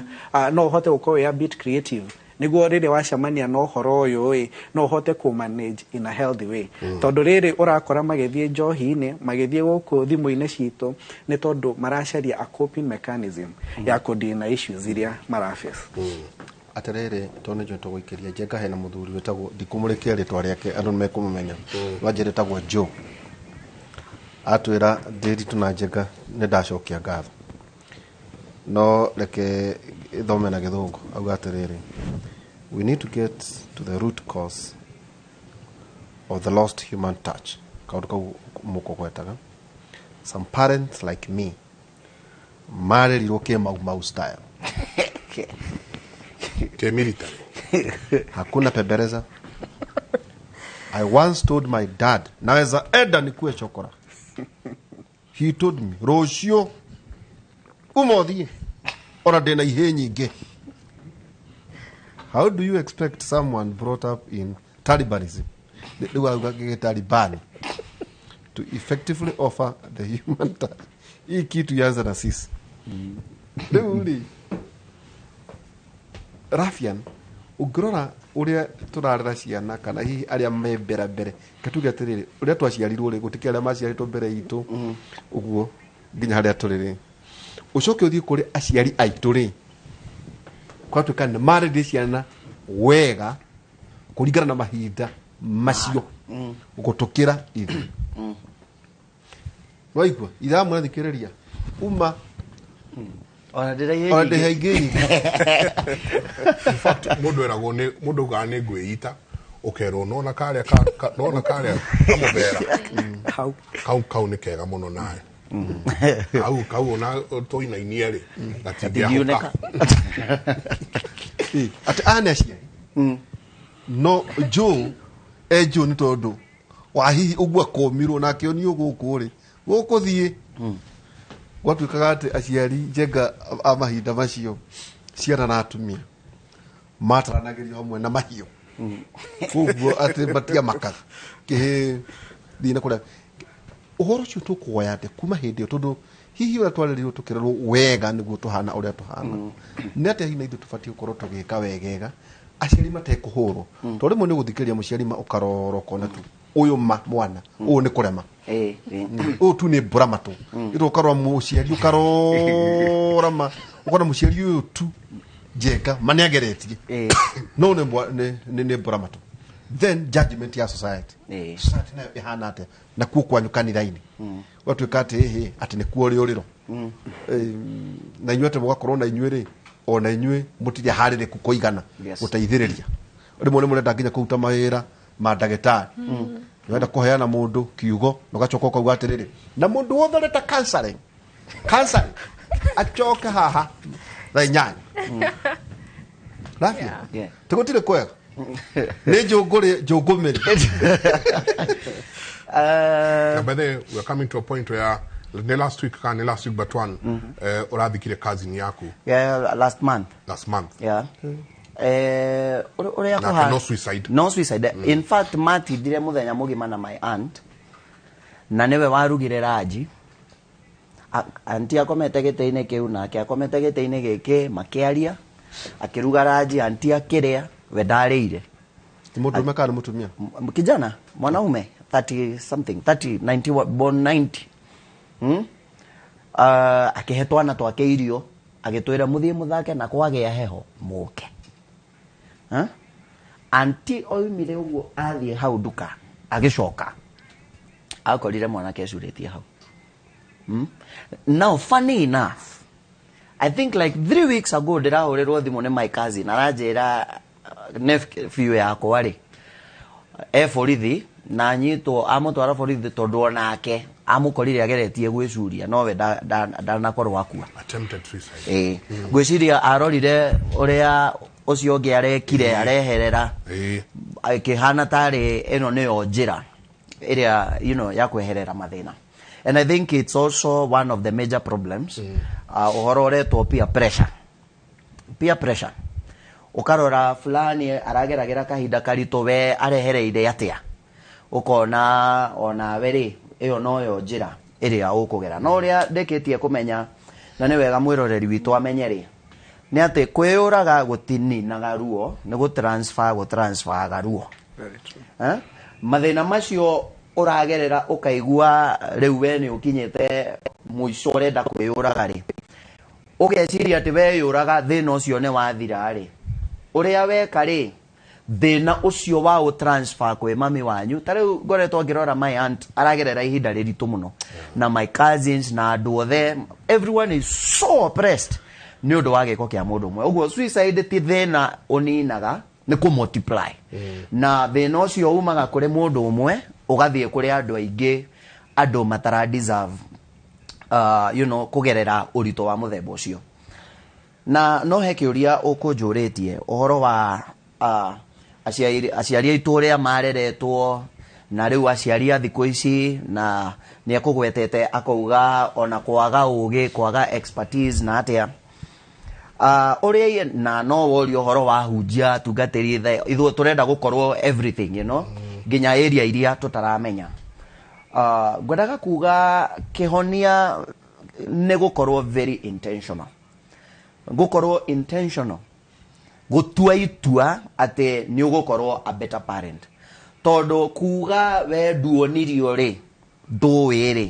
no ũhote gũkorwo wĩ a bit creative, nĩguo rĩrĩa wacemania na ũhoro ũyũ ĩ, no ũhote kũ manage in a healthy way? Tondũ rĩrĩ ũrakora magĩthiĩ njohi-inĩ, magĩthiĩ gũkũ thimũ-inĩ citũ, nĩ tondũ maracaria a coping mechanism ya kũ deal na issues iria maraface. Atĩrĩrĩ, tondũ nĩnjũĩ tũgũikĩria njenga, hena mũthuri wĩtagwo, ndikũmũrĩkia rĩtwa rĩake, andũ nĩmekũmũmenya, wanjĩra ĩtagwo Joe. Atwĩra Ndĩritũ na Njenga nĩ ndacokia ngatho, no reke ithome na gĩthũngũ. Auga atĩrĩrĩ, we need to get to the root cause of the lost human touch, kaũndũ kau mũkũgwetaga. Some parents like me marerirwo kĩ Mau Mau style, Ke military. Hakuna pembereza. I once told my dad naweza enda nikuwe chokora. He told me, rũciũ ũmothiĩ ona ndĩna ihĩ nyingĩ. How do you expect someone brought up in Talibanism, rĩu auga gĩgĩ to effectively offer the human touch? Hii kitu yanza na sisi rĩu rĩ. Rafian, ũngĩrora ũrĩa tũrarera ciana kana hihi arĩa me mbere mbere, katuge atĩrĩrĩ, ũrĩa twaciarirwo rĩ, gũtikĩ arĩa maciarĩtwo mbere itũ ũguo nginya harĩa tũrĩ rĩ, ũcoke ũthiĩ kũrĩ aciari aitũ rĩ, kwatuĩka nĩ marerire ciana wega kũringana na mahinda macio gũtũkĩra ithuĩ. Waigua ithaa mũrathikĩrĩria uma. Ona ndĩraihĩ. Ona ndĩha ingĩ nyingĩ. In fact, mũndũ eragwo nĩ mũndũ augaga nĩ ngwĩita, ũkerwo nona karĩa nona karĩa kamũthera hau kau nĩ kega mũno, nawe kau ona tũinainie rĩ, gatingĩahũka. Atĩ aya nĩ aciari no Joe e Joe nĩ tondũ wa hihi ũguo akomirwo na akĩonio gũkũ rĩ gũkũthiĩ gwatuĩkaga atĩ aciari, Njenga, a mahinda macio ciana na atumia mataranagĩrio hamwe na mahiũ, koguo atĩ matiamakaga kĩhĩ thiĩ na kũrĩa. Ũhoro ũcio tũkuoya atĩ kuma hĩndĩ ĩyo, tondũ hihi ũrĩa twarerirwo tũkĩrerwo wega nĩguo tũhana ũrĩa tũhana, nĩ atĩa hihi na ithuĩ tũbatiĩ gũkorwo tũgĩka wegega aciari matekũhũrwo? Tondũ rĩmwe nĩ ũgũthikĩrĩria mũciari ma ũkarora ũkona tu ũyũ ma mwana ũyũ nĩ kũrema, ũyũ tu nĩ mbũra matũ. Ĩtũ ũkarora mũciari, ũkarora ma ũkona mũciari ũyũ tu, Njenga, ma nĩ ageretie no nĩ mbũra matũ. Then judgment ya society, society nayo ĩhana atĩa nakuo kwanyu kanitha-inĩ? Gwatuĩka atĩ ĩhĩ atĩ nĩkuo rĩũrĩro. Na inyuĩ atĩ mũgakorwo na inyuĩ rĩ, ona inyuĩ mũtirĩ harĩrĩku kũigana gũteithĩrĩria. Rĩmwe nĩ mũrenda nginya kũruta mawĩra ma ndagĩtarĩ, nĩwenda kũheana mũndũ kiugo na ũgacoka ũkauga atĩrĩrĩ, na mũndũ wothe ũreta counseling counseling acoke haha thaa 8. Rabia, tũgũtirĩ kwega nĩ njũngũrĩ njũngũmĩrĩ. Na by the way, we are coming to a point where ne last week kana ne last week but one, ũrathikire cousin yaku. Yeah, last month. Last month. Yeah. Ũrĩa Nake no suicide. No suicide. In fact, matindire mũthenya mũgima na my aunt na nĩwe warugire ranji. Auntie akomete gĩtĩ-inĩ kĩu nake akomete gĩtĩ-inĩ gĩkĩ, makĩaria, akĩruga ranji, auntie akĩrĩa, we ndarĩire. Nĩ mũndũrũme kana nĩ mũtumia? Kijana mwanaume 30 something, 30 90, born 90. Akĩhe twana twake irio, agĩtwĩra mũthiĩ mũthake na kwagĩa heho mũke. Huh? Auntie oimire ũguo athiĩ hau nduka, agĩcoka akorire mwanake ecurĩtie hau. Now funny enough, I think like 3 weeks ago ndĩrahũrĩrwo thimũ nĩ my cousin, aranjĩra nephew yakwa rĩ e borithi na anyitwo, amũtwara borithi tondũ onake amũkorire ageretie gwĩcuria nowe ndanakorwo akua. Attempted suicide. Ngwĩciria arorire ũrĩa ũcio ũngĩ arekire, areherera, ĩkĩhana tarĩ ĩno nĩyo njĩra ĩrĩa ya kweherera mathĩna. And I think it's also one of the major problems. Ũhoro ũretwo peer pressure. Peer pressure, ũkarora fulani arageragĩra kahinda karitũ, we arehereire atĩa, ũkona onawe rĩ ĩyo noyo njĩra ĩrĩa ũkũgera. No ũrĩa ndĩkĩtie kũmenya, na nĩ wega mwĩroreri witũ amenye rĩ, nĩ atĩ kwĩyũraga gũtininaga ruo, nĩ gũtransfer gũtransferaga ruo. Very true. Eh? Mathĩna macio ũragerera ũkaigua rĩu we nĩ ũkinyĩte mũico ũrenda kwĩyũraga rĩ, ũgeciria atĩ weyũraga thĩna ũcio nĩ wathira rĩ, ũrĩa weka rĩ, Thĩna ũcio wa ũ transfer kwĩ mami wanyu. Ta rĩu ngoretwo ngĩrora my aunt aragerera ihinda rĩritũ mũno, na my cousins na andũ othe, everyone is so oppressed nĩ ũndũ wa gĩko kĩa mũndũ ũmwe. Ũguo suicide ti thĩna ũninaga, nĩ kũ multiply, na thĩna ũcio umaga kũrĩ mũndũ ũmwe ũgathiĩ kũrĩ andũ aingĩ, andũ matara deserve kũgerera ũritũ wa mũthemba ũcio. Na no he kĩũria ũkũnjũrĩtie ũhoro wa aciari aitũ ũrĩa mareretwo na rĩu aciari a thikũ ici, na nĩ ekũgwetete akauga ona kwaga ũgĩ, kwaga expertise na atĩa ũrĩa, na no worio ũhoro wa hunjia tungatĩri ithuĩ tũrenda gũkorwo everything, nginya area iria tũtaramenya. Ngwendaga kuga kĩhonia nĩ gũkorwo very intentional, gũkorwo intentional, gũtua itua atĩ nĩ ũgũkorwo a better parent, tondũ kuga we nduonirio rĩ, ndũĩ rĩ,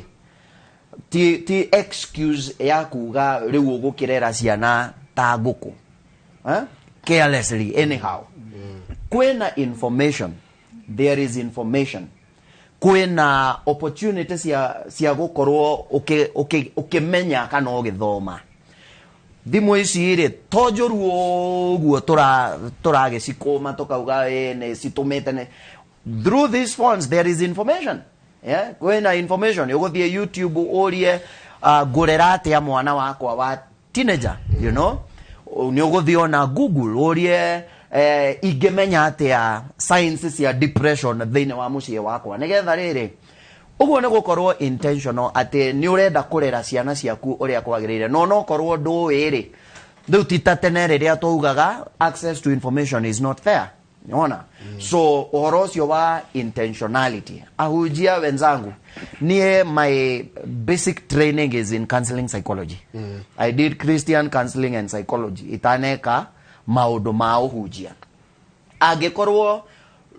ti excuse ya kuga rĩu ũgũkĩrera ciana ta ngũkũ, eh? Carelessly, anyhow. Kwĩna information, there is information, kwĩna opportunity cia gũkorwo ũkĩmenya kana ũgĩthoma. Thimũ ici rĩ, to njũru ũguo tũragĩcikũma tũkauga ĩ nĩ citũmĩte nĩ, through these phones there is information, yeah? Kwĩna information, ũgũthiĩ YouTube ũrie ngũrera atĩa mwana wakwa wa teenager, nĩ ũgũthiĩ ona Google ũrie ingĩmenya atĩa signs cia depression thĩinĩ wa mũciĩ wakwa, nĩgetha rĩrĩ ũguo nĩ gũkorwo intentional atĩ nĩ ũrenda kũrera ciana ciaku ũrĩa kwagĩrĩire. No nokorwo ndũĩ rĩ, rĩu ti ta tene rĩrĩa twaugaga access to information is not there. Ona so ũhoro ũcio wa intentionality, ahunjia wenzangu, niĩ my basic training is in counseling psychology. I did Christian counseling and psychology itaneka maũndũ ma ũhunjia. Angĩkorwo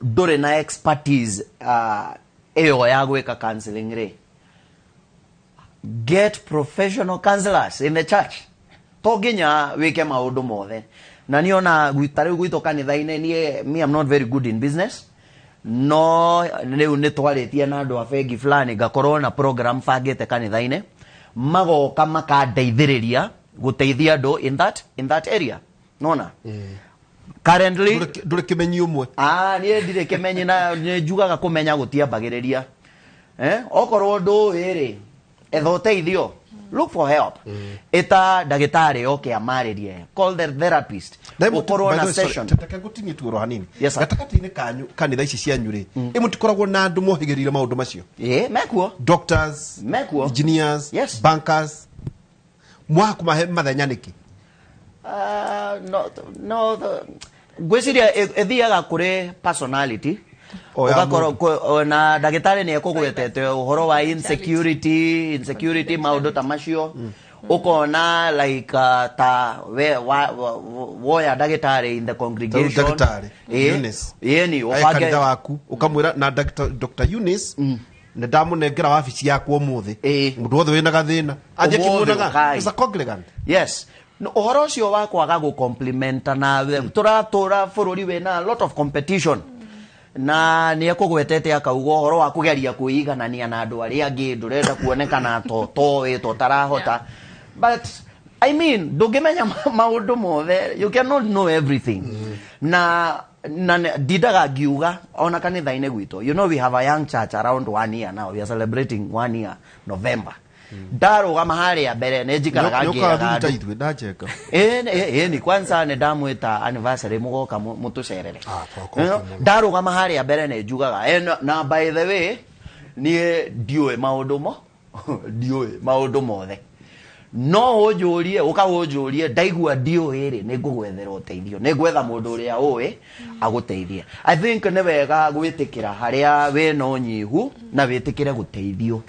ndũrĩ na expertise ĩyo ya gwĩka counseling rĩ, get professional counselors in the church. To nginya wĩke maũndũ mothe. Na niĩ ona ta rĩu gwitũ kanitha-inĩ, niĩ, me, I'm not very good in business, no rĩu nĩ twarĩtie na andũ a bengi fulani, ngakorwo na program bangĩte kanitha-inĩ, magoka makandeithĩrĩria gũteithia andũ in that area. Nona currently Ndũrĩ kĩmenyi ũmwe. Ah, niĩ ndirĩ kĩmenyi, na nĩ njugaga kũmenya gũtiambagĩrĩria, eh? Okorwo ndũĩ rĩ, etha ũteithio, look for help, ĩta ndagĩtarĩ oke amarĩrie, call the therapist, ũkorwo na session. Reke ngũtinie tuoro hanini. Yes, sir. Gatagatĩ-inĩ kanyu, kanitha ici cianyu rĩ, ĩ mũtikoragwo na andũ mohĩgĩrĩire maũndũ macio? Ĩ mekuo. Doctors, Mekuo. engineers, Yes. bankers, mwaga kũmahe mathenya nĩkĩ? No, ngwĩciria ĩthiaga kũrĩ personality. O ya Ũgakorwo mũndũ. Ona ndagĩtarĩ nĩ ekũgwetete ũhoro wa insecurity, maũndũ ta macio, ũkona like ta we woya ndagĩtarĩ in the congregation. Ndagĩtarĩ Eunice. Ĩni. Ae kanitha waku ũkamwĩra na Dr. Eunice nĩ ndamũnengera wabici yakwa ũmũthĩ, mũndũ wothe wĩna gathĩna athiĩ Ũmũthĩ akĩmuonaga ũkai. as a congregant. Yes. No, ũhoro ũcio wa kwaga gũcomplimenta nawe, tũratũra bũrũri wĩna a lot of competition, na nĩ ekũgwetete akauga ũhoro wa kũgeria kwĩiganania na andũ arĩa angĩ, ndũrenda kuonekana to toĩ to tarahota, but I mean, ndũngĩmenya maũndũ mothe, you cannot know everything. Na ndindaga ngiuga ona kanitha-inĩ gwitũ, we have a young church, around one year now, we are celebrating one year November. Ndarũgama harĩa mbere nĩ njikaraga Nĩ ũkaga ngĩraga thuri ta andũ. Ithuĩ ndanjenga. Ĩ ni kwanza nĩ ndamwĩta anniversary, mũgoka mũtũcerere. Ndarũgama harĩa mbere nĩ njugaga, na by the way, niĩ ndiũĩ maũndũ mo ndiũĩ maũndũ mothe, no ũnjũrie, ũka ũnjũrie, ndaigua ndiũĩ rĩ, nĩ ngũgwethera ũteithio, nĩ ngwetha mũndũ ũrĩa ũĩ agũteithie. I think nĩ wega gwĩtĩkĩra harĩa wĩna ũnyihu na wĩtĩkĩre gũteithio,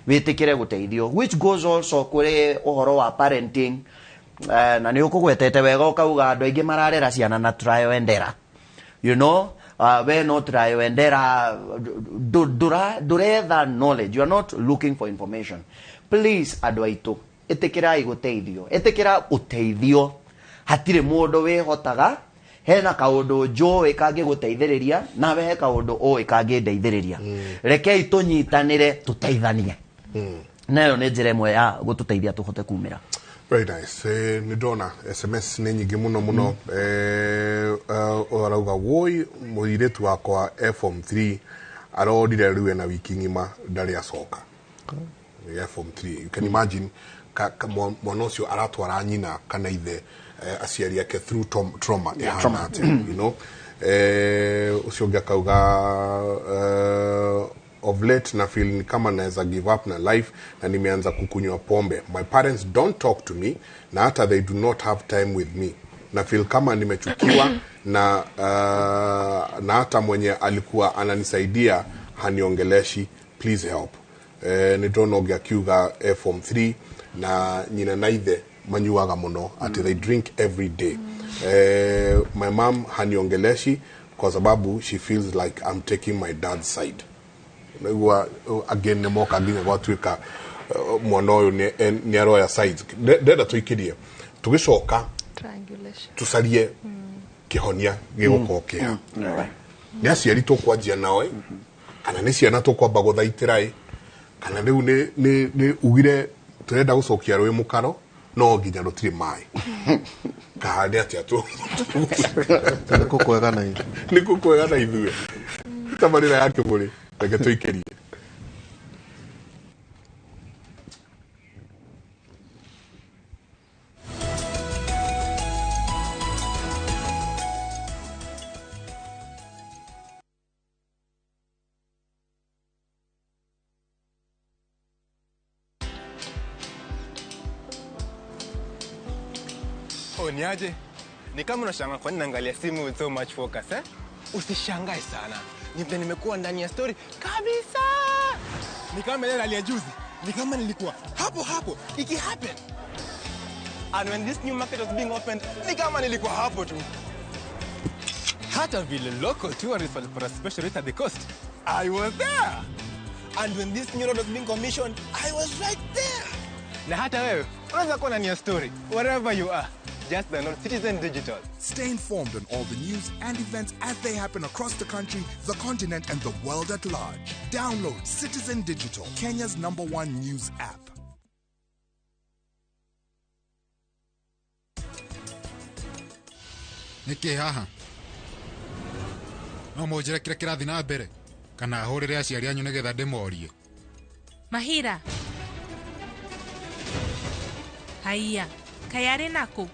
wĩtĩkĩre gũteithio, which goes also kũrĩ ũhoro wa parenting. Na nĩ ũkũgwetete wega ũkauga andũ aingĩ mararera ciana na trial and error. We no trial and error, ndũretha knowledge, you are not looking for information. Please, andũ aitũ, ĩtĩkĩrai gũteithio, ĩtĩkĩra ũteithio. Hatirĩ mũndũ wĩhotaga. Hena kaundu njũĩ kangĩgũteithĩrĩria nawe he kaundu ũĩ kangĩndeithĩrĩria. Rekei tũnyitanĩre tũteithanie. Nayo nĩ njĩra ĩmwe ya gũtũteithia tũhote kumĩra. Very nice. Nĩ ndona SMS nĩ nyingĩ mũno mũno. Arauga woi mũirĩtu wakwa e form 3 arorire rĩu ena wiki ng'ima ndarĩ acoka. E form 3. You can imagine mwana ũcio aratwara nyina kana ithe aciari ake through trauma ĩhana atĩa, you know. Ũcio ũngĩ akauga of late na feel ni kama naweza give up na life na nimeanza kukunywa pombe. My parents don't talk to me na hata they do not have time with me. Na feel kama nimechukiwa na na hata mwenye alikuwa ananisaidia haniongeleshi, please help. Nĩ ndona akiuga form 3 na nyina na ithe manyuaga mũno ati they drink every day. My mom haniongeleshi kwa sababu she feels like I'm taking my dad's side. Nĩgua again nĩ moka nginya gwatuĩka mwana ũyũ nĩ aroya sides. Ndenda tũikĩrie tũgĩcoka tũcarie kĩhonia gĩgũkorwo kĩha. Nĩ aciari tũkwanjia nao kana nĩ ciana tũkwamba gũthaitĩra kana rĩu nĩ ugire tũrenda gũcokia rũĩ mũkaro no nginya rũtirĩ maĩ. Kahande atĩa tu nĩ kũkwega na ithuĩ. Nĩ kũkwega na ithuĩ. Tabarĩra ya Kĩmũrĩ reke tũikĩrie. Niaje? Ni kama unashangaa kwa nini naangalia simu with so much focus, eh? Usishangae sana. Ni vile nimekuwa ndani ya story kabisa. Ni kama ile rally ya juzi. Ni kama nilikuwa hapo hapo iki happen. And when this new market was being opened, ni kama nilikuwa hapo tu. Hata vile local tourists walipata special rate at the coast, I was there. And when this new road was being commissioned, I was right there. Na hata wewe unaweza kuwa ndani ya story wherever you are. Just download Citizen Digital. Stay informed on all the news and events as they happen across the country, the continent, and the world at large. Download Citizen Digital, Kenya's #1 news app. Nĩkĩ haha? No mũnjĩre kĩrĩa kĩrathiĩ na mbere kana hũrĩre aciari anyu nĩgetha ndĩmorie. Mahira. Haiya, kayarĩ nakũ?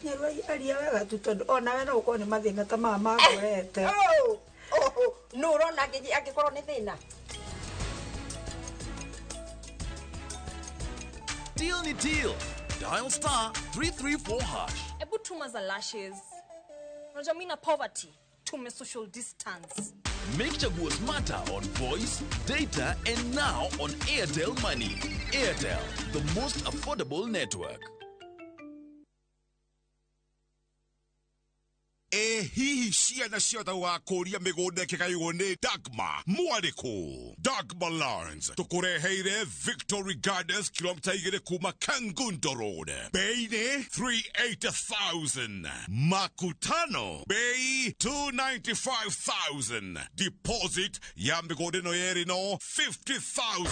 Nyarwa aria wega tu tondu ona we no ukorwo ni mathina ta maya mangorete. No urona angikorwo ni thina. Deal ni deal. Dial star 334 hash. Ebu tuma za lashes. Unajua mimi na poverty. Tume social distance. Make Chaguo smarter on voice, data, and now on Airtel Money. Airtel, the most affordable network. Hihi ciana ciothe wakũria mĩgũnda ĩkĩgaywo nĩ Dagma mwarĩkũ. Dagma Lands tũkũreheire Victory Gardens kilomita 2 kuma Kangundo Road. Bei nĩ 380,000. Makutano bei 295,000. Deposit ya mĩgũnda ĩno yerĩ no 50,000.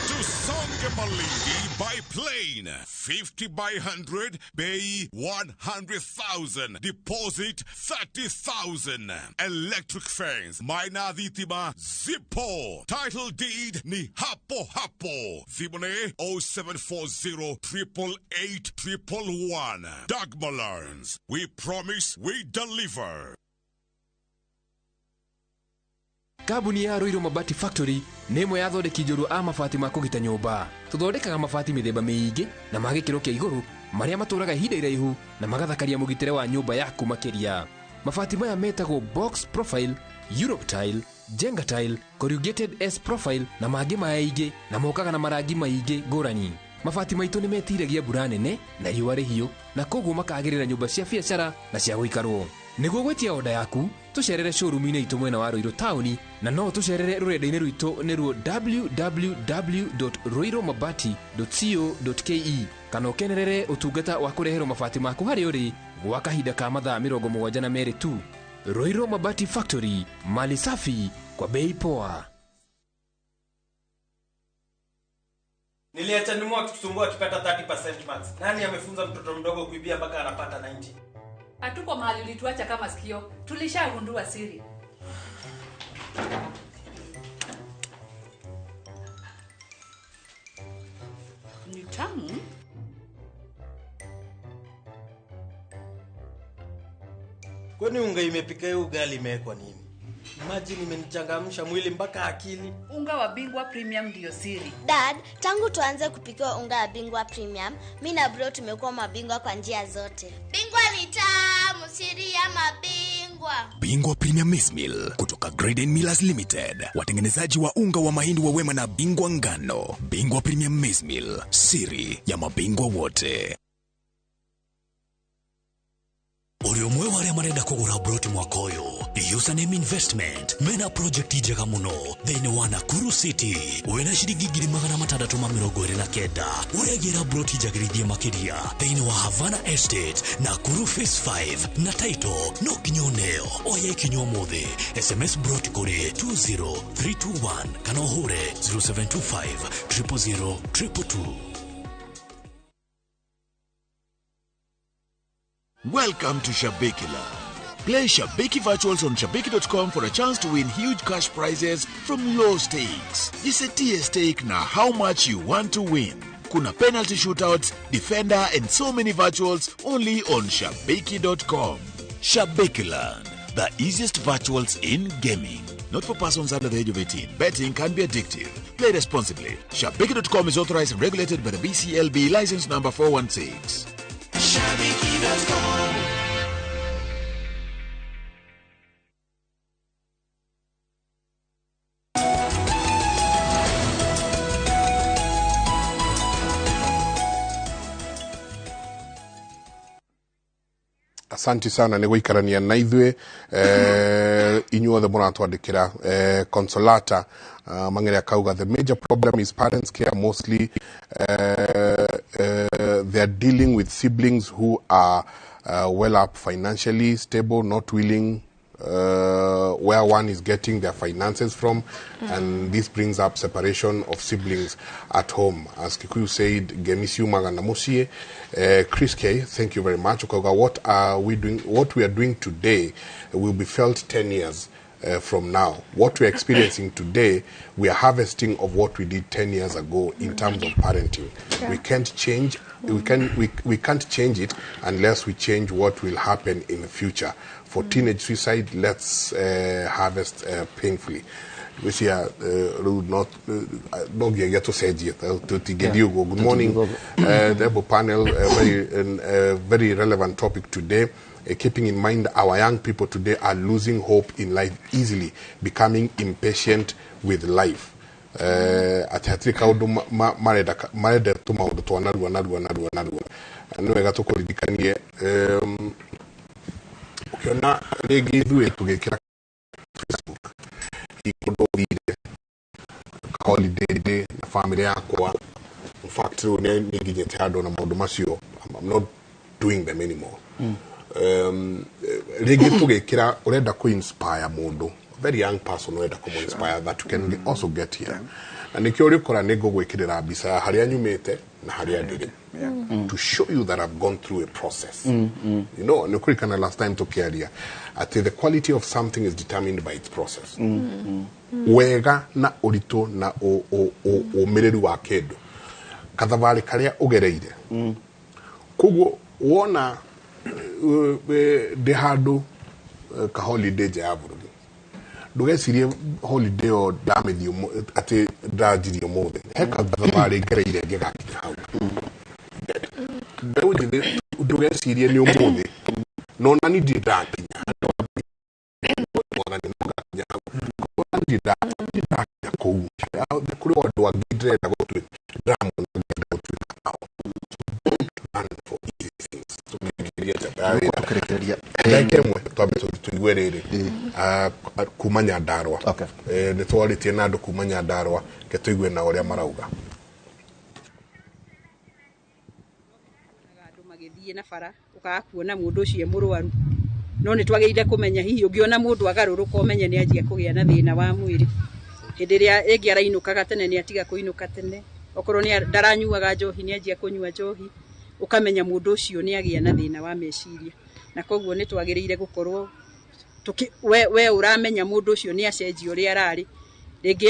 Tusonge Malindi by plane 50 by 100 bei 100,000. Deposit 30,000. Electric fence Maina Dhitima Zipo. Title deed ni hapo hapo. Thimone 0740 888 111. Dagma Lands. We promise, we deliver. Kambuni ya Ruiru Mabati Factory nĩ ĩmwe ya athondeki njorua a mabati ma kũgita nyũmba. Tũthondekaga mabati mĩthemba mĩingĩ na ma gĩkĩro kĩa igũrũ marĩa matũraga ihinda iraihu na magathakaria mũgitĩre wa nyũmba yaku makĩria. Mabati maya metagwo box profile, Europe tile, Jenga tile, corrugated S profile na mangĩ maingĩ na mokaga na marangi maingĩ ngũrani. Mabati maitũ nĩ metiragia mbura nene na riũa rĩhiũ na koguo makagĩrĩra nyũmba cia biacara na cia gũikarwo. Nĩguo gwĩtia oda yaku, tũcerere showroom-inĩ itũ mwena wa Ruiru taũni, na no tũcerere rũrenda-inĩ rwitũ nĩruo www.ruirumabati.co.ke, kana ũkenerere ũtungata wa kũreherwo mabati maku harĩa ũrĩ gwa kahinda ka mathaa 72 tu. Ruiru Mabati Factory, mali safi kwa bei poa. Niliacha nimu akitusumbua akipata 30% marks. Nani amefunza mtoto mdogo kuibia mpaka anapata 90? Hatuko mahali ulituacha kama sikio. Tulishagundua siri. Ni tamu. Kwani unga imepika hiyo ugali imewekwa nini? Imagine imenichangamsha mwili mpaka akili. Unga wa Bingwa Premium ndio siri. Dad, tangu tuanze kupika unga wa Bingwa Premium, mimi na bro tumekuwa mabingwa kwa njia zote. Bingwa ni tamu, siri ya mabingwa. Bingwa Premium Maize Meal kutoka Graden Millers Limited, watengenezaji wa unga wa mahindi wa Wema na Bingwa Ngano. Bingwa Premium Maize Meal, siri ya mabingwa wote. Uri umwe wa aria marenda kugura broti mwaka uyu, Username Investment mena project njega muno thiini wa Nakuru City. Wina ciringi 629 uregira broti njagirithie makiria thiini wa Havana Estate, Nakuru Phase 5 na title no nginya uneo. Oya ikinya umuthi, SMS broti kuri 20321 kana uhure 0725 000 222. Welcome to Shabiki Land. Play Shabiki Virtuals on Shabiki.com for a chance to win huge cash prizes from low stakes. Jisetie stake na how much you want to win. Kuna penalty shootouts, defender and so many virtuals only on Shabiki.com. Shabiki Land, the easiest virtuals in gaming. Not for persons under the age of 18. Betting can be addictive. Play responsibly. Shabiki.com is authorized and regulated by the BCLB license number 416. Shabiki.com. Asanti sana nĩ gũikarania na ithuĩ, inyuothe mũratwandĩkĩra. Consolata Mang'ere akauga the major problem is parents care mostly. They are dealing with siblings who are well up financially stable, not willing where one is getting their finances from, and this brings up separation of siblings at home. As Kikuyu said, Gemisiu Maganamusie. Chris K, thank you very much. Ukaga, what are we doing? What we are doing today will be felt 10 years from now. What we are experiencing today, we are harvesting of what we did 10 years ago in terms of parenting. Yeah. We can't change. We can't change it unless we change what will happen in the future. For teenage suicide, let's harvest painfully. We see not no to say good morning, the panel. Very relevant topic today. Keeping in mind our young people today are losing hope in life easily, becoming impatient with life. Ati hatiri kaundu marenda tu maundu twa narua narua narua narua. Nĩ wega tũkũririkanie, ũkĩona rĩngĩ ithuĩ tũgĩkĩra Facebook hingo ndothire holiday day na family yakwa. In fact, rĩu nĩ nginyĩte handũ na maũndũ macio I'm not doing them anymore. Rĩngĩ tũgĩkĩra ũrenda kũ inspire mũndũ, very young person ũrenda kũ inspire that you can also get here. Na nĩkĩo ũrĩkora nĩ ngũgwĩkĩrĩra mbica ya harĩa nyumĩte na harĩa ndĩrĩ, to show you that I've gone through a process. You know, nĩ kũririkana last time tũkĩaria atĩ the quality of something is determined by its process. Wega na ũritũ na ũmĩrĩru wa kĩndũ, kathabarĩ karĩa ũgereire. Koguo wona ndĩ handũ ka holiday nja ya bũrũri, ndũgecirie holiday ĩyo ndamĩthiĩ atĩ ndanjirie ũmũthĩ. He kathabarĩ ngereire ngĩgakinya hau. Mbeũ njĩthĩ ndũgecirie nĩ ũmũthĩ, no ona niĩ ndirĩ ndakinya mwathani no ngakinya hau. Ona ndirĩ ndakinya kũu. Kũrĩ andũ angĩ ndĩrenda gũtuĩka, ndĩramona ngĩenda gũtuĩka nao. So don't run for easy things. Tũkĩrĩkĩria njamba ya wĩra. Tũkĩrĩkĩrĩria Ndagĩka ĩmwe twambe tũigue rĩrĩ kuma Nyandarũa. Nĩ twarĩtie na andũ kuma Nyandarũa, ke tũigue na ũrĩa marauga. Andũ magĩthiĩ na bara ũkaga kuona mũndũ ũcio e mũrwaru, no nĩ twagĩrĩire kũmenya hihi ũngĩona mũndũ agarũrũka ũmenye nĩ anjia kũgĩa na thĩna wa mwĩrĩ. Hĩndĩ ĩrĩa ĩngĩ arainũkaga tene nĩ atiga kũinũka tene, okorwo nĩ ndaranyuaga njohi nĩ anjia kũnyua njohi, ũkamenya mũndũ ũcio nĩ agĩa na thĩna wa meciria. Na koguo nĩ twagĩrĩire gũkorwo we ũramenya mũndũ ũcio nĩ acenjia ũrĩa ararĩ, rĩngĩ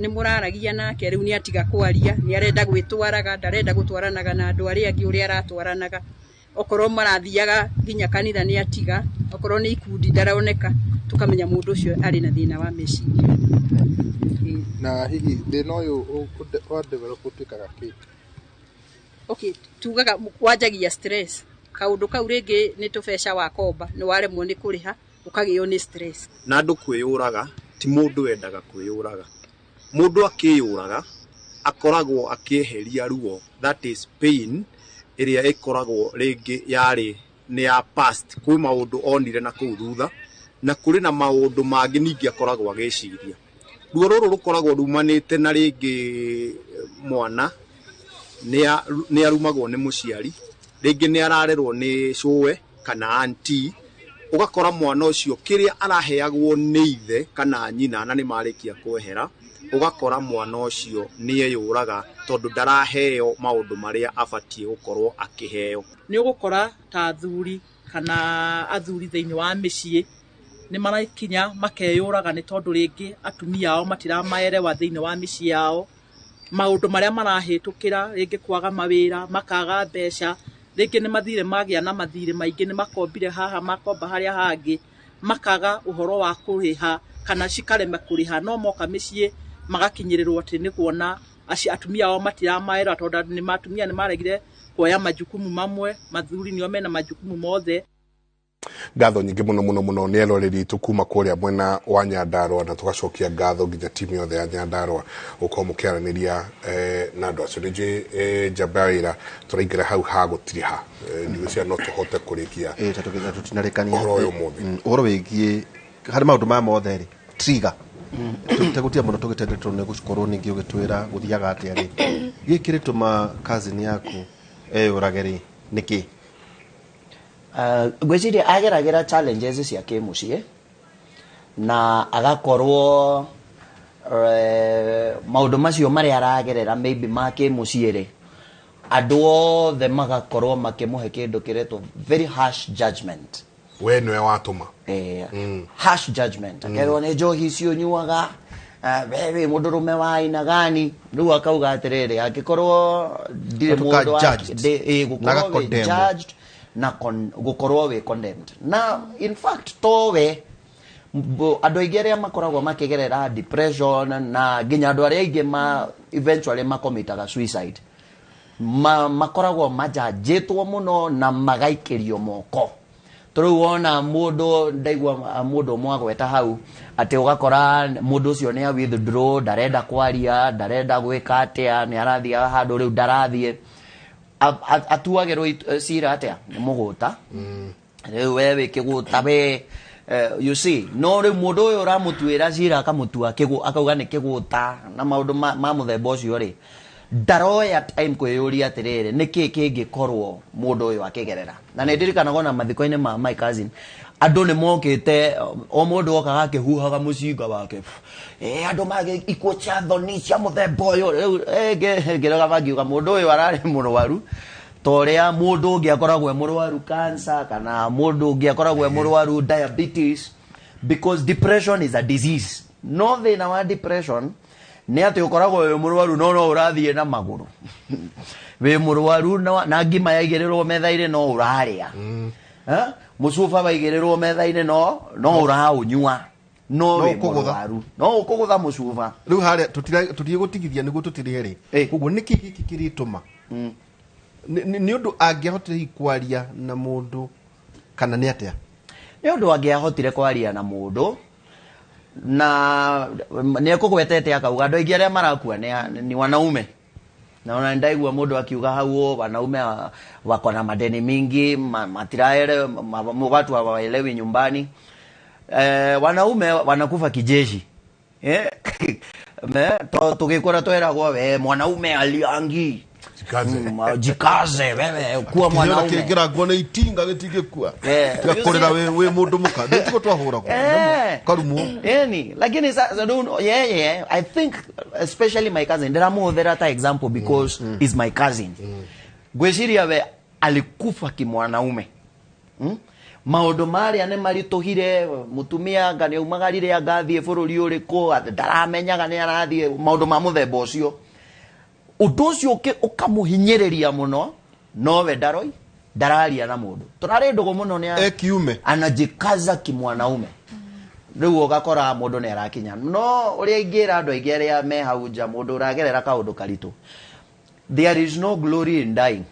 nĩ mũraragia nake rĩu nĩ atiga kwaria, nĩ arenda gwĩtwaraga, ndarenda gũtwaranaga na andũ arĩa angĩ ũrĩa aratwaranaga. Okorwo marathiaga nginya kanitha nĩ atiga, okorwo nĩ ikundi ndaroneka, tukamenya mũndũ ũcio arĩ na thĩna wa meciria. Na hihi thĩna ũyũ wa develop ũtuĩkaga kĩ? Okay, tugaga wanjagia stress. Kaũndũ kau rĩngĩ nĩ tũbeca wakomba, nĩ waremwo nĩ kũrĩha, ũkagĩo nĩ stress. Na andũ kwĩyũraga ti mũndũ wendaga kwĩyũraga. Mũndũ akĩyũraga akoragwo akĩeheria ruo, that is pain ĩrĩa ĩkoragwo rĩngĩ yarĩ nĩ ya past, kwĩ maũndũ onire na kũu thutha, na kũrĩ na maũndũ mangĩ ningĩ akoragwo agĩciria. Ruo rũrũ rũkoragwo rumanĩte na rĩngĩ mwana nĩ arumagwo nĩ mũciari, rĩngĩ nĩ ararerwo nĩ cũwe kana auntie, ũgakora mwana ũcio kĩrĩa araheagwo nĩ ithe kana nyina na nĩ marĩkia kwehera, ũgakora mwana ũcio nĩ eyũraga tondũ ndaraheo maũndũ marĩa abatiĩ gũkorwo akĩheo. Nĩ ũgũkora ta athuri kana athuri thĩinĩ wa mĩciĩ nĩ marakinya makeyũraga nĩ tondũ rĩngĩ atumia ao matiramaerewa thĩinĩ wa mĩciĩ yao, maũndũ marĩa marahĩtũkĩra, rĩngĩ kwaga mawĩra, makaga mbeca, rĩngĩ nĩ mathire magĩa na mathirĩ maingĩ, nĩ makombire haha makomba harĩa hangĩ, makaga ũhoro wa kũrĩha kana cikarema kũrĩha, no moka mĩciĩ magakinyĩrĩrwo atĩ nĩ kuona atumia ao matiramaera tondũ nĩ atumia nĩ maregire kuoya majukumu mamwe, mathuri nĩo mena majukumu mothe. Ngatho nyingĩ mũno mũno mũno nĩ eroreri itũ kuma kũrĩa mwena wa Nyandarũa, na tũgacokia ngatho nginya timu yothe ya Nyandarũa gũkorwo mũkĩaranĩria na andũ acio. Nĩ njũĩ njamba ya wĩra tũraingĩra hau ha gũtiriha, ndigwĩciria no tũhote kũrĩkia tũtinarĩkania ũhoro ũyũ ũmũthĩ. Ũhoro wĩgiĩ harĩ maũndũ maya mothe rĩ, trigger tũtegũtia mũno tũgĩtendete tondũ nĩ gũkorwo ningĩ ũgĩtwĩra gũthiaga atĩa rĩ, gĩkĩ rĩtũma cousin yaku eyũrage rĩ nĩkĩ? Ngwĩciria ageragĩra challenges cia kĩmũciĩ na agakorwo maũndũ macio marĩa aragerera maybe ma kĩmũciĩ rĩ, andũ othe magakorwo makĩmũhe kĩndũ kĩretwo very harsh judgment. We nĩwe watũma. Harsh judgment. Akerwo nĩ njohi icio ũnyuaga, we wĩ mũndũrũme wa aina gani, rĩu akauga atĩrĩrĩ, angĩkorwo ndirĩ mũndũ wa gũkorwo wĩ judged na gũkorwo wĩ condemned. Na in fact towe andũ aingĩ arĩa makoragwo makĩgerera depression na nginya andũ arĩa aingĩ ma eventually makomitaga suicide makoragwo majanjĩtwo mũno na magaikĩrio moko. Tũrĩu wona mũndũ ndaigua mũndũ ũmwe agweta hau atĩ ũgakora mũndũ ũcio nĩ a withdraw, ndarenda kwaria, ndarenda gwĩka atĩa, nĩ arathiaga handũ rĩu ndarathiĩ, atuagĩrwo cira atĩa nĩ mũgũta. Rĩu we wĩ kĩgũta we, you see, no rĩu mũndũ ũyũ ũramũtuĩra cira akamũtua akauga nĩ kĩgũta na maũndũ ma mũthemba ũcio rĩ, ndaroya time kwĩyũria atĩrĩrĩ, nĩkĩ kĩngĩkorwo mũndũ ũyũ akĩgerera. Na nĩ ndirikanaga ona mathiko-inĩ ma my cousin, andũ nĩ mokĩte, o mũndũ okaga akĩhuhaga mũcinga wake, andũ magĩ ikuũ cia thoni cia mũthemba ũyũ. Rĩu ngĩrũgama ngiuga mũndũ ũyũ ararĩ mũrwaru ta ũrĩa mũndũ ũngĩ akoragwo e mũrwaru cancer kana mũndũ ũngĩ akoragwo e mũrwaru diabetes, because depression is a disease. No thĩna wa depression nĩ atĩ ũkoragwo wĩ mũrwaru no no ũrathiĩ na magũrũ, wĩ mũrwaru na ngima yaigĩrĩrwo metha-inĩ no ũrarĩa, mũcuba waigĩrĩrwo metha-inĩ no ũraũnyua, no wĩ mũrwaru no ũkũgũtha mũcuba. Rĩu harĩa tũthiĩ gũtigithia nĩguo tũtirĩhe rĩ, koguo nĩkĩ gĩkĩ kĩrĩtũma nĩ ũndũ angĩahotire kwaria na mũndũ kana nĩ atĩa? Nĩ ũndũ angĩahotire kwaria na mũndũ na nĩ ekũgwetete akauga andũ aingĩ arĩa marakua nĩ wanaume, Na ona ndaigua mundu akiuga hau, "Oh, wanaume wako na madeni mingi, matiraele watu hawaelewi nyumbani." Wanaume wanakufa kijeshi. Tugikura tweragwo, "We mwanaume aliangi." Jikaze. Jikaze wewe, kuwa mwanaume. Kĩngĩra nguo nĩ itinga gĩtingĩkua. You Tiga kũrĩra. see? Wĩ mũndũ mũka nĩ tiguo twahũragwo karumwo. Yani, lakini sasa yeah, I think especially my cousin, ndĩramũhũthĩra ta example because he's my cousin. Ngwĩciria we alikufa kimwanaume. Maũndũ marĩa nĩ maritũhire mũtumia, anga nĩ aumagarire, anga athiĩ bũrũri ũrĩkũ, ndaramenyaga nĩ arathiĩ, maũndũ ma mũthemba ũcio. Ũndũ ũcio ũkamũhinyĩrĩria mũno, nowe ndaroi ndararia na mũndũ. Tũrarĩ ndũgũ mũno nĩ kiume. Anajikaza kimwanaume. Rĩu ũgakora mũndũ nĩ arakinya. No ũrĩa ingĩra andũ aingĩ arĩa me hau nja, mũndũ ũragerera kaũndũ karitũ, there is no glory in dying.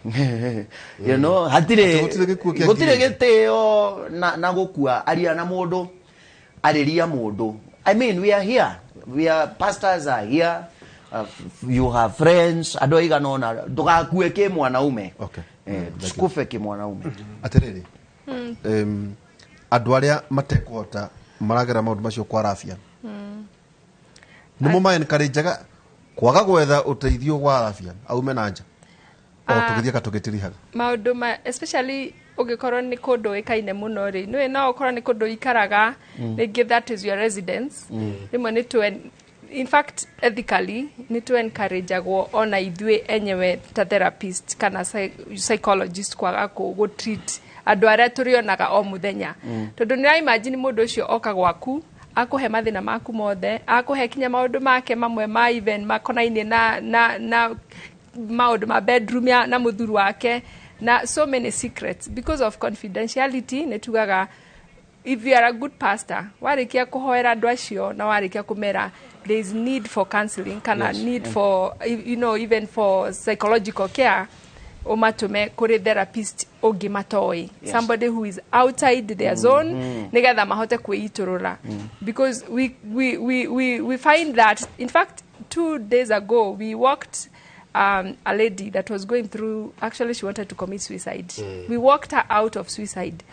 Hatirĩ Atĩ gũtirĩ gĩkuũ kĩa gũtirĩ ngiri. Gĩtĩo na gũkua. Aria na mũndũ, arĩria mũndũ. I mean, we are here, we are pastors are here, you have friends, andũ aigana ũna. Ndũgakue kĩ mwanaume. Sikufe kĩ mwanaume. Atĩrĩrĩ, andũ arĩa matekũhota maragera maũndũ macio kwarabia, nĩmo ma-encourageaga kwaga gwetha ũteithio wa arabia aume na nja o tũgĩthiĩ tũgĩtirihaga? Maũndũ ma especially ũngĩkorwo nĩ kũndũ ũĩkaine mũno rĩ, nĩũĩ no ũkorwo nĩ kũndũ ũikaraga, rĩngĩ that is your residence. Rĩmwe nĩ tũ in fact ethically nĩ tũ encourageagwo ona ithuĩ enyewe ta therapist kana psychologist kwaga gũ treat andũ arĩa tũrĩonaga o mũthenya, tondũ nĩ imagine mũndũ ũcio oka gwaku, akũhe mathĩna maku mothe, akũhe kinya maũndũ make mamwe ma even makonainie na maũndũ ma bedroom ya, na mũthuri wake na so many secrets. Because of confidentiality, nĩ tugaga if you are a good pastor, warĩkia kũhoera andũ acio na warĩkia kũmera there is need for counseling kana need for even for psychological care, ũmatũme kũrĩ therapist ũngĩ matoĩ, somebody who is outside their zone, nĩgetha mahote kwĩitũrũra, because we find that in fact 2 days ago we walked a lady that was going through, actually she wanted to commit suicide. We walked her out of suicide,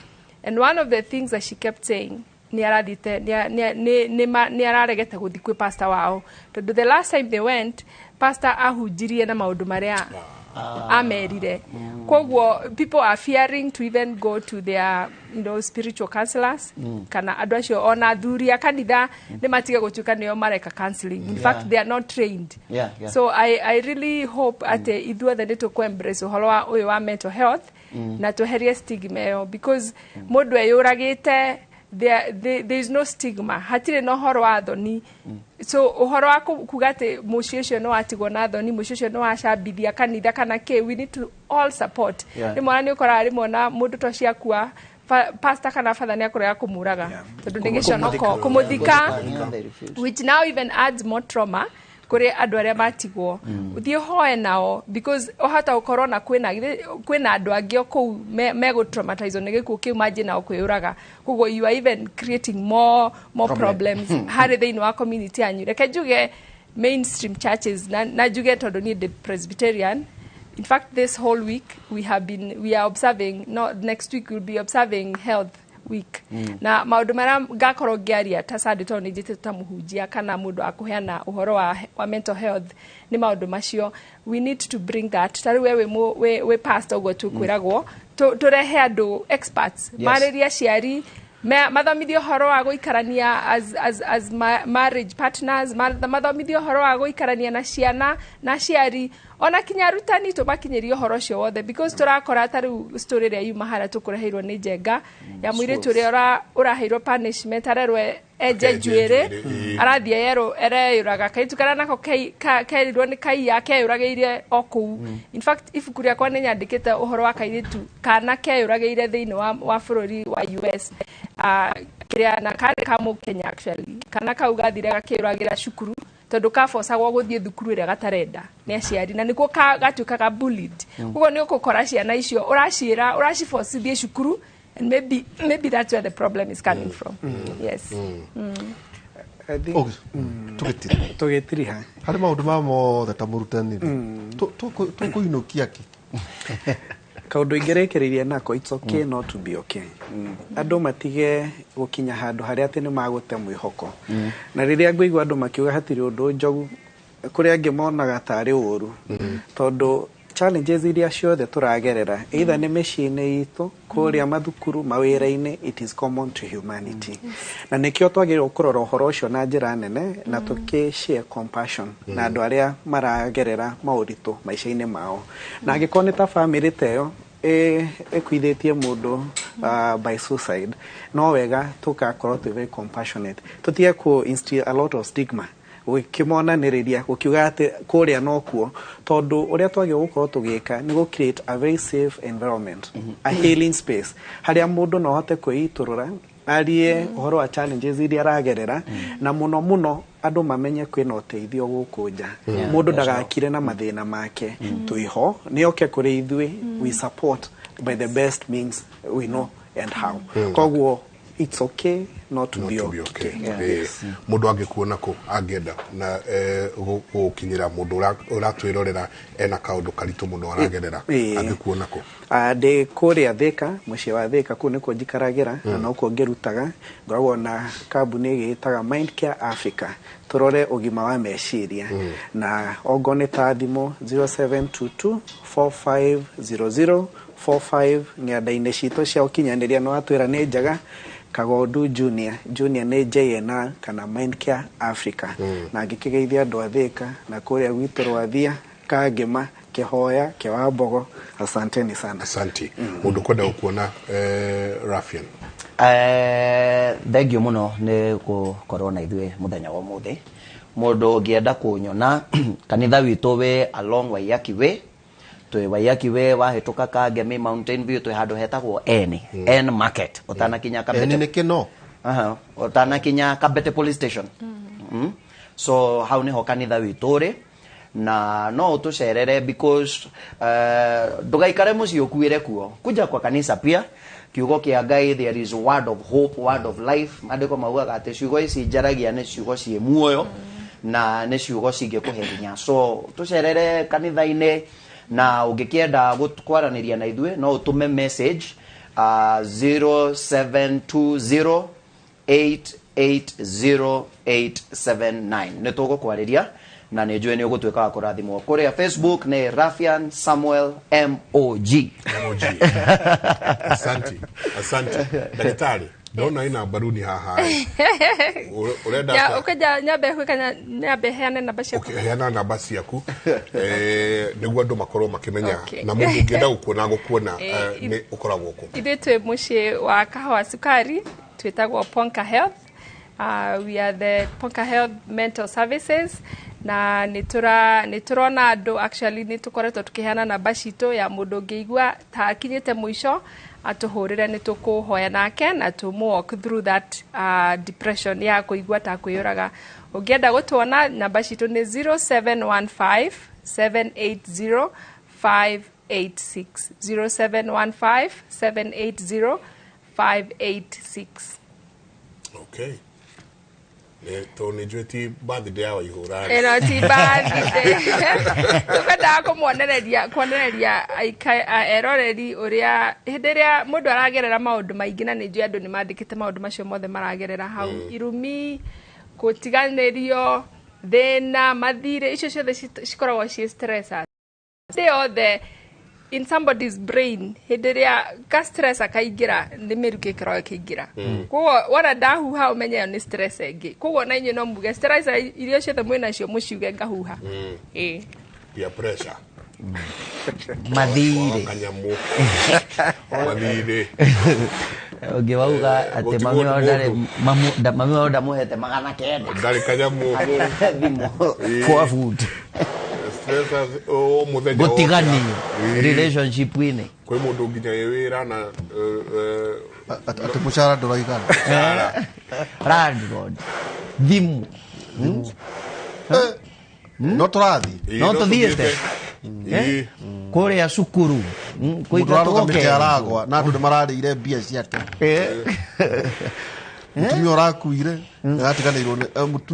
and one of the things that she kept saying, nĩ arathiĩte nĩ araregete gũthiĩ kwĩ pastor wao, tondũ the last time they went, pastor ahunjirie na maũndũ marĩa amerire. Koguo people are fearing to even go to their spiritual counselors, kana andũ acio ona athuri a kanitha nĩ matige gũtuĩka nĩo mareka counseling. In fact, they are not trained. So I really hope atĩ ithuothe nĩ tũkũ embrace ũhoro wa ũyũ wa mental health na tweherie stigma ĩyo, because mũndũ eyũragĩte, there is no stigma, hatirĩ na ũhoro wa thoni. So ũhoro wa kuga atĩ mũciĩ ũcio nĩ watigwo na thoni, mũciĩ ũcio nĩ wacambithia kanitha kana kĩ, we need to all support. Rĩmwe ona nĩ ũkoraga rĩmwe ona mũndũ ta ũcio akua, pastor kana father nĩ akũrega kũmũraga tondũ nĩ gĩconoko kũmũthika, which now even adds more trauma kũrĩ andũ arĩa matigwo. Ũthiĩ ũhoe nao, because ũhota gũkorwo na kwĩna andũ angĩ o kũu megũ-traumatizwo nĩ gĩkuũ kĩu, manjie nao kwĩyũraga. Koguo you are even creating more Problem. problems harĩ thĩinĩ wa community yanyu. Reke njuge mainstream churches, na njuge tondũ niĩ ndĩ Presbyterian. In fact, this whole week we are observing, no, next week we'll be observing health week, na maũndũ marĩa ngakorwo ngĩaria ta Sunday, tondũ nĩ njĩtĩtwo ta mũhunjia kana mũndũ wa kũheana ũhoro wa mental health, nĩ maũndũ macio we need to bring that. Ta rĩu we wĩ pastor, ũguo tũkwĩragwo tũrehe andũ experts, marĩrie aciari, mathomithie ũhoro wa gũikarania as marriage partners, mathomithie ũhoro wa gũikarania na ciana na aciari, ona kinya arutani tũmakinyĩrie ũhoro ũcio wothe, because tũrakora ta rĩu story ĩrĩa yuma harĩa tũkũreheirwo nĩ Njenga ya mũirĩtu ũrĩa ũraheirwo punishment, arerwo enje Akenje njuĩrĩ, njuĩrĩ, ĩĩ. Arathiĩ yerwo ereyũraga. Kairĩtu karĩa nako kerirwo nĩ kaiya keyũragĩire o kũu. In fact, ibuku rĩakwa nĩ nyandĩkĩte ũhoro wa kairĩtu kana keyũragĩire thĩinĩ wa bũrũri wa US, kĩrĩa na karĩ ka Mũkenya actually. Kana kau gathire gakĩyũragĩra cukuru tondũ kabocagwo gũthiĩ thukuru ĩrĩa gatarenda nĩ aciari, na nĩkuo gatuĩkaga bullied. Koguo nĩ ũgũkora ciana icio ũraciĩra, ũracibocithie cukuru, and maybe that's where the problem is coming from. Yes. I think Tũgĩtiriha harĩ maũndũ ma mothe ta mũrutani tũkũinũkia kĩ kaũndũ ingĩrĩkĩrĩria nako, it's okay not to be okay. Andũ matige gũkinya handũ harĩa atĩ nĩ magũte mwĩhoko. Na rĩrĩa ngũigua andũ makiuga hatirĩ ũndũ njogu, kũrĩa angĩ monaga tarĩ ũru, tondũ challenges iria ciothe tũragerera, either nĩ mĩciĩ-inĩ itũ, kũrĩa mathukuru, mawĩra-inĩ, it is common to humanity. Na nĩkĩo twagĩrĩirwo kũrora ũhoro ũcio na njĩra nene na tũkĩ share compassion na andũ arĩa maragerera maũritũ maica-inĩ mao. Na angĩkorwo nĩ ta bamĩrĩ ta ĩyo ĩkuithĩtie mũndũ by suicide, no wega tũgakorwo twĩ very compassionate, tũtige kũ instill a lot of stigma gũkĩmonanĩrĩria gũkiuga atĩ kũrĩa nokuo, tondũ ũrĩa twagĩrĩirwo gũkorwo tũgĩka nĩ gũ create a very safe environment, a healing space harĩa mũndũ no ahote kwĩitũrũra, arie ũhoro wa challenges iria aragerera, na mũno mũno andũ mamenye kwĩna ũteithio gũkũ nja. Mũndũ ndagakire na mathĩna make, twĩho nĩ oke kũrĩ ithuĩ, we support by the best means we know and how. Koguo it's okay not to be okay. Mũndũ angĩkuona kũ angĩenda na gũkinyĩra mũndũ ũratwĩrorera ena kaũndũ karitũ mũno aragerera, angĩkuona kũ? Ndĩ kũrĩa Thika, mũciĩ wa Thika, kũu nĩkuo njikaragĩra na nokuo ngĩrutaga. Ngoragwo na kambuni ĩgĩtaga Mind Care Africa, tũrore ũgima wa meciria. Na ongo nĩ ta thimũ 0722 4500 45 ng'enda-inĩ citũ cia ũkinyanĩria no atwĩra nĩ njega, Kagondu Junior, Junior nĩ JNR kana Mind Care Africa. Na ngĩkĩgeithia andũ a Thika na kũrĩa gwitũ Rwathia, Kangĩma, Kĩhoya, Kĩwambogo, asanteni sana. Asante. Mũndũ kwenda gũkuona Rafian. Thank you mũno nĩ gũkorwo na ithuĩ mũthenya wa ũmũthĩ. Mũndũ ũngĩenda kũnyona, kanitha witũ wĩ along Waiyaki Way, twĩ Waiyaki Way wahĩtũka Kangemi Mountain View, twĩ handũ hetagwo N N Market, ũtanakinya Kabete. N nĩ kĩno? Aha, ũtanakinya Kabete Police Station. So hau nĩho kanitha witũ ũrĩ, na no ũtũcerere because ndũgaikare mũciĩ ũkuĩre kuo, kuja kwa kanisa pia. Kiugo kĩa Ngai, there is word of hope, word of life. Maandĩko maugaga atĩ ciugo ici njaragia nĩ ciugo ciĩ muoyo na nĩ ciugo cingĩkũhe hinya. So tũcerere kanitha-inĩ, na ũngĩkĩenda kwaranĩria na ithuĩ no ũtũme message 0720 880879, nĩ tũgũkwarĩria na nĩ njũĩ nĩ ũgũtuĩka wa kũrathimwo. Kũrĩa Facebook nĩ Rafian Samuel MOG. MOG. Asante, asante. Ndagĩtarĩ, ndona ina mbaruni haha. Ũrenda atĩa? Ũkĩnja nyambe gwĩka, nyambe heane namba ciaku. Heana namba ciaku nĩguo andũ makorwo makĩmenya, na mũndũ ũngĩenda gũkuona gũkuona nĩ ũkoragwo kũ? Ithuĩ twĩ mũciĩ wa Kahawa Sukari, twĩtagwo Ponka Health. We are the Ponka Health Mental Services, na nĩ tũrona andũ, actually nĩ tũkoretwo tũkĩheana namba citũ ya mũndũ ũngĩigua ta akinyĩte mũico atũhũrĩre, nĩ tũkũhoya nake na tũmũ walk through that depression ya kũigua ta kwĩyũraga. Ũngĩenda gũtuona, namba citũ nĩ 0715 780 586, 0715 780 586. Okay. Tondũ nĩ njũĩ ti birthday ya Waihũra. Ĩno ti birthday. Tũkwendaga kũmuonereria, kuonereria eroreri ũrĩa hĩndĩ ĩrĩa mũndũ aragerera maũndũ maingĩ, na nĩ njũĩ andũ nĩ mandĩkĩte maũndũ macio mothe maragerera hau, irumi, gũtiganĩrio, thĩna, mathirĩ, icio ciothe cikoragwo ciĩ stressors. Hĩndĩ yothe in somebody's brain, hĩndĩ ĩrĩa ka stress akaingĩra, nĩ mĩrukĩ ĩkoragwo ĩkĩingĩra. Koguo wona ndahuha ũmenye ĩyo nĩ stress ĩngĩ. Koguo na inyuĩ no muge stress iria ciothe mwĩ nacio mũciuge ngahuha. Ĩĩ. Peer pressure. Mathirĩ. Kanyamũ. Mathirĩ. Ũngĩ wauga atĩ mami wao ndarĩ, mami wao ndamũhete 900. Ndarĩ kanyamũ. Thimũ. For food. Stress o mũthenya. Gũtiganio relationship-inĩ. Kwĩ mũndũ nginya wĩ wĩra na atĩ mũcara ndũraigana. Landlord. Thimũ. No tũrathiĩ. No tũthiĩte. Kũrĩa cukuru. Mũndũ ararũgamĩte aragwa na andũ nĩ mararĩire mbia ciake. Mũtumia ũrakuire, atiganĩirwo nĩ mũtumia.